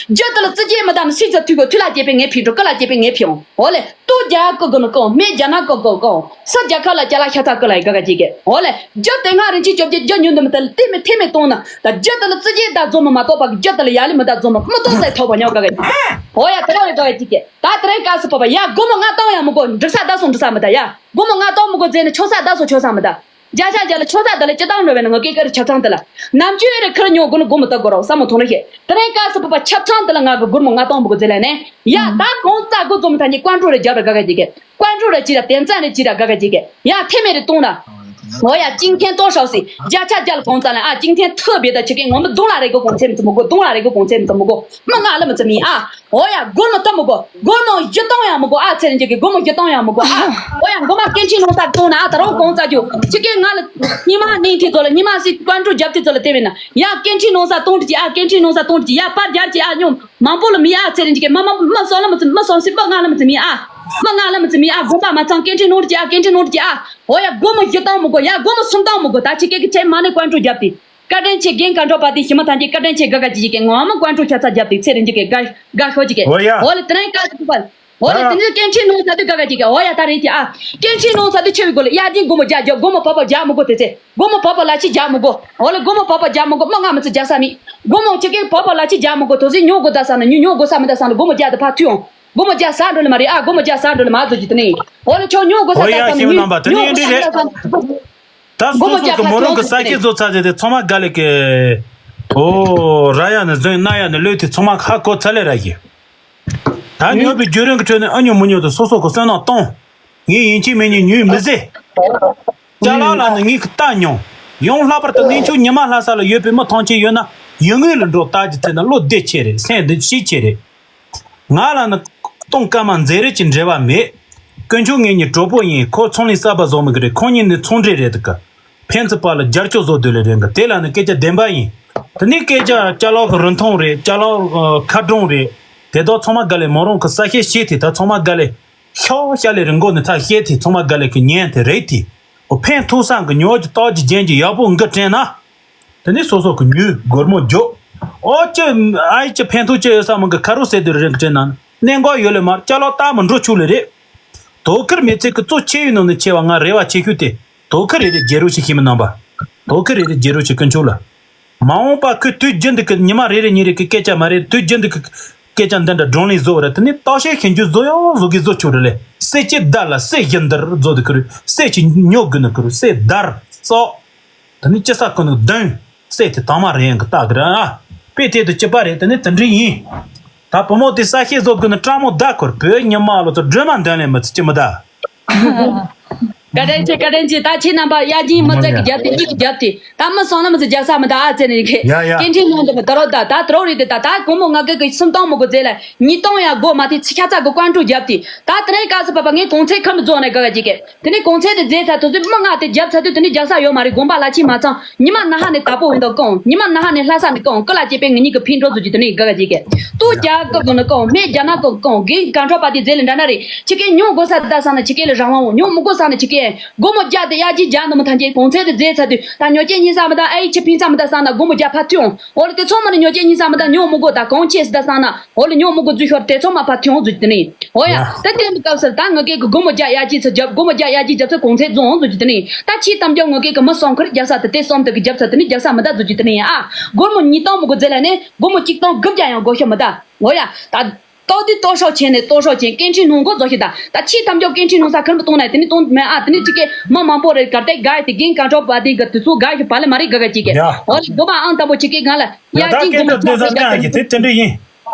རྒྱུ་དེ་ལ་རྩི་རྒྱས་མི་ད་ནི་སྲིད་ཚ་ཐུག་གོ། ཐུ་ལ་རྒྱས་པའི་ངས་ཕི་འགྲོ་ཀི་ལ་རྒྱས་པའི་ངས་ཕི་འོང་། འོ་ལེ། ལྟོ་རྒྱ་ཀི་གི་ནི་ཀོ། སྨན་རྒྱ་ན་ཀི་ཀོ་ཀོ། ས་རྒྱ་ཁ་ལ་རྒྱ་ལ་ཤ་ཚ་ཀི་ལ་ཡི་ག་ག་ཅིག་གི། འོ་ལེ། རྒྱུ་དེ་སྔ་རིན་ཆེན་བཅོ་བརྒྱད་རྒྱུ་ཉུང་དུ་མི་ད་ལ་ལྟེ་མི་ཐེ་མེ་གཏོང་ན་ད་རྒྱུ་དེ་ལ་རྩི་རྒྱས་ད་རྫོ་མི་མ་གཏོགས་པ་གི་རྒྱུ་དེ་ལ་ཡ་ལི་མི་ད་རྫོ་མི་མི་གཏོགས་ས་ཐོག་པ་ཉོ་ག་ག་ཅིག་འོ་ཡ་དེ་ལ་ཡི་ག་ག་ཅིག་གི། ད་དེ་རིང་སྐབས་སུ་བབ་པ་ཡ་སྒོར་མོ་ལྔ་སྟོང་ཡང་མི་དགོ། འགྲིག་ས་ད་སོང་འགྲིག་ས་མི་ད་ཡ། སྒོར་མོ་ལྔ་སྟོང་མི་དགོ་ཟེར་ནས་ཆོག་ས་ད་སོང་ཆོག་ས་མི་ད། བརྒྱ་ཆ་བརྒྱ་ལ་ཆོག་ས་ད་ལ་སྤྱི་བཏང་འགྲོ་བས་ན་ངག་གི་ཀ་རི་ཆ་ཚང་དེ་ལ། ནམ་རྒྱུན་རེ་ཁིར་ཉོ་དགོས་ནི་སྒོར་མོ་ད་དགོས་རོགས་བསམ་བློ་ཐོངས་རེ་ཤེས། དེ་རིང་སྐབས་སུ་བབ་པ་ཆབ་ཚང་དེ་ལ་ང་གི་སྒོར་མོ་ལྔ་སྟོང་མི་དགོ་ཟེར་ལ་ནས། ཡ་ད་གོང་ཙ་དགོས་རྫོ་མི་ཐ་ཉི་ཀོན་ཀྲུ་རེ་རྒྱབ་ར་ག་ག་ཅིག་གི། ཀོན་ཀྲུ་རེ་ཅི་ར་དེ་ཙ་རེ་ཅི་ར་ག་ག་ཅིག་གི། ཡ་ཐེ་མེ་རེ་གཏོང་ར། འོ་ཡ་ཅིང་ཐེན་ཏོ་ཧྲའོ་སི། བརྒྱ་ཆ་བརྒྱ་ལ་གོང་ཙ་ལ་ཨ། ཅིང་ཐེན་ཐུ་བེ་ད་ཆི་ཀེ་ངོ་མི་རྡུང་ལ་རེ་གོ་གོང་ཚེ་མི་ཙམ་མི་དགོ། རྡུང་ལ་རེ་གོ་གོང་ཚེ་མི་ཙམ་མི་དགོ། མི་ང་ལ་མི་ཙམ་མི་ཨ། འོ་ཡ་སྒོར་མོ་ད་མི་དགོ། སྒོར་མོ་བཞི་སྟོང་ཡང་མི་དགོ་ཨ། ཚེ་རིང་ཅིག་གི་སྒོར་མོ་བཞི་སྟོང་ཡང་མི་དགོ་ཨ། འོ་ཡ་མགོ་མ་སྐད་འཕྲིན་ནང་ས་གཏོང་ན་ཨ། ད་རུང་གོང་ཙ་རྒྱུ་ཆི་ཀེ་ང་ལ་ཉི་མ་ནིང་ཐི་ཚོ་ལ་ཉི་མ་སི་ཀོན་ཀྲུ་རྒྱབ་ཐི་ཚོ་ལ་དེ་བས་ན་ཡ་སྐད་འཕྲིན་ནང་ས་གཏོང་ཅི་ཨ། སྐད་འཕྲིན་ནང་ས་གཏོང་ཅི་ཡ་པར་རྒྱར་ཅི་ཨ། ཉོ་མང་པོ་ལ་མི་ཨ། ཚེ་རིང་ཅིག་གི་མ་མ་མ་སོང་ལ་མི་ཙམ་མ་སོང་སི་མ་ང་ལ་མི་ཙམ་མི་ཨ། མ་ང་ལ་མི་ཙམ་མི་ཨ། དགོངས་པ་མ་ཚང་སྐད་འཕྲིན་ནང་ཅི་ཨ། སྐད་འཕྲིན་ནང་ཅི་ཨ། འོ་ཡ་སྒོར་མོ་བཞི་སྟོང་མི་དགོ། ཡ་སྒོར་མོ་སུམ་སྟོང་མི་དགོ། ད་ཆི་ཀེ་གི་ཆེ་མ་ནི་ཀོན་ཀྲུ་རྒྱབ་ཐི། བཀའ་དྲིན་ཆེ་རྒན་ག་འགྲོ་པ་དེ་ཞི་མ་ཐང་གི་བཀའ་དྲིན་ཆེ་ག་ག་ཅིག་ཅིག་གི་ངོ་མ་ཀོན་ཀྲུ་ཤ་ཚ་རྒྱབ་དེ་ཚེ་རིང་ཅིག་གི་དགའ་དགའ་ཤོག་ཅིག་གི། འོ་ཡ། འོ་ལེ་དེ་རིང་སྐབས་སུ་བབ་པ། འོ་ལེ་དེ་རིང་སྐད་འཕྲིན་ནང་ས་དུ་ག་ག་ཅིག་གི། འོ་ཡ་ད་རེད་ཀྱི་ཨ། སྐད་འཕྲིན་ནང་ས་དུ་ཆེ་བའི་སྒོ་ལ་ཡ་དེ་སྒོར་མོ་རྒྱག་རྒྱག་སྒོར་མོ་བབ་པ་རྒྱག་མི་དགོ་དེ་ཚེ། སྒོར་མོ་བབ་པ་ལ་ཅི་རྒྱག་མི་དགོ། འོ་ལེ་སྒོར་མོ་བབ་པ་རྒྱག་མི་དགོ། མི་ང་མི་ཚེ་རྒྱག་ས་མི། སྒོར་མོ་ཆི་ཀེ་བབ་པ་ལ་ཅི་རྒྱག་མི་དགོ། དོ་ཟི་ཉོ་དགོ་ད་ས་ན་ཉོ་ཉོ་དགོ་ས་མི་ད་ས་ན་སྒོར་མོ་རྒྱག་དེ་ཕ་ཐུ་ཡོང་། སྒོར་མོ་རྒྱག་ས་འགྲོ་ལེ་མ་རེད་ཨ། སྒོར་མོ་རྒྱག་ས་འགྲོ་ལེ་མ་བཟོ་རྒྱུ་དེ་ནི། འོ་ལེ་ཁྱོད་ཉོ་དགོས་ས་འོ་ཡ་མེད་ས་ཤེས་མི་ཉོ་རྣམ་པ་དེ་ནི་ཉོ་ཡིན་དགོས་འདྲ་རེད། ས་མེད་ས་མེད། ད་སོ་སོ་གི་མོ་རང་གི་ས་སྐྱེ་བཟོ་ཚར་ཟེར་ཏེ་ཚང་མ་དགའ་ལེ་གི། འོ་ར་ཡ་ནི་བཟོས་ན་ཡ་ནི་ལོས་དེ་ཚང་མ་ཧ་གོ་ཚར་ལེ་ར་གི། ད་ཉོ་བའི་བརྒྱུད་རིམ་གི་ཁྲོད་ནས་ཨ་ཉོ་མི་ཉོ་དེ་སོ་སོ་གི་བསོད་ནམས་གཏོང་། ངས་ཡིན་གཅིག་མིན་གཉིས་ཉོས་མི་ཟེར། ཅ་ལག་ལ་ནི་ངས་ཀི་ལྟ་མྱོང་། ཡང་ལྷག་པར་དུ་གནས་མཆོག་ཉི་མ་ལྷ་ས་ལ་ཡོད་པའི་མི་ཐམས་ཅད་ཡོད་ན་ཡུལ་དངོས་ལ་འགྲོ་ལྟ་རྒྱུ་ཚེ་ན་བློ་བདེ་ཆེ་རེད། སེམས་བདེ་སྐྱིད་ཆེ་རེད། ང་ལ་ནི་གཏོང་སྐར་མ་མཛེས་རིགས་ཀྱི་འབྲེལ་བ་མེད། དཀོན་མཆོག་ངེད་གཉིས་གྲོགས་པོ་ཡིན། ཁོ་ཚོང་ལས་གསར་པ་བཟོ་མི་གི་རེད། ཁོང་གཉིས་ནི་ཚོང་འབྲེལ་རེད་འདུག་གི། ཕན་ཚུན་བར་ལ་རྒྱབ་སྐྱོར་བཟོ་སྡོད་ལེ་རེད་འདུག་དེ་ལ་ནི་སྐད་ཆ་བདེན་པ་ཡིན། དེ་ནས་སྐད་ཆ་ཅ་ལག་གི་རིན་ཐང་རེད། ཅ་ལག་ཁ་གྲངས་རེད། དེ་དག་ཚང་མ་དགའ་ལེ་མོ་རང་གི་ས་ཤེད་ཤེད་དེ་ད་ཚང་མ་དགའ་ལེ། ཤོག་ཤ་ལས་རི་མགོ་ནས་ཚ་ཤེས་ཏེ་ཚང་མ་ག་ལེ་གི་ཉན་ཏེ་རེད་དེ། འོ་ཕན་ཐོགས་སང་གི་ཉོ་གི་ཏོག་གི་རྒྱན་གྱི་ཡག་པོ་འགི་དྲན་ན། དེ་ནས་སོ་སོ་གི་ཉོས་སྒོར་མོ་འཇོག་ཨོ་ཅི་ཨའི་ཅི་ཕན་ཐོགས་ཅི་ཡོད་ས་མང་གི་ཁ་རོ་སེ་དེ་རེད་དྲན་ན་གནད་འགག་ཡོད་ལེ་མར་ཅ་ལག་ལྟ་མི་འགྲོ་ཆུག་ལེ་རེད། དོ་ཁུར་མི་ཚེ་གི་གཙོ་ཆེ་བའི་ནང་ནས་ཆེ་བ་ང་རེ་བ་ཆེ་ཤོས་དེ་དོ་ཁུར་རེ་རེ་རྒྱལ་རོ་ཆེ་ཤེས་མི་རྣམ་པ། དོ་ཁུར་རེ་རེ་རྒྱལ་རོ་ཆེ་དཀོན་མཆོག་ལ། མ་འོངས་པ་ཁོས་དུས་རྒྱུན་དུ་གི་ཉི་མ་རེ་རེ་ཉིན་རེ་གི་སྐད་ཆ་མ་རེད། དུས་རྒྱུན་དུ་གི་སྐད་ཆ་འདི་འདྲ་བགྲང་ལས་བཟོ་བ་རེད། དེ་ནི་བརྟག་དཔྱད་ཤེས་རྒྱུ་བཟོ་ཡང་བཟོ་གི་བཟོ་ཆོག་རེད་ལེ། སེ་ཅི་བརྡར་ལ་སེ་བཞི་འདིར་བཟོ་དུ་ཁུར་སེ་ཅི་ཉོ་དགོས་ནི་ཁུར་སེ་བརྡར་ཙོག་དེ་ནི་ཅི་ས་ཁོ་ནི་གདོན་སེ་དེ་དང་མ་རེད་ཡང་གི་རྟགས་གི་རེད་ཨ། དཔེ་དེ་དུ་ཅི་པ་རེད། དེ་ནི་དེ་འདྲ་ཡིན། ད་བུ་མོ་དེ་ས་ཤེས་བཟོ་དགོས་ནི་སྤྲང་མོ་ད་ཁུར་བོད་ཉི་མ་ལོ་ཚོ་སྒྲོལ་མ་འདོན་ལེ་མི་ཚི་ཅི་མི་ད། བཀའ་དྲིན་ཆེ། བཀའ་དྲིན་ཆེ། ད་ཁྱེད་རྣམ་པ་དབྱར་སྐྱིད་མི་ཚེ་གི་རྒྱབ་དེ་གཉིས་ཀྱི་རྒྱབ་དེ་ད་མི་སོང་ན་མི་ཚེ་རྒྱབ་ས་མི་ད་ཨ་ཙེ་ནས་ཁེ། ཡ་ཡ། སྐད་འཕྲིན་ནང་དུ་མི་ད་རོ་ད་ད་དྲོ་རེད་དེ་ད་ད་དགོང་མོ་ང་གི་གི་སུམ་སྟོང་མི་དགོ་ཚེ་ལ་ཉིས་སྟོང་ཡ་དགོ་མ་དེ་ཚི་ཁ་ཚ་གི་ཀོན་ཀྲུ་རྒྱབ་དེ་ད་དེ་རིང་སྐབས་སུ་བབ་པ་ངས་གོང་ཚད་ཁམ་རྫོགས་ནས་ག་ག་ཅིག་གི། དེ་ནས་གོང་ཚད་དེ་རྫས་ཚ་དུས་ཚོད་མི་ལྔ་དེ་རྒྱབ་ཚ་དུས་དེ་ནས་རྒྱབ་ས་ཡོད་མ་རེད། དགོན་པ་ལ་ཕྱིན་མ་ཚང་ཉི་མ་ན་ཧ་ནས་དྭགས་པོ་འོན་དུ་གང་ཉི་མ་ན་ཧ་ནས་ལྷ་ས་ནས་གང་ཀི་ལ་སྐྱེས་པའི་ངེད་གཉིས་ཀྱི་ཕན་གྲོགས་ཚོ་ཀྱི་དེ་ནས་ག་ག་ཅིག་གི། ཏུ་རྒྱ་ཀི་གོ་ནི་གང་སྨད་རྒྱ་ན་གོ་གང་གིན་གང་འཕྲོ་པ་དེ་རྫས་ལས་འདྲ་ན་རེད། ཁྱི་སྐད་ཉོ་དགོས་ས་ད་ས་ན་ཁྱི་སྐད་ལས་རང་དབང་ཉོ་མི་དགོས་ས་ན་ཁྱི་སྐད་སྒོ་མོ་རྒྱག་དེ་ཡར་གྱི་རྒྱག་ནི་མི་ཐང་ཆེ་གོང་ཚད་དེ་རྫས་ཚ་དུས་ད་ཉོ་ཆེན་ཉིན་ས་མི་ད་ཨེ་ཁྱི་ཕིན་ས་མི་ད་ས་ན་སྒོ་མོ་རྒྱག་ཕ་ཐུང་འོ་ལ་དེ་ཚོ་མ་ནི་ཉོ་ཆེན་ཉིན་ས་མི་ད་ཉོ་མི་དགོས་ད་གང་ཆེ་སི་ད་ས་ན། འོ་ལ་ཉོ་མི་དགོས་རྫུས་ཤོར་དེ་ཚོ་མ་ཕར་ཐོན་རྫུས་དེ་ནི། འོ་ཡ། ཡ། དེ་བསྟན་པའི་སྐབས་སུ་ད་ངི་གེ་གི་སྒོར་མོ་བརྒྱ་ཡར་རྒྱས་ཚུར་རྒྱབ་སྒོར་མོ་བརྒྱ་ཡར་རྒྱས་རྒྱབ་ཚུར་གོང་ཚད་རྫོང་རྫུས་དེ་ནི། ད་ཕྱིས་དམ་རྒྱབ་ངི་གེ་གི་མི་སོང་ཁར་རྒྱབ་ས་དེ་དེ་སོང་དེ་གི་རྒྱབ་ས་དེ་ནི་རྒྱབ་ས་མི་ད་རྫུས་དེ་ནི་ཡ། ཨ། སྒོར་མོ་ཉིས་སྟོང་མི་དགོས་རྫས་ལ་ནི་སྒོར་མོ་གཅིག་སྟོང་དགུ་བརྒྱ་ཡང་དགོས་ཤོག་མི་ད། འོ་ཡ། ད། ཏོག་དེ་ཏོག་ཤོག་ཆེན་ནས་ཏོག་ཤོག་ཆེན་སྐད་འཕྲིན་ནང་འགོ་རྫོགས་ཤིག་ད། ད་ཕྱིས་དམ་རྒྱབ་སྐད་འཕྲིན་ནང་ས་ཁར་མི་གཏོང་ན་དེ་ནི་གཏོང་མེད་ཨ། དེ་ནི་ཅི་གེ་མི་མང་པོ་རེད་གར་ཏེ་དགའ་དེ་རྒན་གང་འཕྲོ་བ་དེ་ག་དུས་ཚོད་དགའ་ཞིག་བ་ལས་མ་རེད་ག་ག་ཅིག་གེ། ཡ། འོ་ལ་དགོ་པ་ཨང་དང་པོ་ཅི་གེ་ང་ལ། ཡ་ཡ་ད་ཅིག་སྐད་དགོ་འགྲོ་མ་ཚ་ལྡོག་ས་ཡ་ཀྱི་དེ་དེ་འདྲ་ཡིན།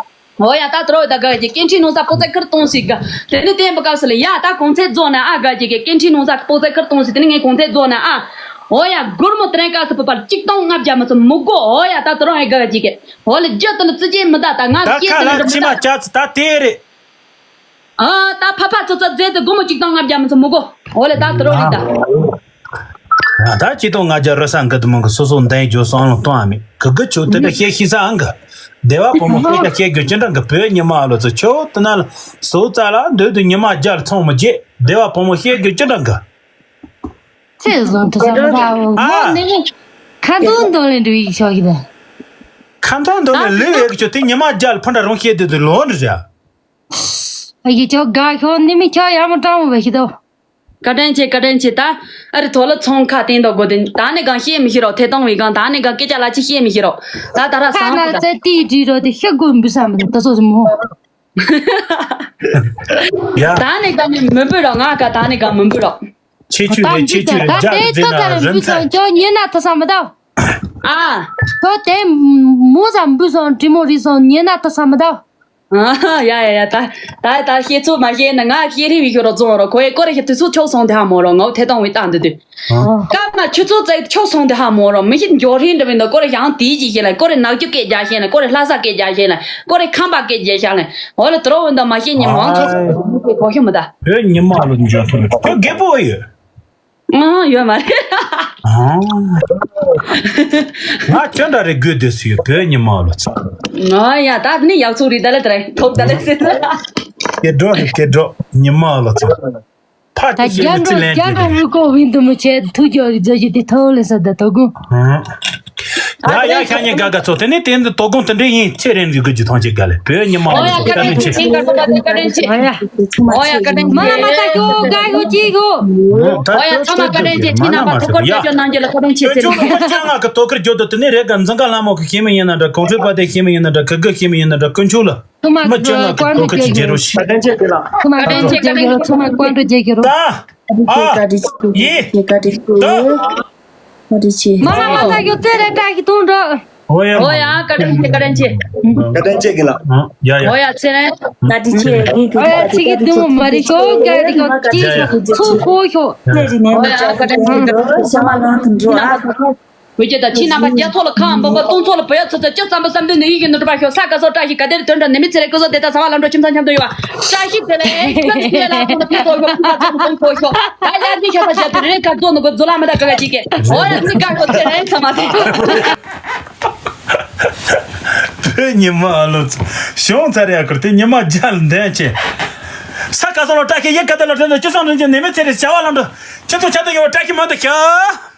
འོ་ཡ་ད་དྲོ་ད་ག་ཅིག་སྐད་འཕྲིན་ནང་ས་པོ་ཚ་ཁར་གཏོང་སྲིད་ག། དེ་ནི་བསྟན་པའི་སྐབས་སུ་ལ་ཡ་ད་གོང་ཚད་རྫོགས་ན་ཨ་ག་ཅིག་གེ་སྐད་འཕྲིན་ནང་ས་པོ་ཚ་ཁར་གཏོང་སྲིད་དེ་ནི་ངས་གོང་ཚད་རྫོགས་ན་ཨ། འོ་ཡ་སྒོར་མོ་དེ་རིང་སྐབས་སུ་བབ་པར་གཅིག་སྟོང་ལྔ་བརྒྱ་མི་ཚོ་མི་དགོ་འོ་ཡ་ད་དྲོ་ཨེ་ག་ག་ཅིག་གེ། འོ་ལ་རྒྱུ་དེ་ནི་བརྩི་བྱེད་མི་ད་ད་ང་ད་སྐད་ཁ་དེ་ལ་ནི་མི་ད། ཕྱི་མ་བྱ་ཚི་ད་དེ་རེད། ཨ་ད་ཕ་ཕ་ཚོ་ཚོ་རྫས་དེ་སྒོར་མོ་གཅིག་སྟོང་ལྔ་བརྒྱ་མི་ཚོ་མི་དགོ། འོ་ལེ་ད་དུ་རོ་ཡིན་ད། ང་ད་གཅིག་སྟོང་ལྔ་བརྒྱ་རུ་ས་འགི་དུ་མང་གི་སོ་སོ་འདན་རྒྱུ་སོང་ལ་གཏོང་ཨ་མི་གི་གི་ཆུ་དེ་འདྲ་བཤད་ཤི་ས་ཨང་གི། སྡེ་བ་བུ་མོ་སྐད་ཆ་བཤད་རྒྱུ་ཅི་འདྲ་གི་བོད་ཉི་མ་ལོ་ཚོ་ཆུ་དེ་ན་ལ་སོ་ཙ་ལ་འདོད་དུ་ཉི་མ་རྒྱལ་ཚོང་མི་བརྗེད་སྡེ་བ་བུ་མོ་བཤད་རྒྱུ་ཅི་འདྲ་གི། ཚེ་བཟང་དུ་ས་མི་ད་འོ་ཨ། ངོ་ནི་ཁ་འདོན་འདོན་ལེན་འགྲུ་ཡིག་ཆོག་གི་ད། ཁ་འདོན་འདོན་ལེན་ལུས་ཡོད་གི་ཆུ་དེ་ཉི་མ་རྒྱལ་ཕུ་འདྲ་རུང་བཤད་དེ་དུ་ལོ་འདྲ་ར། ཨ་ཡི་ཅོ་དགའ་ཤོག་ནི་མི་ཁྱོད་ཡར་མོ་སྤྲང་བོ་བས་ཤི་དོ། བཀའ་དྲིན་ཆེ་བཀའ་དྲིན་ཆེ་ད། ཨ་རི་ཐོ་ལ་ཚོང་ཁ་བསྟན་དོ་དགོ་དེ་ད་ནི་གང་བཤད་མི་ཤེས་རོགས་ཐད་གཏོང་བའི་གང་ད་ནི་གང་སྐད་ཆ་ལ་ཅི་བཤད་མི་ཤེས་རོགས་ད་ད་ར་ཁ་སང་ན་ད། ཙེ་ཏི་བྲིས་རོགས་དེ་ཤི་དགོས་འབུ་ས་མི་འདུག་ད་སོ་སོ་མོ། ཡ། ད་ནི་གང་ནི་མི་འབུ་རོགས་ང་ག་ད་ནི་གང་མི་འབུ་རོགས། ཆེ་ཆུ་རེད་ཆེ་ཆུ་རེད་ད་རྒྱ་དེ་རེད་ཐོ་ཁ་ཟེར་ན་ར་རིམ་འབུ་ཚར། སོང་ཅོ་ཉེ་ན་ཐ་ས་མི་ད། ཨ། ཁྱོད་དེ་མོ་ཟ་འབུ་སོང་དྲི་མོ་རིག་སོང་ཉེ་ན་ཐ་ས་མི་ད། ཨ་ཡ་ཡ་ཡ་ད་ད་ད་བཤད་ཚོད་མ་བཤད་ན་ང་བཤད་རིང་བའི་ཤོ་རོ་བཙོང་རོ་ཁོ་ཡི་ཀོ་རེ་ཤི་དུས་ཚོད་ཆོག་སོང་དེ་ཧ་མོ་རོ་ངའོ་ཐད་གཏོང་བའི་རྟགས་འདི་དུས། སྐབས་ན་ཆུ་ཚོད་ཙེ་ཆོག་སོང་དེ་ཧ་མོ་རོ་མི་ཤི་འགྱོ་རིང་འདྲ་བའི་འདུག་ཀོ་རེ་ཞང་དེའི་ཅི་བཤད་ལ་ཀོ་རེ་ནག་ཅུ་སྐད་རྒྱག་བཤད་ལ་ཀོ་རེ་ལྷ་ས་སྐད་རྒྱག་བཤད་ལ་ཀོ་རེ་ཁམས་པ་སྐད་རྒྱག་བཤད་ལ་འོ་ལ་དྲོ་འདི་མ་བཤད་ཉིན་མང་ཆོག་ས་མི་དེ་གོ་ཤོ་མི་ད། བོད་ཉི་མ་ལོ་འཇོན་ཐུབ་ཁྱོད་རྒད་པོ་ཡོད། ཨང་ཡོད་མ་རེད། ཨང་། ང་ཁྱོད་འདྲ་རེ་དགོས་དུས་སུ་ཡོད་བོད་ཉི་མ་ལོ་ཚོ། ཨ་ཡ་ད་ནི་ཡག་ཚུགས་རེད་ད་ལེ་ད་རེ་ཐོབ་ད་ལེ་ཟེར། སྐྱེ་འགྲོ་རེ་སྐྱེ་འགྲོ་ཉི་མ་ལོ་ཚོ། ཕ་ད་ཅི་ཞིག་རྒྱ་མི་ཚི་འགྲོ་ལན་རྒྱ་དེ་འགྲོ་རེད། རུ་ཀོ་ཝིན་དུ་མི་ཆེ་ཐུགས་རྒྱ་རེ་རྫོ་རྒྱུ་དེ་ཐོག་ལེ་ས་ད་དོ་དགོང་། ཨང་། ཡ་ཡ་ཤ་ཉེ་དགའ་དགའ་ཚོ་དེ་ནི་དེ་འདི་དོ་དགོང་དེ་འདྲ་ཡིན་ཚེ་རིང་འདི་དགོས་ཀྱི་ཐང་ཆེ་དགའ་ལེ་བོད་ཉི་མ་ཨོ་ཡ་བཀའ་དྲིན་ཆེ་བཀའ་དྲིན་ཆེ། ཨོ་ཡ་བཀའ་དྲིན་ཆེ། ཨོ་ཡ་བཀའ་དྲིན་ཆེ། མ་ན་མ་ད་ཁྱོ་དགའ་ཡོད་ཅིག་གོ། ཨོ་ཡ་ཚང་མ་བཀའ་དྲིན་ཆེ། ཁྱེད་རྣམ་པ་ཐུགས་ཁུར་ཆེ་ཆེ་གནང་རྒྱུ་ལ་བཀའ་དྲིན་ཆེ་ཟེར། ཁྱོད་ཚོ་ལ་མི་སྤྱང་ང་གི་དོ་ཁུར་རྒྱོབ་དུ་དེ་ནི་རེད་ག་འཛིན་ག་ལྷ་མོ་གི་ཤེས་མི་ཡིན་ན་འདྲ་གོང་ཁྲོས་པ་དེ་ཤེས་མི་ཡིན་ན་འདྲ་གི་གི་ཤེས་མི་ཡིན་ན་འདྲ་དཀོན་མཆོག་ལ། ཐུགས་མ་མི་སྤྱང་ང་གི་དོ་ཁུར་ཆེ་རྒྱལ་རོ་ཤི། བཀའ་དྲིན་ཆེ་དེ་ལ། ཐུགས་མ་བཀའ་དྲིན་ཆེ་བཀའ་དྲིན་ཆེ། ཐུགས་མ་བཀའ་དྲིན་ཆེ་རྒྱལ་རོ། ད། ཨ། ཡེ། ད། བཀའ་དྲིན་ཆེ། མ་མ་མ་ད་ཡོད་ཚད་རེ་ད་གི་ཐུང་འགྲོ། ཨོ་ཡ། ཨོ་ཡ་བཀའ་དྲིན་ཆེ་བཀའ་དྲིན་ཆེ། བཀའ་དྲིན་ཆེ་གི་ལ། ཡ་ཡ། ཨོ་ཡ་ཚེ་རིང་། བཀའ་དྲིན་ཆེ་གི་གི། ཨོ་ཡ་ཚེ་གི་ཐུང་མ་རེད་ཤོ་ག་རི་ག་ཀི་ཚུ་ཕོ་ཤོ། ཨོ་ཡ་བཀའ་དྲིན་ཆེ། བོད་རྒྱལ་དང་ཁྱེད་རྣམ་པ་རྒྱ་ཚོགས་ལ་ཁ་འབབ་པ་སྟོང་ཚོགས་ལ་བོད་ཡ་ཚོ་ཚོ་སྤྱི་བསམ་པ་བསམ་དོན་ནི་ཡིད་ཀྱི་ནོར་བུ་ཤོག་ས་དགའ་ཚོགས་བཀྲ་ཤིས་ག་དེར་དོན་དྲ་ནི་མི་ཚེ་རེ་སྐུ་གཟུགས་དེ་དག་ས་བ་ལམ་འགྲོ་ཁྱིམ་ཚང་འཆམ་དུ་ཡོད་བ། བཀྲ་ཤིས་བདེ་ལེགས་ཁྱོད་ཀྱི་ལ་ཁོང་ཁྱོད་ཚོ་ཡོད་ཁོང་ཚོ་ཁོང་ཁོ་ཤོག་ད་ཡར་གྱི་ཤོག་པ་ཞབས་ཏུ་རེ་ཁ་རྫོགས་ནོ་གོ་རྫོ་ལ་མི་དག་ག་ག་ཅིག་གེ་འོ་ཡ་ནི་དགའ་ཁོ་ཚེ་རེ་ཚ་མ་དེ། བོད་ཉི་མ་ཨ་ལོ་ཚོ་ཤོང་ཚར་ཡ་ཁུར་དེ་ཉི་མ་རྒྱལ་འདན་ཆེ། ས་ག་ས་ལོ་བཀྲ་ཤིས་ཡེ་ག་ད་ལོ་དྲན་དུ་ཅི་སོང་རིན་ཆེན་ནད་མེད་ཚེ་རིང་བྱ་བ་ལམ་འགྲོ། ཁྱེད་ཚོ་ཆ་དུ་ཡོད་བཀྲ་ཤིས་མང་དུ་ཤོག།